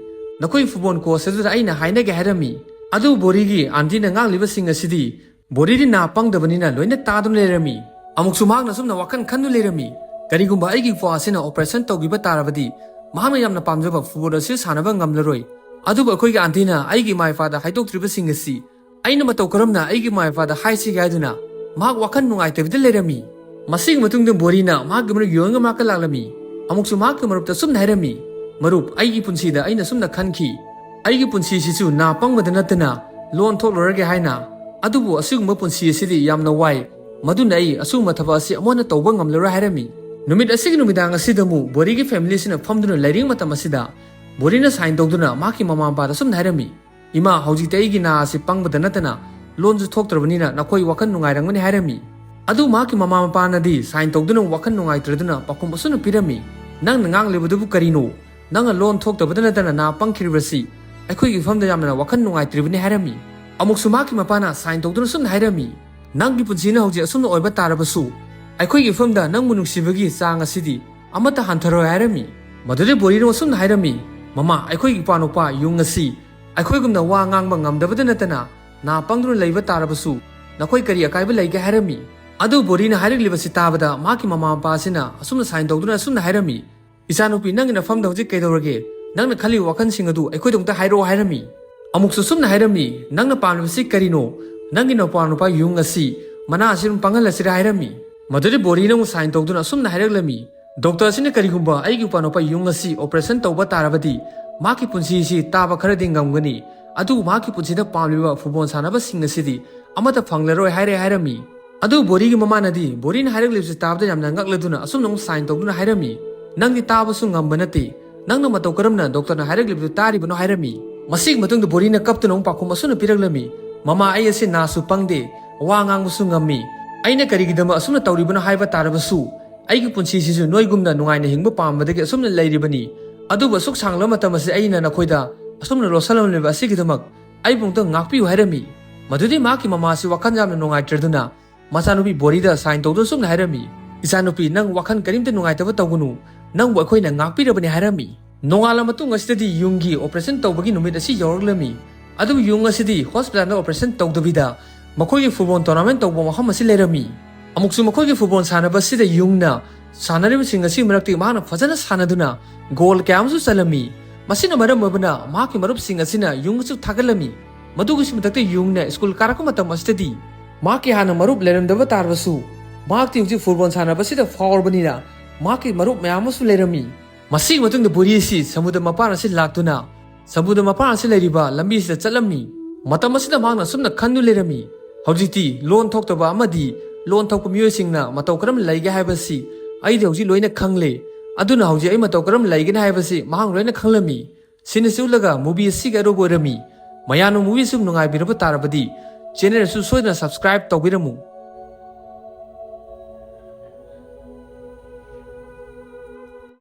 "ꯅꯈꯣꯏ ꯐꯨꯠꯕꯣꯜ ꯀꯣꯆ ꯑꯗꯨꯗ ꯑꯩꯅ ꯍꯥꯏꯅꯒꯦ" ꯍꯥꯏꯔꯝꯃꯤ꯫ ꯑꯗꯨꯕꯨ ꯕꯣꯔꯤꯒꯤ ꯑꯥꯟꯇꯤꯅ ꯉꯥꯡꯂꯤꯕꯁꯤꯡ ꯑꯁꯤꯗꯤ ꯕꯣꯔꯤꯗꯤ ꯅꯥ ꯄꯪꯗꯕꯅꯤꯅ ꯂꯣꯏꯅ ꯇꯥꯗꯨꯅ ꯂꯩꯔꯝꯃꯤ꯫ ꯑꯃꯨꯛꯁꯨ ꯃꯍꯥꯛꯅ ꯁꯨꯝꯅ ꯋꯥꯈꯜ ꯈꯟꯗꯨꯅ ꯂꯩꯔꯝꯃꯤ, "ꯀꯔꯤꯒꯨꯝꯕ ꯑꯩꯒꯤ ꯏꯄ꯭ꯋꯥ ꯑꯁꯤꯅ ꯑꯣꯄꯔꯦꯁꯟ ꯇꯧꯈꯤꯕ ꯇꯥꯔꯕꯗꯤ ꯃꯍꯥꯛꯅ ꯌꯥꯝꯅ ꯄꯥꯝꯖꯕ ꯐꯨꯠꯕꯣꯜ ꯑꯁꯤ ꯁꯥꯟꯅꯕ ꯉꯝꯂꯔꯣꯏ꯫ ꯑꯗꯨꯕꯨ ꯑꯩꯈꯣꯏꯒꯤ ꯑꯟꯇꯤꯅ ꯑꯩꯒꯤ ꯏꯃꯥ ꯏꯄꯥꯗ ꯍꯥꯏꯗꯣꯛꯇ꯭ꯔꯤꯕꯁꯤꯡ ꯑꯁꯤ ꯑꯩꯅ ꯃꯇꯧ ꯀꯔꯝꯅ ꯑꯩꯒꯤ ꯏꯃꯥ ꯏꯄꯥꯗ ꯍꯥꯏꯁꯤꯒꯦ ꯍꯥꯏꯗꯨꯅ ꯃꯍꯥꯛ ꯋꯥꯈꯜ ꯅꯨꯡꯉꯥꯏꯇꯕꯤꯗ ꯂꯩꯔꯝꯃꯤ꯫ ꯃꯁꯤꯒꯤ ꯃꯇꯨꯡꯗ ꯕꯣꯔꯤꯅ ꯃꯍꯥꯛꯀꯤ ꯃꯔꯨꯞ ꯌꯨꯍꯟꯒ ꯃꯍꯥꯛꯀ ꯂꯥꯛꯂꯝꯃꯤ꯫ ꯑꯃꯨꯛꯁꯨ ꯃꯍꯥꯛꯀꯤ ꯃꯔꯨꯞꯇ ꯑꯁꯨꯝꯅ ꯍꯥꯏꯔꯝꯃꯤ, "ꯃꯔꯨꯞ, ꯑꯩꯒꯤ ꯄꯨꯟꯁꯤꯗ ꯑꯩꯅ ꯑꯁꯨꯝꯅ ꯈꯟꯈꯤ, ꯑꯩꯒꯤ ꯄꯨꯟꯁꯤꯁꯤꯁꯨ ꯅꯥ ꯄꯪꯕꯗ ꯅꯠꯇꯅ ꯂꯣꯟ ꯊꯣꯛꯂꯔꯒꯦ ꯍꯥꯏꯅ꯫ ꯑꯗꯨꯕꯨ ꯑꯁꯤꯒꯨꯝꯕ ꯄꯨꯟꯁꯤ ꯑꯁꯤꯗꯤ ꯌꯥꯝꯅ ꯋꯥꯏ, ꯃꯗꯨꯅ ꯑꯩ ꯑꯁꯤꯒꯨꯝꯕ ꯊꯕꯛ ꯑꯁꯤ ꯑꯃꯨꯛ ꯍꯟꯅ ꯇꯧꯕ ꯉꯝꯂꯔꯣꯏ" ꯍꯥꯏꯔꯝꯃꯤ꯫ ꯅꯨꯃꯤꯠ ꯑꯁꯤꯒꯤ ꯅꯨꯃꯤꯗꯥꯡ ꯑꯁꯤꯗ ꯑꯃꯨꯛ ꯕꯣꯔꯤꯒꯤ ꯐꯦꯃꯤꯂꯤꯁꯤꯅ ꯐꯝꯗꯨꯅ ꯂꯩꯔꯤꯉꯩ ꯃꯇꯝ ꯑꯁꯤꯗ ꯕꯣꯔꯤꯅ ꯁꯥꯏꯟ ꯇꯧꯗꯨꯅ ꯃꯍꯥꯛꯀꯤ ꯃꯃꯥ ꯃꯄꯥꯗ ꯑꯁꯨꯝꯅ ꯍꯥꯏꯔꯝꯃꯤ, "ꯏꯃꯥ, ꯍꯧꯖꯤꯛꯇꯤ ꯑꯩꯒꯤ ꯅꯥ ꯑꯁꯤ ꯄꯪꯕꯗ ꯅꯠꯇꯅ ꯂꯣꯟꯁꯨ ꯊꯣꯛꯇ꯭ꯔꯕꯅꯤꯅ ꯅꯈꯣꯏ ꯋꯥꯈꯜ ꯅꯨꯡꯉꯥꯏꯔꯝꯒꯅꯤ" ꯍꯥꯏꯔꯝꯃꯤ꯫ ꯑꯗꯨ ꯃꯍꯥꯛꯀꯤ ꯃꯃꯥ ꯃꯄꯥꯅꯗꯤ ꯁꯥꯏꯟ ꯇꯧꯗꯨꯅ ꯋꯥꯈꯜ ꯅꯨꯡꯉꯥꯏꯇ꯭ꯔꯗꯨꯅ ꯄꯥꯎꯈꯨꯝ ꯑꯁꯨꯝꯅ ꯄꯤꯔꯝꯃꯤ, "ꯅꯪꯅ ꯉꯥꯡꯂꯤꯕꯗꯨꯕꯨ ꯀꯔꯤꯅꯣ? ꯅꯪꯅ ꯂꯣꯟ ꯊꯣꯛꯇꯕꯗ ꯅꯠꯇꯅ ꯅꯥ ꯄꯪꯈꯤꯔꯤꯕꯁꯤ ꯑꯩꯈꯣꯏꯒꯤ ꯏꯐꯝꯗ ꯌꯥꯝꯅ ꯋꯥꯈꯜ ꯅꯨꯡꯉꯥꯏꯇ꯭ꯔꯤꯕꯅꯤ" ꯍꯥꯏꯔꯝꯃꯤ꯫ ꯑꯃꯨꯛꯁꯨ ꯃꯍꯥꯛꯀꯤ ꯃꯄꯥꯅ ꯁꯥꯏꯟ ꯇꯧꯗꯨꯅ ꯑꯁꯨꯝꯅ ꯍꯥꯏꯔꯝꯃꯤ, "ꯅꯪꯒꯤ ꯄꯨꯟꯁꯤꯅ ꯍꯧꯖꯤꯛ ꯑꯁꯨꯝꯅ ꯑꯣꯏꯕ ꯇꯥꯔꯕꯁꯨ ꯑꯩꯈꯣꯏꯒꯤ ꯏꯐꯝꯗ ꯅꯪꯕꯨ ꯅꯨꯡꯁꯤꯕꯒꯤ ꯆꯥꯡ ꯑꯁꯤꯗꯤ ꯑꯃꯠꯇ ꯍꯟꯊꯔꯣꯏ" ꯍꯥꯏꯔꯝꯃꯤ꯫ ꯃꯗꯨꯗꯤ ꯕꯣꯔꯤꯅ ꯑꯁꯨꯝꯅ ꯍꯥꯏꯔꯝꯃꯤ, "ꯃꯃꯥ, ꯑꯩꯈꯣꯏꯒꯤ ꯏꯄꯥ ꯅꯨꯄꯥ ꯌꯨꯡ ꯑꯁꯤ ꯑꯩꯈꯣꯏꯒꯨꯝꯅ ꯋꯥ ꯉꯥꯡꯕ ꯉꯝꯗꯕꯗ ꯅꯠꯇꯅ ꯅꯥ ꯄꯪꯗꯨꯅ ꯂꯩꯕ ꯇꯥꯔꯕꯁꯨ ꯅꯈꯣꯏ ꯀꯔꯤ ꯑꯀꯥꯏꯕ ꯂꯩꯒꯦ?" ꯍꯥꯏꯔꯝꯃꯤ꯫ ꯑꯗꯨ ꯕꯣꯔꯤꯅ ꯍꯥꯏꯔꯛꯂꯤꯕꯁꯤ ꯇꯥꯕꯗ ꯃꯍꯥꯛꯀꯤ ꯃꯃꯥ ꯃꯄꯥ ꯑꯁꯤꯅ ꯑꯁꯨꯝꯅ ꯁꯥꯏꯟ ꯇꯧꯗꯨꯅ ꯑꯁꯨꯝꯅ ꯍꯥꯏꯔꯝꯃꯤ, "ꯏꯆꯥꯅꯨꯄꯤ, ꯅꯪꯒꯤ ꯅꯐꯝꯗ ꯍꯧꯖꯤꯛ ꯀꯩꯗꯧꯔꯒꯦ? ꯅꯪꯅ ꯈꯜꯂꯤꯕ ꯋꯥꯈꯜꯁꯤꯡ ꯑꯗꯨ ꯑꯩꯈꯣꯏꯗ ꯑꯃꯨꯛꯇ ꯍꯥꯏꯔꯛꯑꯣ" ꯍꯥꯏꯔꯝꯃꯤ꯫ ꯑꯃꯨꯛꯁꯨ ꯑꯁꯨꯝꯅ ꯍꯥꯏꯔꯝꯃꯤ, "ꯅꯪꯅ ꯄꯥꯝꯂꯤꯕꯁꯤ ꯀꯔꯤꯅꯣ? ꯅꯪꯒꯤ ꯅꯨꯄꯥ ꯅꯨꯄꯥ ꯌꯨꯡ ꯑꯁꯤ ꯃꯅꯥ ꯑꯁꯤ ꯑꯗꯨꯝ ꯄꯪꯍꯜꯂꯁꯤꯔꯥ?" ꯍꯥꯏꯔꯝꯃꯤ꯫ ꯃꯗꯨꯗꯤ ꯕꯣꯔꯤꯅ ꯑꯃꯨꯛ ꯁꯥꯏꯟ ꯇꯧꯗꯨꯅ ꯑꯁꯨꯝꯅ ꯍꯥꯏꯔꯛꯂꯝꯃꯤ, "ꯗꯣꯛꯇꯔ ꯑꯁꯤꯅ ꯀꯔꯤꯒꯨꯝꯕ ꯑꯩꯒꯤ ꯏꯄꯥ ꯅꯨꯄꯥ ꯌꯨꯡ ꯑꯁꯤ ꯑꯣꯄꯔꯦꯁꯟ ꯇꯧꯕ ꯇꯥꯔꯕꯗꯤ ꯃꯍꯥꯛꯀꯤ ꯄꯨꯟꯁꯤ ꯑꯁꯤ ꯇꯥꯕ ꯈꯔꯗꯤ ꯉꯝꯒꯅꯤ, ꯑꯗꯨꯕꯨ ꯃꯍꯥꯛꯀꯤ ꯄꯨꯟꯁꯤꯗ ꯄꯥꯝꯂꯤꯕ ꯐꯨꯠꯕꯣꯜ ꯁꯥꯟꯅꯕꯁꯤꯡ ꯑꯁꯤꯗꯤ ꯑꯃꯠꯇ ꯐꯪꯂꯔꯣꯏ" ꯍꯥꯏꯔꯦ ꯍꯥꯏꯔꯝꯃꯤ꯫ ꯑꯗꯨ ꯕꯣꯔꯤꯒꯤ ꯃꯃꯥꯅꯗꯤ ꯕꯣꯔꯤꯅ ꯍꯥꯏꯔꯛꯂꯤꯕꯁꯤ ꯇꯥꯕꯗ ꯌꯥꯝꯅ ꯉꯛꯂꯗꯨꯅ ꯑꯁꯨꯝꯅ ꯑꯃꯨꯛ ꯁꯥꯏꯟ ꯇꯧꯗꯨꯅ ꯍꯥꯏꯔꯝꯃꯤ, "ꯅꯪꯗꯤ ꯇꯥꯕꯁꯨ ꯉꯝꯕ ꯅꯠꯇꯦ, ꯅꯪꯅ ꯃꯇꯧ ꯀꯔꯝꯅ ꯗꯣꯛꯇꯔꯅ ꯍꯥꯏꯔꯛꯂꯤꯕꯗꯨ ꯇꯥꯔꯤꯕꯅꯣ?" ꯍꯥꯏꯔꯝꯃꯤ꯫ ꯃꯁꯤꯒꯤ ꯃꯇꯨꯡꯗ ꯕꯣꯔꯤꯅ ꯀꯞꯇꯨꯅ ꯑꯃꯨꯛ ꯄꯥꯎꯈꯨꯝ ꯑꯁꯨꯝꯅ ꯄꯤꯔꯛꯂꯝꯃꯤ, "ꯃꯃꯥ, ꯑꯩ ꯑꯁꯤ ꯅꯥꯁꯨ ꯄꯪꯗꯦ, ꯋꯥ ꯉꯥꯡꯕꯁꯨ ꯉꯝꯃꯤ꯫ ꯑꯩꯅ ꯀꯔꯤꯒꯤꯗꯃꯛ ꯑꯁꯨꯝꯅ ꯇꯧꯔꯤꯕꯅꯣ ꯍꯥꯏꯕ ꯇꯥꯔꯕꯁꯨ ꯑꯩꯒꯤ ꯄꯨꯟꯁꯤꯁꯤꯁꯨ ꯅꯣꯏꯒꯨꯝꯅ ꯅꯨꯡꯉꯥꯏꯅ ꯍꯤꯡꯕ ꯄꯥꯝꯕꯗꯒꯤ ꯑꯁꯨꯝꯅ ꯂꯩꯔꯤꯕꯅꯤ꯫ ꯑꯗꯨꯕꯨ ꯑꯁꯨꯛ ꯁꯥꯡꯂꯕ ꯃꯇꯝ ꯑꯁꯤ ꯑꯩꯅ ꯅꯈꯣꯏꯗ ꯑꯁꯨꯝꯅ ꯂꯣꯠꯁꯤꯜꯂꯝꯂꯤꯕ ꯑꯁꯤꯒꯤꯗꯃꯛ ꯑꯩꯕꯨ ꯑꯃꯨꯛꯇ ꯉꯥꯛꯄꯤꯌꯨ" ꯍꯥꯏꯔꯝꯃꯤ꯫ ꯃꯗꯨꯗꯤ ꯃꯍꯥꯛꯀꯤ ꯃꯃꯥꯁꯤ ꯋꯥꯈꯜ ꯌꯥꯝꯅ ꯅꯨꯡꯉꯥꯏꯇ꯭ꯔꯗꯨꯅ ꯃꯆꯥꯅꯨꯄꯤ ꯕꯣꯔꯤꯗ ꯁꯥꯏꯟ ꯇꯧꯗꯨꯅ ꯁꯨꯝꯅ ꯍꯥꯏꯔꯝꯃꯤ, "ꯏꯆꯥꯅꯨꯄꯤ, ꯅꯪ ꯋꯥꯈꯜ ꯀꯔꯤꯝꯇ ꯅꯨꯡꯉꯥꯏꯇꯕ ꯇꯧꯒꯅꯨ, ꯅꯪꯕꯨ ꯑꯩꯈꯣꯏꯅ ꯉꯥꯛꯄꯤꯔꯕꯅꯤ" ꯍꯥꯏꯔꯝꯃꯤ꯫ ꯅꯣꯡꯉꯥꯜꯂ ꯃꯇꯨꯡ ꯑꯁꯤꯗꯗꯤ ꯌꯨꯡꯒꯤ ꯑꯣꯄꯔꯦꯁꯟ ꯇꯧꯕꯒꯤ ꯅꯨꯃꯤꯠ ꯑꯁꯤ ꯌꯧꯔꯛꯂꯝꯃꯤ꯫ ꯑꯗꯨꯕꯨ ꯌꯨꯡ ꯑꯁꯤꯗꯤ ꯍꯣꯁꯄꯤꯇꯥꯜꯗ ꯑꯣꯄꯔꯦꯁꯟ ꯇꯧꯗꯕꯤꯗ ꯃꯈꯣꯏꯒꯤ ꯐꯨꯠꯕꯣꯜ ꯇꯣꯔꯅꯥꯃꯦꯟ ꯇꯧꯕ ꯃꯐꯝ ꯑꯁꯤ ꯂꯩꯔꯝꯃꯤ꯫ ꯑꯃꯨꯛꯁꯨ ꯃꯈꯣꯏꯒꯤ ꯐꯨꯠꯕꯣꯜ ꯁꯥꯟꯅꯕ ꯑꯁꯤꯗ ꯌꯨꯡꯅ ꯁꯥꯟꯅꯔꯤꯕꯁꯤꯡ ꯑꯁꯤꯒꯤ ꯃꯔꯛꯇꯒꯤ ꯃꯍꯥꯛꯅ ꯐꯖꯅ ꯁꯥꯟꯅꯗꯨꯅ ꯒꯣꯜ ꯀꯌꯥ ꯑꯃꯁꯨ ꯆꯜꯂꯝꯃꯤ꯫ ꯃꯁꯤꯅ ꯃꯔꯝ ꯑꯣꯏꯕꯅ ꯃꯍꯥꯛꯀꯤ ꯃꯔꯨꯞꯁꯤꯡ ꯑꯁꯤꯅ ꯌꯨꯝꯒꯁꯨ ꯊꯥꯒꯠꯂꯝꯃꯤ꯫ ꯃꯗꯨꯒꯤꯁꯨ ꯃꯊꯛꯇ ꯌꯨꯡꯅ ꯁ꯭ꯀꯨꯜ ꯀꯥꯔꯛꯄ ꯃꯇꯝ ꯑꯁꯤꯗꯗꯤ ꯃꯍꯥꯛꯀꯤ ꯍꯥꯟꯅ ꯃꯔꯨꯞ ꯂꯩꯔꯝꯗꯕ ꯇꯥꯔꯕꯁꯨ, ꯃꯍꯥꯛꯇꯤ ꯍꯧꯖꯤꯛ ꯐꯨꯠꯕꯣꯜ ꯁꯥꯟꯅꯕꯁꯤꯗ ꯐꯥꯎꯔꯕꯅꯤꯅ ꯃꯍꯥꯛꯀꯤ ꯃꯔꯨꯞ ꯃꯌꯥꯝ ꯑꯃꯁꯨ ꯂꯩꯔꯝꯃꯤ꯫ ꯃꯁꯤꯒꯤ ꯃꯇꯨꯡꯗ ꯕꯣꯔꯤ ꯑꯁꯤ ꯁꯃꯨꯗ꯭ꯔ ꯃꯄꯥꯟ ꯑꯁꯤ ꯂꯥꯛꯇꯨꯅ ꯁꯃꯨꯗ꯭ꯔ ꯃꯄꯥꯟ ꯑꯁꯤ ꯂꯩꯔꯤꯕ ꯂꯝꯕꯤ ꯑꯁꯤꯗ ꯆꯠꯂꯝꯃꯤ꯫ ꯃꯇꯝ ꯑꯁꯤꯗ ꯃꯍꯥꯛꯅ ꯑꯁꯨꯝꯅ ꯈꯟꯗꯨꯅ ꯂꯩꯔꯝꯃꯤ, "ꯍꯧꯖꯤꯛꯇꯤ ꯂꯣꯟ ꯊꯣꯛꯇꯕ ꯑꯃꯗꯤ ꯂꯣꯟ ꯊꯣꯛꯄ ꯃꯤꯑꯣꯏꯁꯤꯡꯅ ꯃꯇꯧ ꯀꯔꯝꯅ ꯂꯩꯒꯦ ꯍꯥꯏꯕꯁꯤ ꯑꯩꯗꯤ ꯍꯧꯖꯤꯛ ꯂꯣꯏꯅ ꯈꯪꯂꯦ꯫ ꯑꯗꯨꯅ ꯍꯧꯖꯤꯛ ꯑꯩ ꯃꯇꯧ ꯀꯔꯝꯅ ꯂꯩꯒꯅꯤ ꯍꯥꯏꯕꯁꯤ ꯃꯍꯥꯛ ꯂꯣꯏꯅ ꯈꯪꯂꯝꯃꯤ"꯫ ꯁꯤꯅ ꯁꯤ ꯎꯠꯂꯒ movie ꯑꯁꯤꯒꯤ ꯑꯔꯣꯏꯕ ꯑꯣꯏꯔꯝꯃꯤ꯫ ꯃꯌꯥꯝꯅ movie ꯑꯁꯤ ꯅꯨꯡꯉꯥꯏꯕꯤꯔꯕ ꯇꯥꯔꯕꯗꯤ channel ꯑꯁꯨ ꯁꯣꯏꯗꯅ subscribe ꯇꯧꯕꯤꯔꯝꯃꯨ꯫